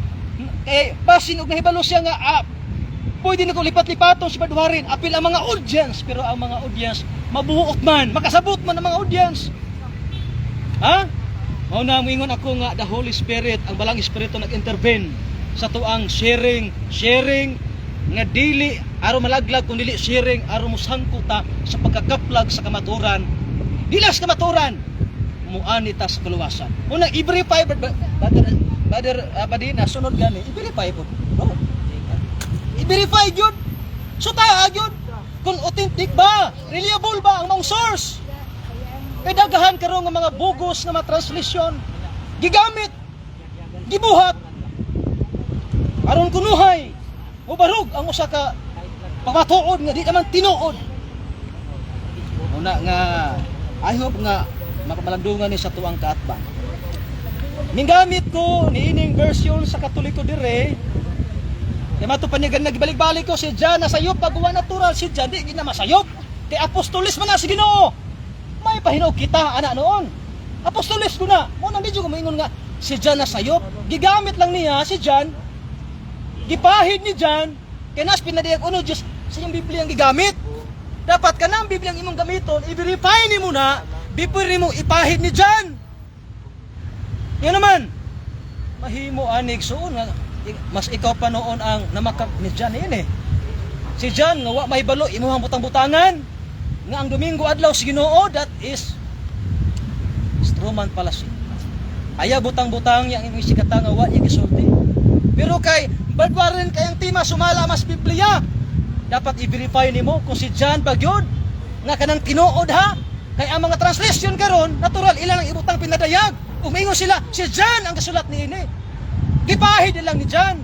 kay basin og nahibalo siya nga pwede na ko lipat-lipaton si Badwarin, apil ang mga audience, pero ang mga audience mabuot man, makasabot man ang mga audience. Ha? Mao na moingon ako nga the Holy Spirit, ang Balang Espiritu, nag-intervene sa tuang sharing, sharing nga dili aron malaglag kun dili sharing aron mosangko ta sa pagkakaplag sa kamaturan. Dili sa kamaturan, muani ta sa kaluwasan. Unang i-verify, brother, brother, Badina, sunod gani, i-verify po. No? I-verify gyud. So tayo gyud kung authentic ba, reliable ba ang mga source. Kay daghan karon nga mga bugos nga mga translation gigamit, gibuhat aron kunuhay mobarog ang usa ka pamatuod nga di naman tinuod. Una nga I hope nga mapamalandungan ni sa tuang kaatbang. Minggamit ko niining version sa Katoliko dire. Kay mato pa niya nagbalik-balik ko si John nasayop pagwa natural si John di gina masayop. Kay apostolis man na si Ginoo. May pahinog kita ana noon. Apostolis ko na. Mo nang medyo kumingon nga si John nasayop. Gigamit lang niya si John. Gipahid ni John kay nas pinadiyag uno Diyos sa iyong Biblia ang gigamit. Dapat kanang Biblia ang imong gamiton, i-verify nimo na before nimo ipahid ni John. Yan naman, mahimo anig suon nga mas ikaw pa noon ang namakak ni John ini. Si John nga wa mahibalo imuhang butang-butangan nga ang Domingo adlaw sa Ginoo, that is Stroman pala siya. Ayaw butang-butang yang imong sikata nga wa niya gisulti. Pero kay Brad Warren kay ang tema sumala mas Biblia. Dapat i-verify nimo kung si John ba gyud nga kanang tinuod ha. Kay ang mga translation karon natural ilang ang ibutang pinadayag. Umingon sila si John ang kasulat niini. Gipahid lang ni John.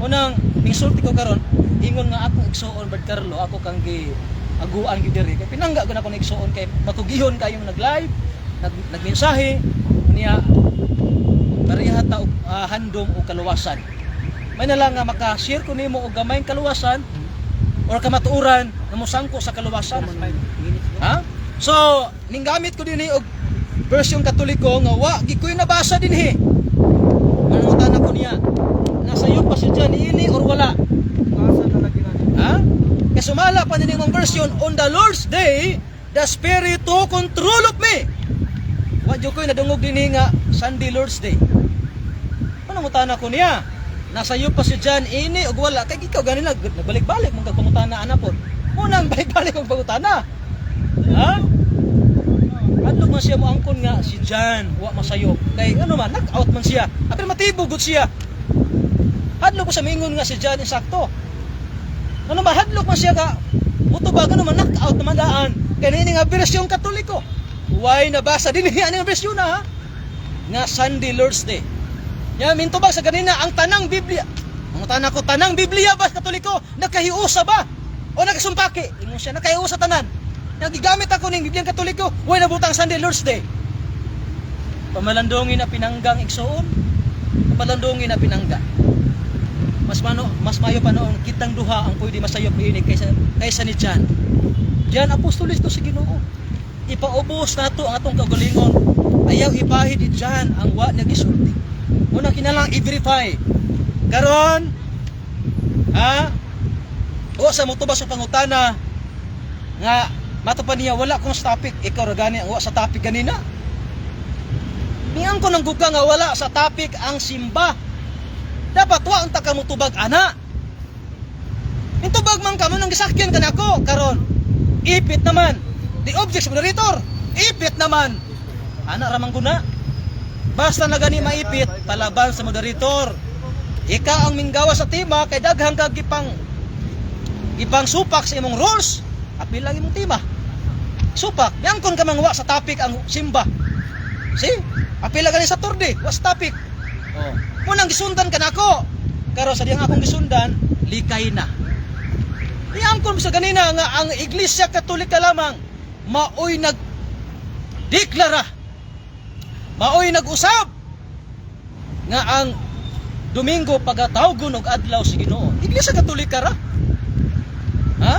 Unang insulti ko karon, ingon nga akong igsuon, Brad Carlo, ako kang gi aguan gyud diri kay pinangga gud ako na igsuon kay matugihon kayong nag-live, nagmensahe niya pareha ta og handom og kaluwasan. May na lang nga maka-share ko nimo og gamayng kaluwasan or kamatuoran nga mosangko sa kaluwasan. Ha? So, ninggamit ko dinhi og version Katoliko nga wa gikoy nabasa dinhi. Manungutan ako niya. Nasa iyo pa si John ini or wala? Basa na lagi natin. Ha? Kay sumala pa din ang version, "On the Lord's day, the Spirit to control of me." Wa jud ko'y nadungog dinhi nga Sunday Lord's Day. Panangutan ako niya. Nasa iyo pa si John ini og wala? Kay ikaw gani nagbalik-balik mong kagpangutana ana pod. Unang balik-balik mong pangutana. Ha? Adlok man siya mo angkon nga si John wa masayop. Kay ano man, knock out man siya. Apirmatibo gud siya. Hadlok ko sa mingon nga si John insakto. Ano ba, hadlok man siya ka mutubag, ano man, knock out naman daan. Kay niini nga bersyon Katoliko. Why nabasa din ani nga bersyon na ha? Nga Sunday Lord's Day. Ya mintubag sa ganina ang tanang Biblia. Ang tanan ko tanang Biblia ba sa Katoliko nakahiusa ba? O nakasumpaki? Ingon siya nakahiusa tanan. Nagigamit ako ning Biblia Katoliko, way nabutang Sunday Lord's Day. Pamalandongin na pinanggang igsuon. Pamalandongin na pinangga. Mas mano, mas mayo pa noon kitang duha ang pwede masayop niini kaysa ni John. John apostolis to si Ginoo. Ipaubos nato ang atong kaugalingon. Ayaw ipahid ni John ang wa niya gisulti. Una kinalang i-verify. Karon ha, o sa motubag sa pangutana nga mato pa niya wala kong sa topic, ikaw ra gani ang wa sa topic ganina. Miang ko nang guga nga wala sa topic ang simba. Dapat wa ang taka motubag ana. Intubag man ka mo nang gisakyan ka nako karon. Ipit naman. The objects moderator. Ipit naman. Ana ra man guna. Basta na gani maipit palaban sa moderator. Ika ang minggawa sa tema kay daghang kag gipang supak sa imong rules. Apil lang imong tema. Supak, yangkon ka mangwa sa topic ang simba. See? Apil lang gani sa turde, wa sa topic. Oh. Munang gisundan ka nako. Karon sa diyang akong gisundan, likay na. Iyangkon sa ganina nga ang Iglesia Katolika lamang maoy nagdeklara, maoy nag-usab nga ang Domingo pagatawgon og adlaw sa Ginoo. Iglesia Katolika ra. Ha?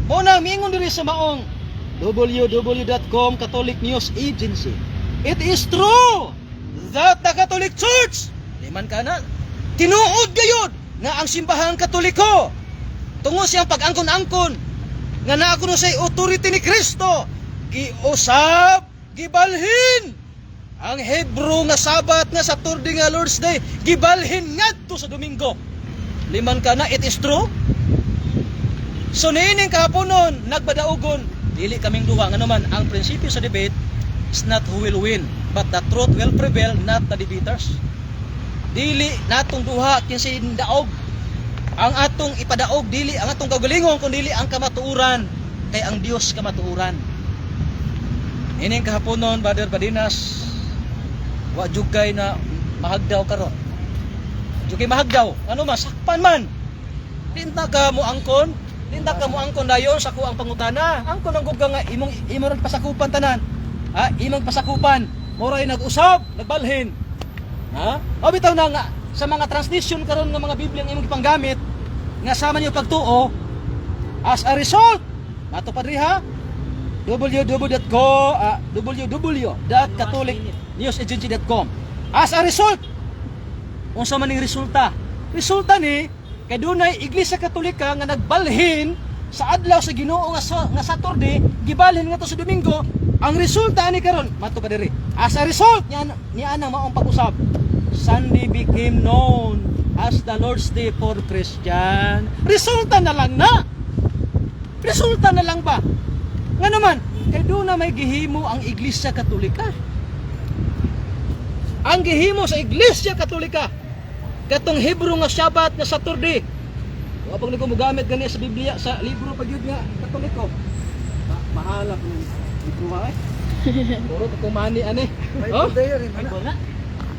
Mao na miingon diri sa maong www.com Catholic News Agency. "It is true that the Catholic Church," di man ka na tinuod gayud nga ang simbahang Katoliko tungod siyang pag-angkon-angkon nga naa kuno say authority ni Kristo, giusab, gibalhin Ang Hebrew nga Sabat nga Saturday nga Lord's Day gibalhin ngadto sa Domingo. Liman ka na, it is true. So niining kahaponon, nagbadaugon, dili kaming duha. Nga naman, ang prinsipyo sa debate is not who will win, but the truth will prevail, not the debaters. Dili natong duha kinsay daog. Ang atong ipadaog dili ang atong kaugalingon kun dili ang kamatuoran, kay ang Dios kamatuoran. Ining kahaponon, Brother Badinas, wa jud kay na mahagdaw karon. Jud kay mahagdaw, ano man sakpan man. Dinta ka mo angkon, dinta ka mo angkon dayon sa kuang pangutana. Angkon ang guga nga imong imo ron pasakupan tanan. Ha, imong pasakupan. Moray nag-usab, nagbalhin. Ha? O bitaw na nga sa mga translation karon nga mga Biblia ang imong gipanggamit nga sama niyo pagtuo as a result mato padri ha www.go www.catholicnewsagency.com. As a result, unsa man ning resulta? Resulta ni kay dunay Iglesia Katolika nga nagbalhin sa adlaw sa Ginoo nga, nga Saturday, gibalhin ngadto sa Domingo. Ang resulta ani karon mato pa diri, as a result niya niya anang maong pag-usab, Sunday became known as the Lord's Day for Christian. Resulta na lang na, resulta na lang ba nga naman kay doon na may gihimo ang Iglesia Katolika. Ang gihimo sa Iglesia Katolika katong Hebrew nga Sabat nga Saturday, wa pag nagumugamit gani sa Biblia, sa libro pa gyud nga Katoliko. Mahala po ng libro ha eh. Puro ko mani ani. Bible Oh? diary man na.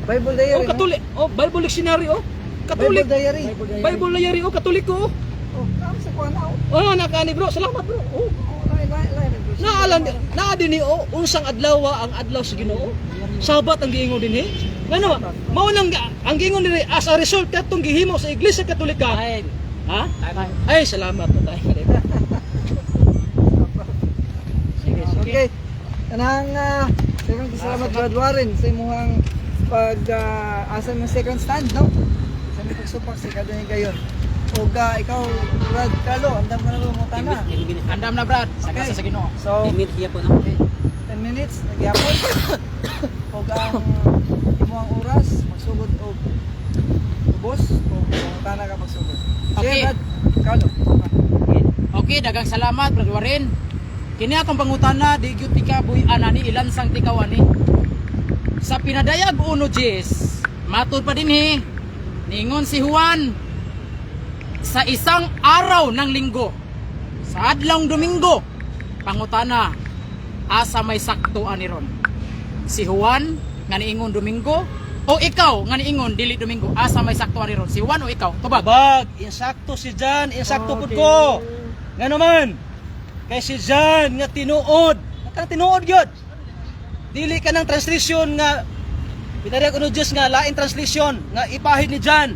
Bible diary. Oh, Katolik. Oh, Bible dictionary oh. Katolik. Bible diary. Bible diary oh, Katoliko oh. Oh, naam sa kuan na oh. Oh, nakaani bro. Salamat bro. Oh. Oh, lain lain lain. Naalan naa dinhi oh, unsang adlaw ang adlaw sa Ginoo. Sabat ang giingon dinhi. Ngano ba? Mao nang ang giingon dinhi as a result katong gihimo sa Iglesia Katolika. Ay, Ha? time. Ay, salamat na tayo. Sige, sige. Okay. Kanang second salamat Brad Warren sa imong pag asa mo second stand, no? Sa imong pagsupak sa kada ni gayon. Ug ikaw Brad Carlo, andam ka na ba mo tana? 10 minutes. Andam na Brad, sa Okay. kasa sa Ginoo. So, 10 minutes po no. 10 minutes nagyapon. Ug ang imong oras magsugod og ubos ug tana ka pagsugod. Sige, Okay. Brad Carlo. Okay, dagang salamat Brad Warren. Kini akong pangutana di gyud tika buy anani ilansang tikaw ani. Sa pinadayag uno Jis, matud pa dinhi ningon si Juan sa isang araw ng linggo, sa adlong Domingo, pangutana asa may sakto ani ron. Si Juan nga niingon Domingo o ikaw nga niingon dili Domingo, asa may sakto ani ron? Si Juan o ikaw? Tubag. Bag, insakto si Jan, insakto pud ko. Nga naman, kay si Jan nga tinuod. Nga tinuod gyud. Dili ka ng translation nga pinarek ano Diyos nga lain translation nga ipahid ni Jan.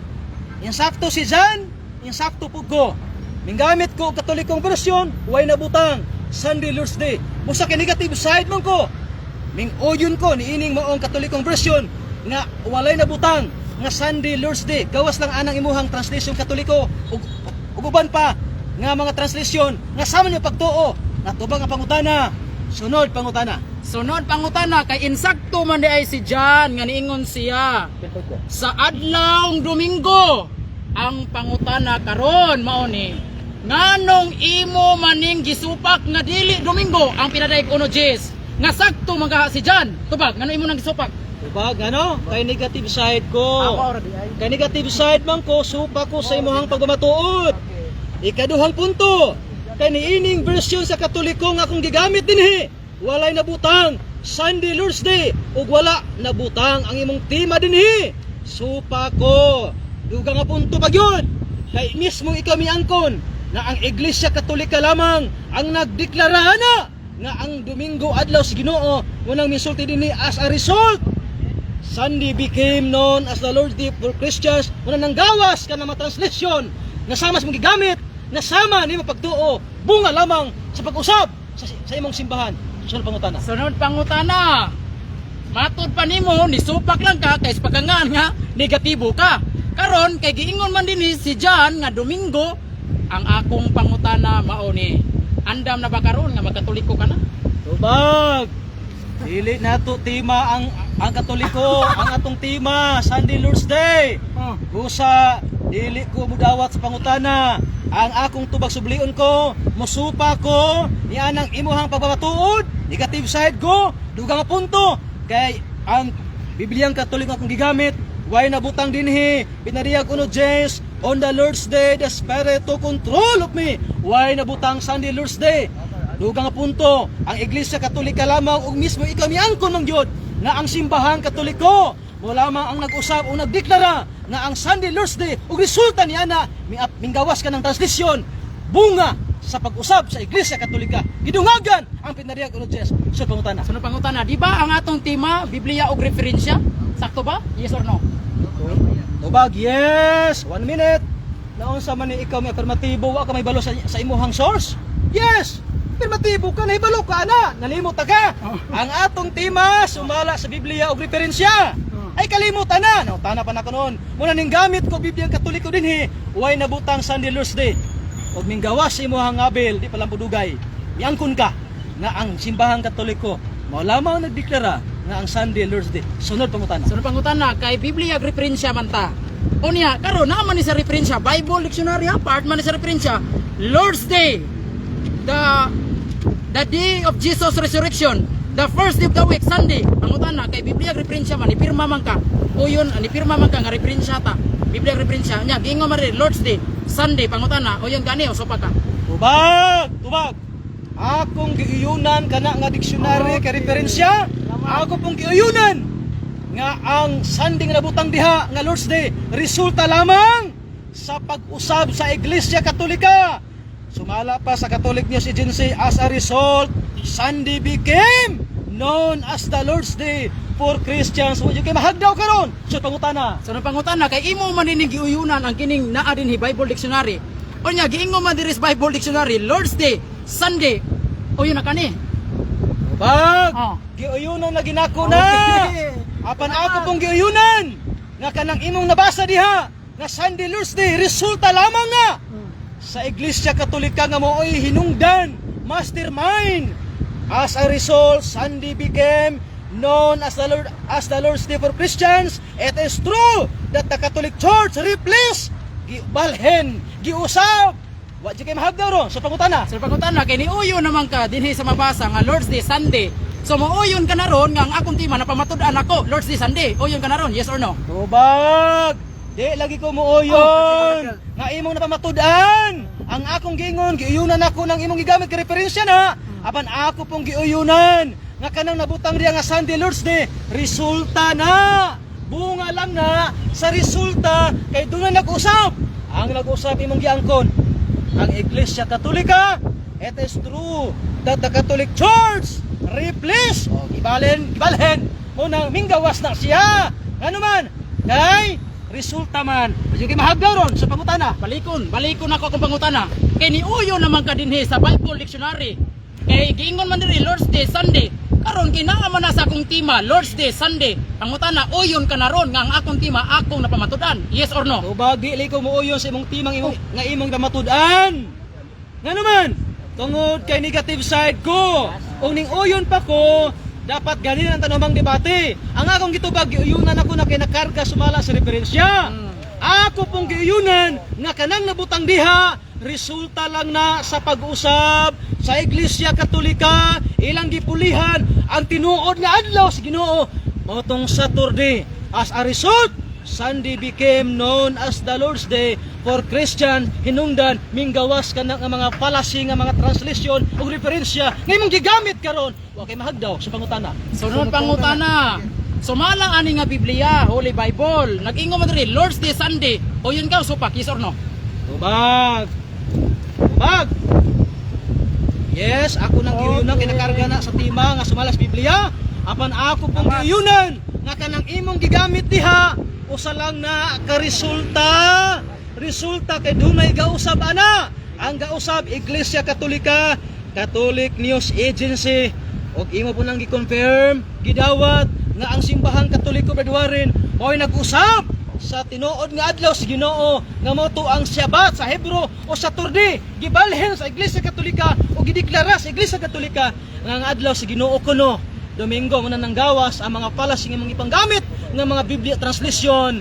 Insakto si Jan, insakto pud ko. Minggamit ko og Katolikong version, way nabutang Sunday Lord's Day. Busa kay negative side man ko. Ming oyon ko niining maong Katolikong version nga walay nabutang nga Sunday Lord's Day. Gawas lang anang imuhang translation Katoliko ug ug uban pa nga mga translation nga sama niyo pagtuo. Natubang ang pangutana. Sunod pangutana. Sunod pangutana kay insakto man di ay si John nga niingon siya sa adlawng Domingo. Ang pangutana karon mao ni nganong imo maning gisupak nga dili Domingo ang pinadayeg uno Jis nga sakto man kaha si John? Tubag, ngano imo nang gisupak? Tubag ano? Kay negative side ko. Ako ora di ay. Kay negative side man ko, supa ko sa imuhang pagmatuod. Ikaduhang punto, kay niining version sa Katoliko nga akong gigamit dinhi, walay nabutang Sunday Lord's Day ug wala nabutang ang imong tema dinhi. Supa ko. Dugang nga punto pa gyud. Kay mismo ikaw miangkon na ang Iglesia Katolika lamang ang nagdeklara na nga ang Domingo adlaw sa Ginoo, unang misulti dinhi as a result Sunday became known as the Lord's Day for Christians. Una nang gawas ka na mga translation nga sama sa mong gigamit, nga sama nimo pagtuo, bunga lamang sa pag-usab sa imong simbahan. Sunod pangutana. Sunod pangutana. Matud pa nimo nisupak lang ka kay sa pagkangan nga negatibo ka. Karon kay giingon man dinhi si John nga Domingo, ang akong pangutana mao ni andam na ba karon nga magkatoliko ka na? Tubag. Dili nato tema ang Ang Katoliko, ang atong tema, Sunday Lord's Day. Oh. Busa, dili ko mudawat sa pangutana. Ang akong tubag sublion ko, musupa ko, nianang imuhang pagpapatuod, negative side ko, dugang nga punto. Kay ang Bibliang Katoliko akong gigamit, way nabutang dinhi, pinadayag uno Jes, on the Lord's Day, the Spirit to control of me. Way nabutang Sunday Lord's Day. Dugang nga punto, ang Iglesia Katolika lamang ug mismo ikaw miangkon man gyud nga ang simbahan Katoliko mo lamang ang nag-usab o nagdeklara nga ang Sunday Lord's Day ug resulta niya na minggawas ka ng translasyon bunga sa pag-usab sa Iglesia Katolika. Gidungagan ang pinadayag uno Jes. Sa pangutana. Sunod pangutana, di ba ang atong tema Biblia og referensya? Sakto ba? Yes or no? Tubag, yes! 1 minute. Naunsa man ni ikaw may afirmatibo, wa ka may balo sa imuhang source? Yes! Afirmatibo ka, nahibalo ka ana, nalimot ta ka. Ang atong tema sumala sa Biblia og referensya. Ay kalimutan na, nautana pa na ko noon. Muna ning gamit ko Biblia Katoliko dinhi, way nabutang Sunday Lord's Day. Og minggawas sa imuhang abel, di pa lang pudugay. Miangkon ka nga ang simbahang Katoliko mao lamang nagdeklara nga ang Sunday Lord's Day. Sunod pangutana. Sunod pangutana, kay Biblia ug referensya man ta. Unya, karon naa man ni sa referensya, Bible dictionary ha, part man ni sa referensya. Lord's Day, the day of Jesus resurrection, the first day of the week, Sunday. Pangutana kay Biblia ug referensya man, nipirma man ka. Uyon, nipirma man ka nga referensya ta. Biblia ug referensya nya giingon man rin, Lord's Day, Sunday. Pangutana, uyon gani o sopa ka. Tubag! Tubag! Akong giuyunan kana nga dictionary kay referensya. Ako pong giuyunan nga ang Sunday nga nabutang diha nga Lord's Day resulta lamang sa pag-usab sa Iglesia Katolika. Sumala pa sa Catholic News Agency, as a result, Sunday became known as the Lord's Day for Christians. Wa kay mahagdaw karon sa pangutana. Sunod pangutana, kay imo man nining giuyunan ang kining naa dinhi Bible dictionary. Unya giingon man diri sa Bible dictionary, Lord's Day, Sunday. Uyon na kani. Tubag! Oh. Giuyunan na ginako na. Apan ako pong giuyunan nga kanang imong nabasa diha nga Sunday Lord's Day resulta lamang nga sa Iglesia Katolika nga mao'y hinungdan, mastermind. As a result, Sunday became known as the Lord's Day for Christians. It is true that the Catholic Church replaced, gibalhin, giusab. Wa jud kay mahagdaw ron sa pangutana. Sa pangutana, kay niuyon naman ka dinhi sa mabasa nga Lord's Day, Sunday. So mauyon ka na ron nga ang akong tema napamatud-an ako, Lord's Day, Sunday. Uyon ka na ron, yes or no? Tubag! Di lagi ko muuyon! Nga imong napamatud-an! Ang akong giingon, giuyunan ako ng imong gigamit kay referensya na. Apan ako pong giuyunan nga kanang nabutang diya nga Sunday Lord's Day, resulta na! Bunga lang na sa resulta kay doon na nag-usap. Ang nag-usap imong giangkon, ang Iglesia Katolika. It is true that the Catholic Church replace o gibalhin, gibalhin mo nang minggawas na siya. Ano man, kay resulta man. Medyo kay mahagdaw ron sa pangutana. Balikon, balikon ako akong pangutana. Kay niuyon naman ka dinhi sa Bible dictionary. Kay giingon man diri Lord's Day, Sunday. Karon kinaa man na sa akong tema, Lord's Day, Sunday. Pangutana, uyon ka na ron nga ang akong tema akong napamatud-an. Yes or no? Tubag, di ko muuyon sa imong timang imong, nga imong pamatud-an. Nga naman, tungod kay negative side ko, ug ning uyon pa ko, dapat ganin ang tanumang debate. Ang akong gitubag, giuyunan ako na kay nakarga sumala sa referensya. Ako pong giuyunan nga kanang nabutang diha, resulta lang na sa pag-usab sa Iglesia Katolika, ilang gipulihan ang tinuod nga adlaw sa Ginoo mao tong Saturday. As a result, Sunday became known as the Lord's Day for Christian hinungdan minggawas ka nga mga palasi nga mga translation ug referensya nga imong gigamit karon wa kay mahagdaw sa pangutana. Sunod pangutana. Sumala ani nga Biblia, Holy Bible. Nag-ingon man diri Lord's Day, Sunday. Uyon ka supak, yes or no? Tubag! Tubag! Yes, ako nang giuyunan kay nakarga na sa tema nga sumala sa Biblia. Apan ako pong giuyunan nga kanang imong gigamit diha usa lang na karesulta. Resulta kay dunay gausab ana. Ang gausab Iglesia Katolika, Catholic News Agency og imo po nang gi-confirm, gidawat nga ang simbahang Katoliko, Brad Warren, mao'y nag-usab sa tinuod nga adlaw sa Ginoo nga mao to ang Syabat sa Hebro o Saturday. Gibalhin sa Iglesia Katolika o gideklara sa Iglesia Katolika nga ang adlaw sa Ginoo kuno Domingo mo na nang gawas ang mga fallacy nga imong ipanggamit nga mga Biblia translation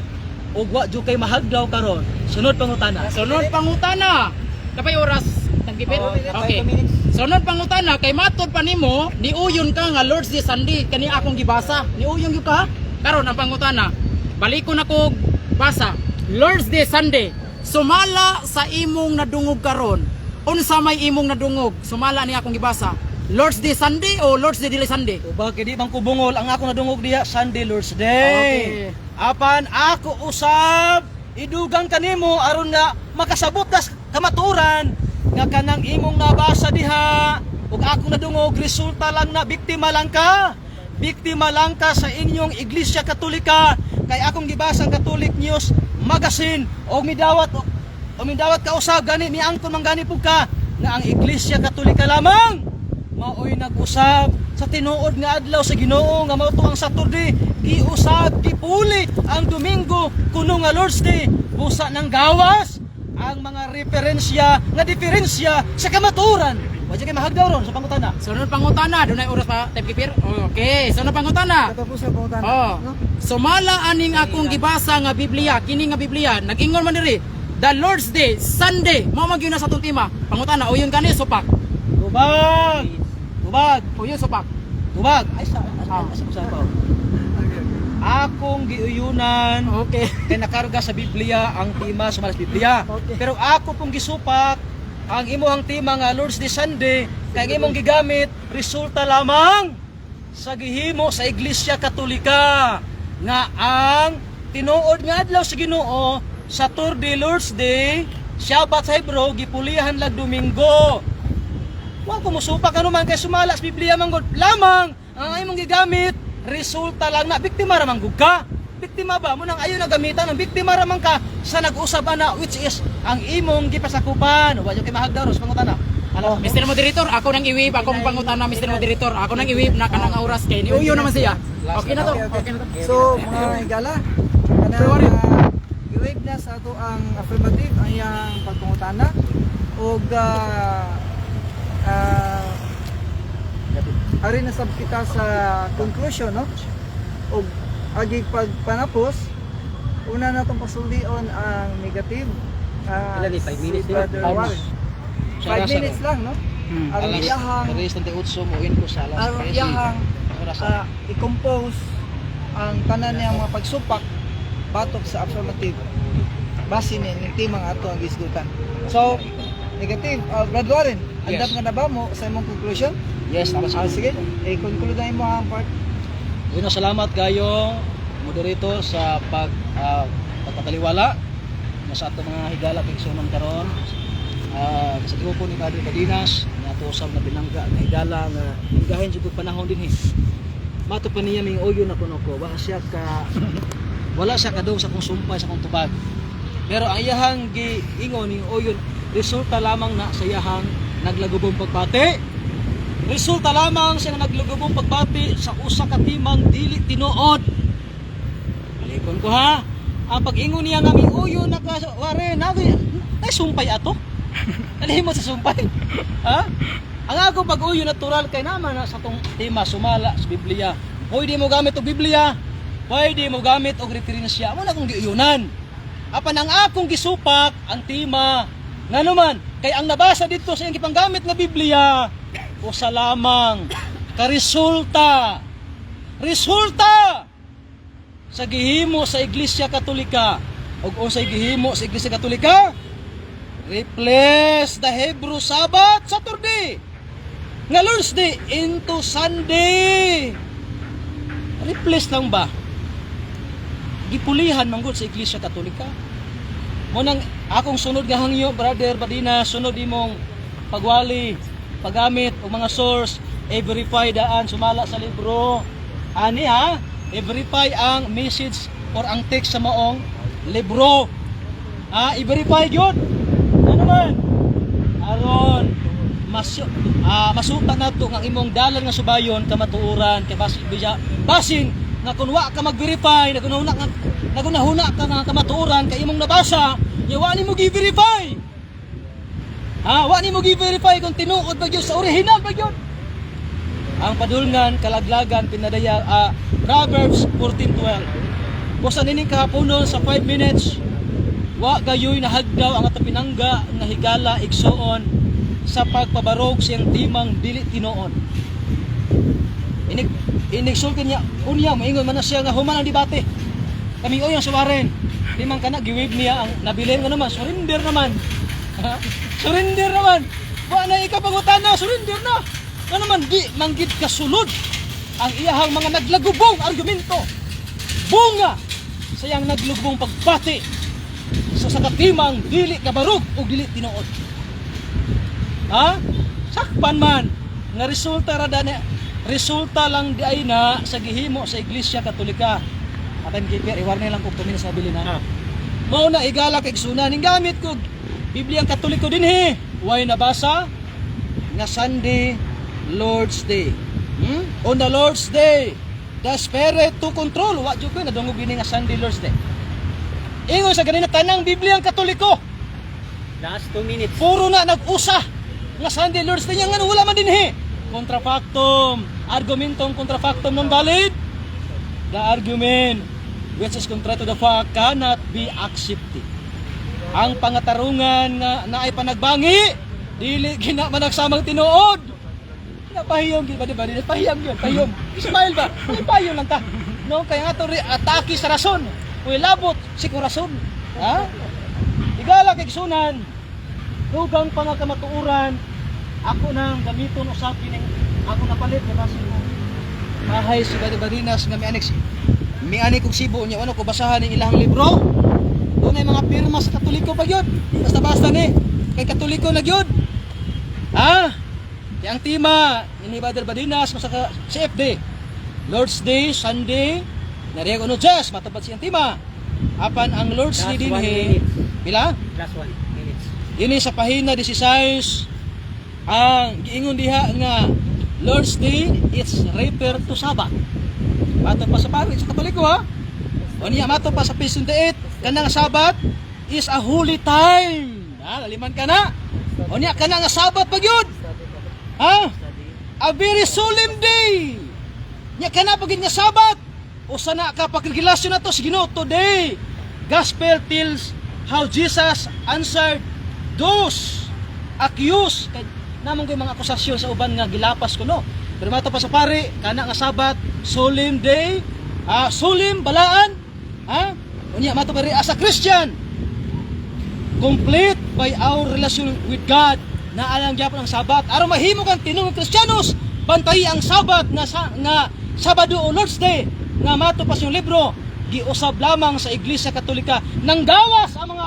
ug wa jud kay mahagdaw karon. Sunod pangutana. Sunod pangutana. Napay oras tagipit. Oo, Okay. 5 minutes. Sunod pangutana kay matod pa nimo niuyon ka nga Lord's Day Sunday kani akong gibasa. Niuyon gyud ka? Karon ang pangutana. Balikon ako basa. Lord's Day Sunday. Sumala sa imong nadungog karon. Unsa may imong nadungog? Sumala ni akong gibasa. Lord's Day Sunday o Lord's Day dili Sunday? Uba kay di bang kubungol ang ako nadungog diha Sunday Lord's Day. Okay. Apan ako usab idugang kanimo aron nga makasabot ka sa kamatuoran nga kanang imong nabasa diha ug ako nadungog resulta lang na biktima lang ka. Biktima lang ka sa inyong Iglesia Katolika kay akong gibasa ang Catholic News Magazine og midawat o midawat ka usab gani miangkon man gani pug ka nga ang Iglesia Katolika lamang maoy nag-usab sa tinuod nga adlaw sa Ginoo nga mao to ang Saturday giusab gipuli ang Domingo kuno nga Lord's Day busa ng gawas ang mga referensya nga diferensya sa kamatuoran. Wa kay mahagdaw ron sa pangutana. Sunod pangutana, dunay oras pa timekeeper. Okay, sunod pangutana. Katapos sa pangutana. Oh. No? Sumala aning akong gibasa nga Biblia, kini nga Biblia, nag-ingon man diri, The Lord's Day, Sunday. Mao man gyud na sa atong tema. Pangutana, uyon kani supak. Tubag! Tubag! Uyon supak. Tubag! Ay sa ay, sa sa pa. Akong giuyunan Okay. kay nakarga sa Biblia ang tema sa malas Biblia. Okay. Pero ako pong gisupak ang imuhang tema nga Lord's Day Sunday kay ang imong gigamit resulta lamang sa gihimo sa Iglesia Katolika nga ang tinuod nga adlaw sa Ginoo Saturday Lord's Day, Shabbat sa Hebrew gipulihan lag Domingo. Wa ko musupak ano man kay sumala sa Biblia man gud lamang ang imong gigamit resulta lang na biktima ra man gud ka. Biktima ba mo nang ayo na gamitan ang biktima ra man ka sa nag-usab ana which is ang imong gipasakupan. Wa jud kay mahagdaw ros pangutana. Alas. Mr. Moderator, ako nang iwib, ako mong pangutana Mr. Moderator. Ako nang iwib na kanang oras kay ni uyon naman siya. Okay na to. Okay na to. So, mga higala, kanang i-wave na sa ato ang affirmative ang iyang pagpangutana ug ari na sab kita sa conclusion, no? Ug agi pagpanapos, una na itong pasuldion ang negative. Ilan eh, 5 minutes si din? Brother Warren. 5 minutes lang, no? Aron iyahang 3:38 mo in ko sa alas aron iyahang i-compose ang tanan niyang mga pagsupak batok sa affirmative base ni ning tema nga ato ang gisgutan. So, negative, Brad Warren, andam Yes. ka na ba mo sa imong conclusion? Yes, alas. Sige, i-conclude na imo ang part. Bueno, salamat kayo moderator sa pagpataliwala na sa atong mga higala kay karon. Sa grupo ni Padre Cadinas nga ato usab na binangga nga higala nga higahin jud og panahon dinhi. Mato pa niya ming uyo na kuno ko, wala siya ka wala siya kadung sa akong sumpay sa akong tubag. Pero ang iyahang giingon ning uyon resulta lamang na sa iyahang naglagubong pagbati. Resulta lamang sa naglugubong pagbati sa usa ka timang dili tinuod. Balikon ko ha. Ang pag-ingon niya nga miuyo naka ware na ay sumpay ato. Alihimo sa sumpay. Ha? Ang ako pag-uyo natural kay naman na sa tong tema sumala sa Biblia. Pwede mo gamit og Biblia, pwede mo gamit og referensya. Mo na akong giuyunan. Apan ang akong gisupak ang tema ngano man kay ang nabasa dito sa iyang gipanggamit nga Biblia usa lamang karesulta resulta sa gihimo sa Iglesia Katolika ug unsay gihimo sa Iglesia Katolika? Replace the Hebrew Sabbath Saturday nga Lord's Day into Sunday. Replace lang ba? Gipulihan man gud sa Iglesia Katolika. Mo nang akong sunod nga hangyo, brother Badina, sunod imong pagwali, paggamit og mga source, i-verify daan sumala sa libro. Ani ha, i-verify ang message or ang text sa maong libro. Ah, i-verify gyud. Ano man? Aron masuta nato nga ang imong dalan nga subayon kamatuoran kay basin basin nga kun wa ka mag-verify nagunahuna nga nagunahuna ka nga kamatuoran kay imong nabasa nya wa nimo gi-verify. Ha, wa nimo gi-verify kung tinuod ba gyud sa original ba gyud. Ang padulngan, kalaglagan, pinadaya, Proverbs 14:12. Busa nining kahaponon sa 5 minutes, wa gayoy nahagdaw ang ato pinangga nga higala igsuon sa pagpabarog siyang timang dili tinuod. Inig inigsulti niya unya moingon man na siya nga human ang debate. Kami oy ang suwaren. Timang kana giwave niya ang nabilin nga naman, surrender naman. Ha? Surrender naman. Wa na ikapangutana, surrender na. Nga naman di manggid kasulod ang iyahang mga naglagubong argumento. Bunga sa iyang naglugubong pagbati sa katimang dili kabarog o dili tinuod. Ha? Sakpan man nga resulta ra dani, resulta lang di ay na sa gihimo sa Iglesia Katolika. Atay keeper, iwarnay lang kog 2 minutes na bilin ha. Mao na higala kay igsunan ning gamit ko Biblia ang Katoliko dinhi. Way nabasa nga Sunday Lord's Day. On the Lord's Day, the Spirit to control. Wa jud ko nadungog gini nga Sunday Lord's Day. Ingon sa ganina tanang Biblia ang Katoliko. Last 2 minutes. Puro na nag-usa nga Sunday Lord's Day nga wala man dinhi. Contrafactum, argumentong contrafactum non valid. The argument which is contrary to the fact cannot be accepted. Ang pangatarungan nga naay panagbangi, dili gina managsamang tinuod. Napahiyom gid ba di ba? Pahiyom yun, pahiyom. Smile ba? Ay, pahiyom lang ta. No, kaya nga to atake sa rason. Uy, labot si kurason. Ha? Igala kay igsunan. Dugang pangakamatuoran, ako nang gamiton usab kining ako napalit kay basin ko. Mahay si Badi Barinas nga mianik mianik og Cebu niya ano ko basahan ning ilahang libro. Dunay mga pirma sa Katoliko pa gyud. Basta-basta ni kay Katoliko na gyud. Ha? Kaya ang tema ni Brother Badinas masa ka CFD. Lord's Day, Sunday, nariag ono Jess, matupad siyang tema. Apan ang Lord's Day Last one dinhi, minute. pila? Last 1 minutes. Ini sa pahina 16 ang giingon diha nga Lord's Day, it's refer to Sabbath. Mato pa sa pari sa Katoliko ha. O niya mato pa sa page 28 kanang Sabbath is a holy time. Ha, laliman ka na. O niya kana nga Sabbath pag yun. Ha? A very solemn day. Nya kana pag yun nga Sabbath. Usa na ka pakregelasyon na to sa Ginoo today. Gospel tells how Jesus answered those accused. Kay namong ko'y mga akusasyon sa uban nga gilapas ko no. Pero mato pa sa pare, kana nga Sabat, solemn day, solemn balaan, ha? Unya mato pa rin as a Christian, complete by our relation with God na alang gyapon ang Sabat. Aron mahimo kang tinungong Kristiyanos, bantayi ang Sabat nga nga Sabado o Lord's Day nga mato pa siyang libro giusab lamang sa Iglesia Katolika nang gawas ang mga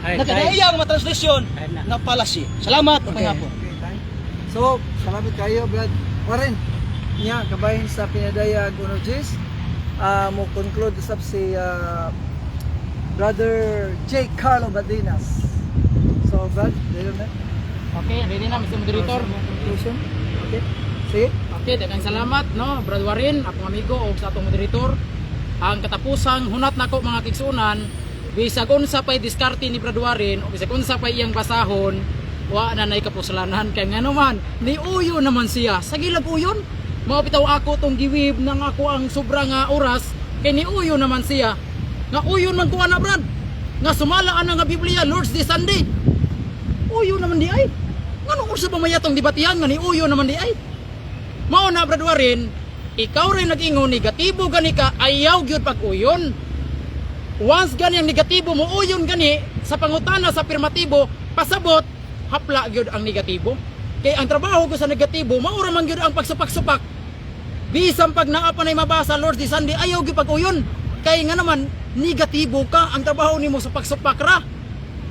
Ay, nagkadaiya ang mga translation Time na. nga fallacy. Salamat okay. Okay, time. So, salamat kayo, Brad Warren. Nya, kabahin sa pinadayag uno Jis. Mo conclude usab si Brother J. Carlo Badinas. So, Brad, dito na. Okay, ready na Mr. Moderator. Conclusion. Okay. Sige. Okay, daghang salamat no, Brad Warren, akong amigo og sa atong moderator. Ang katapusang hunat nako mga kigsuonan, bisag unsa pay diskarte ni Brad Warren o bisag unsa pay iyang basahon, wa na nay kapuslanan kay ngano man ni uyo naman siya. Sa gilag uyon, mao bitaw ako tong giwib nang ako ang sobra nga oras kay niuyo naman siya. Nga uyon man kuha na Brad. Nga sumala ana nga Biblia Lord's Day Sunday. Uyo naman di ay. Ngano unsa pa may atong debatihan nga ni uyo naman di ay. Mao na Brad Warren, ikaw rin nag-ingon negatibo gani ka ayaw gyud pag-uyon. Once gani ang negatibo mo uyon gani sa pangutana sa afirmatibo, pasabot hapla gyud ang negatibo. Kay ang trabaho ko sa negatibo mao ra man gyud ang pagsupak-supak. Bisan pag naa pa nay mabasa Lord di Sunday ayaw gyud pag-uyon. Kay nga naman negatibo ka ang trabaho nimo sa pagsupak ra.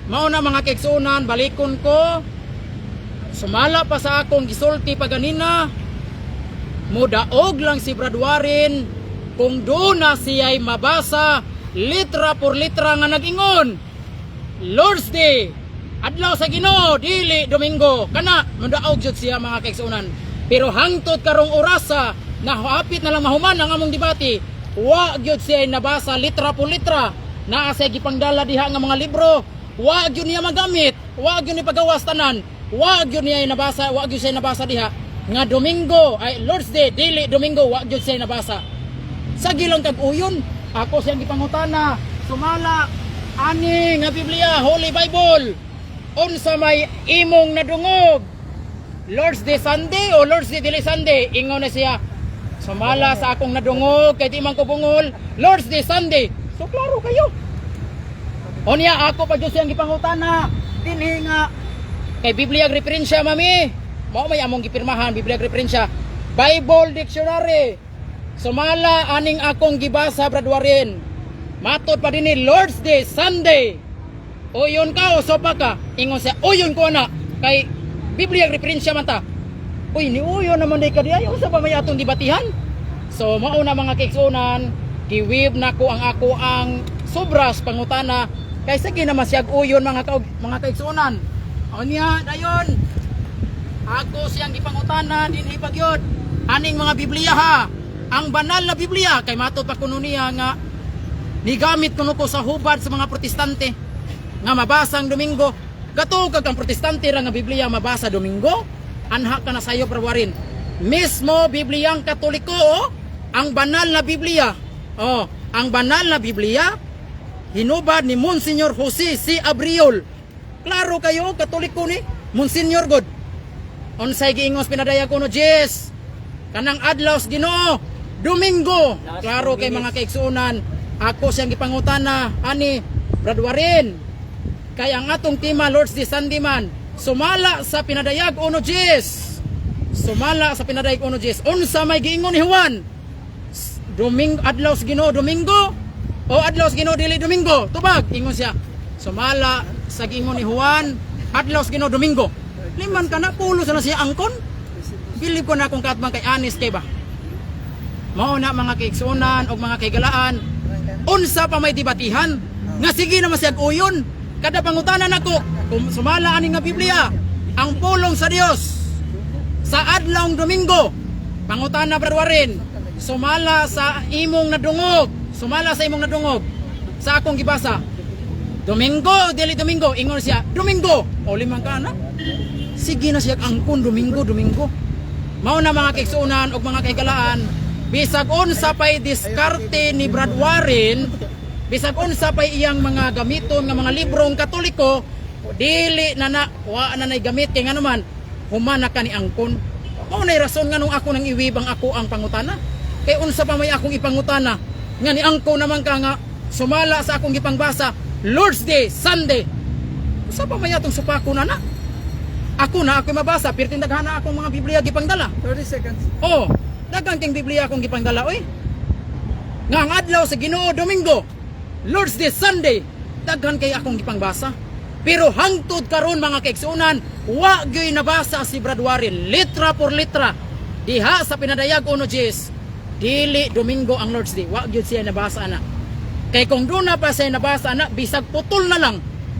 Mao na mga kaigsuonan, balikon ko. Sumala pa sa akong gisulti paganina, mudaog lang si Brad Warren kung doon na siya'y mabasa litra por litra nga nag-ingon. Lord's Day, adlaw sa Ginoo, dili Domingo. Kana mudaog jud siya mga kaigsuonan. Pero hangtod karong orasa na hapit na lang mahuman ang among debate, wa gyud siya nabasa litra por litra. Naa siya gipangdala diha nga mga libro, wa gyud niya magamit, wa gyud ni pagawas tanan, wa gyud niya nabasa, wa gyud siya nabasa diha Nga Domingo ay Lord's Day dili Domingo, wa gyud siya nabasa. Sa gilang kag uyon, ako siyang gipangutana, sumala ani nga Biblia, Holy Bible. Unsa may imong nadungog? Lord's Day Sunday o Lord's Day dili Sunday? Ingon na siya, sumala sa akong nadungog kay di man ko bungol, Lord's Day Sunday. So klaro kayo. Unya ako pa jud siyang gipangutana dinhi nga kay Biblia ag referensya, mami. Mao may among gipirmahan, Biblia ag referensya. Bible Dictionary. Sumala aning akong gibasa, Brad Warren. Matod pa dinhi, Lord's Day Sunday. Uyon ka o sopa ka? Ingon siya, uyon ko na. Kay Biblia ag referensya man ta. Uy, ni uyon naman day ka di ay. Unsa pa may atong dibatihan? So mao na, mga kaigsuonan, giwib nako ang ako ang sobras pangutana kay sige naman siyag uyon, mga kaigsuonan. Unya dayon. Ako siyang gipangutana dinhi pagyod. Aning mga Biblia ha. Ang banal na Biblia kay matod pa kuno niya nga nigamit kuno ko sa hubad sa mga Protestante nga mabasa ang Domingo. Gatuo kag ang Protestante ra nga Biblia mabasa Domingo? Anha ka na sayo, prawarin. Mismo Bibliyang Katoliko, oh, ang banal na Biblia. Oh, ang banal na Biblia hinubad ni Monsignor Jose C. Abriol. Klaro kayo, Katoliko ni Monsignor God. Unsay giingos pinadayag kuno Jess? Kanang adlaw sa Ginoo, Domingo. Last Klaro 2 kay mga minutes. kaigsuonan, ako siyang gipangutana ani, Brad Warren. Kay ang atong tema Lord's Day Sunday man, sumala sa pinadayag uno Jess. Sumala sa pinadayag uno Jess. Unsa may giingon ni Juan? Domingo, adlaw sa Ginoo Domingo o adlaw sa Ginoo dili Domingo? Tubag, ingon siya. Sumala sa giingon ni Juan, adlaw sa Ginoo Domingo. Liman ka na pulo sa na siya angkon. Bilib ko na akong kaatbang kay Anis kay ba. Mao na, mga kaigsuonan og mga kaigalaan. Unsa pa may debatihan? Nga sige naman siya uyon. Kada pangutanan nako, kung sumala ani nga Biblia, ang pulong sa Dios sa adlawng Domingo. Pangutana, Brad Warren, sumala sa imong nadungog, sumala sa imong nadungog sa akong gibasa. Domingo o dili Domingo? Ingon siya, Domingo. O limang ka na. Sige na siya angkon Domingo, Domingo. Mao na, mga kaigsuonan ug mga kahigalaan, bisag unsa pay diskarte ni Brad Warren, bisag unsa pay iyang mga gamiton nga mga librong Katoliko, dili na na wa na nay gamit kay ngano man human na ka ni angkon. Mao nay rason nganong ako nang iwibang ako ang pangutana. Kay unsa pa may akong ipangutana nga ni angkon naman ka nga sumala sa akong gipangbasa Lord's Day Sunday. Unsa pa may atong supako na na? Ako na ako mabasa, pirting daghana akong mga Biblia gipangdala. 30 seconds. Oh, daghan king Biblia akong gipangdala oy. Nga ang adlaw sa Ginoo Domingo, Lord's Day Sunday, daghan kay akong gipangbasa. Pero hangtod karon, mga kaigsuonan, wa gyoy nabasa si Brad Warren litra por litra diha sa pinadayag uno Jess, dili Domingo ang Lord's Day. Wa gyud siya nabasa ana. Kay kung doon na pa siya nabasa ana, bisag putol na lang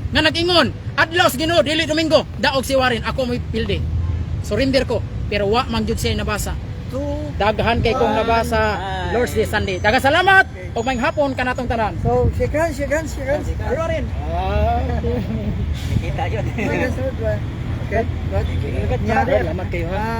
nga nag-ingon, adlaw sa Ginoo dili Domingo, daog si Warren, ako mo'y pildi. Surrender ko, pero wa man gyud siya nabasa. Two. Daghan kay kong nabasa Ay. Lord's Day Sunday. Daghang salamat ug maayong hapon kanatong tanan. So, shake hands, shake hands, shake hands. Brad Warren. Nakita yun. Shake hands, Brad. Okay, Brad. Brother. Salamat kayo ha. Ah,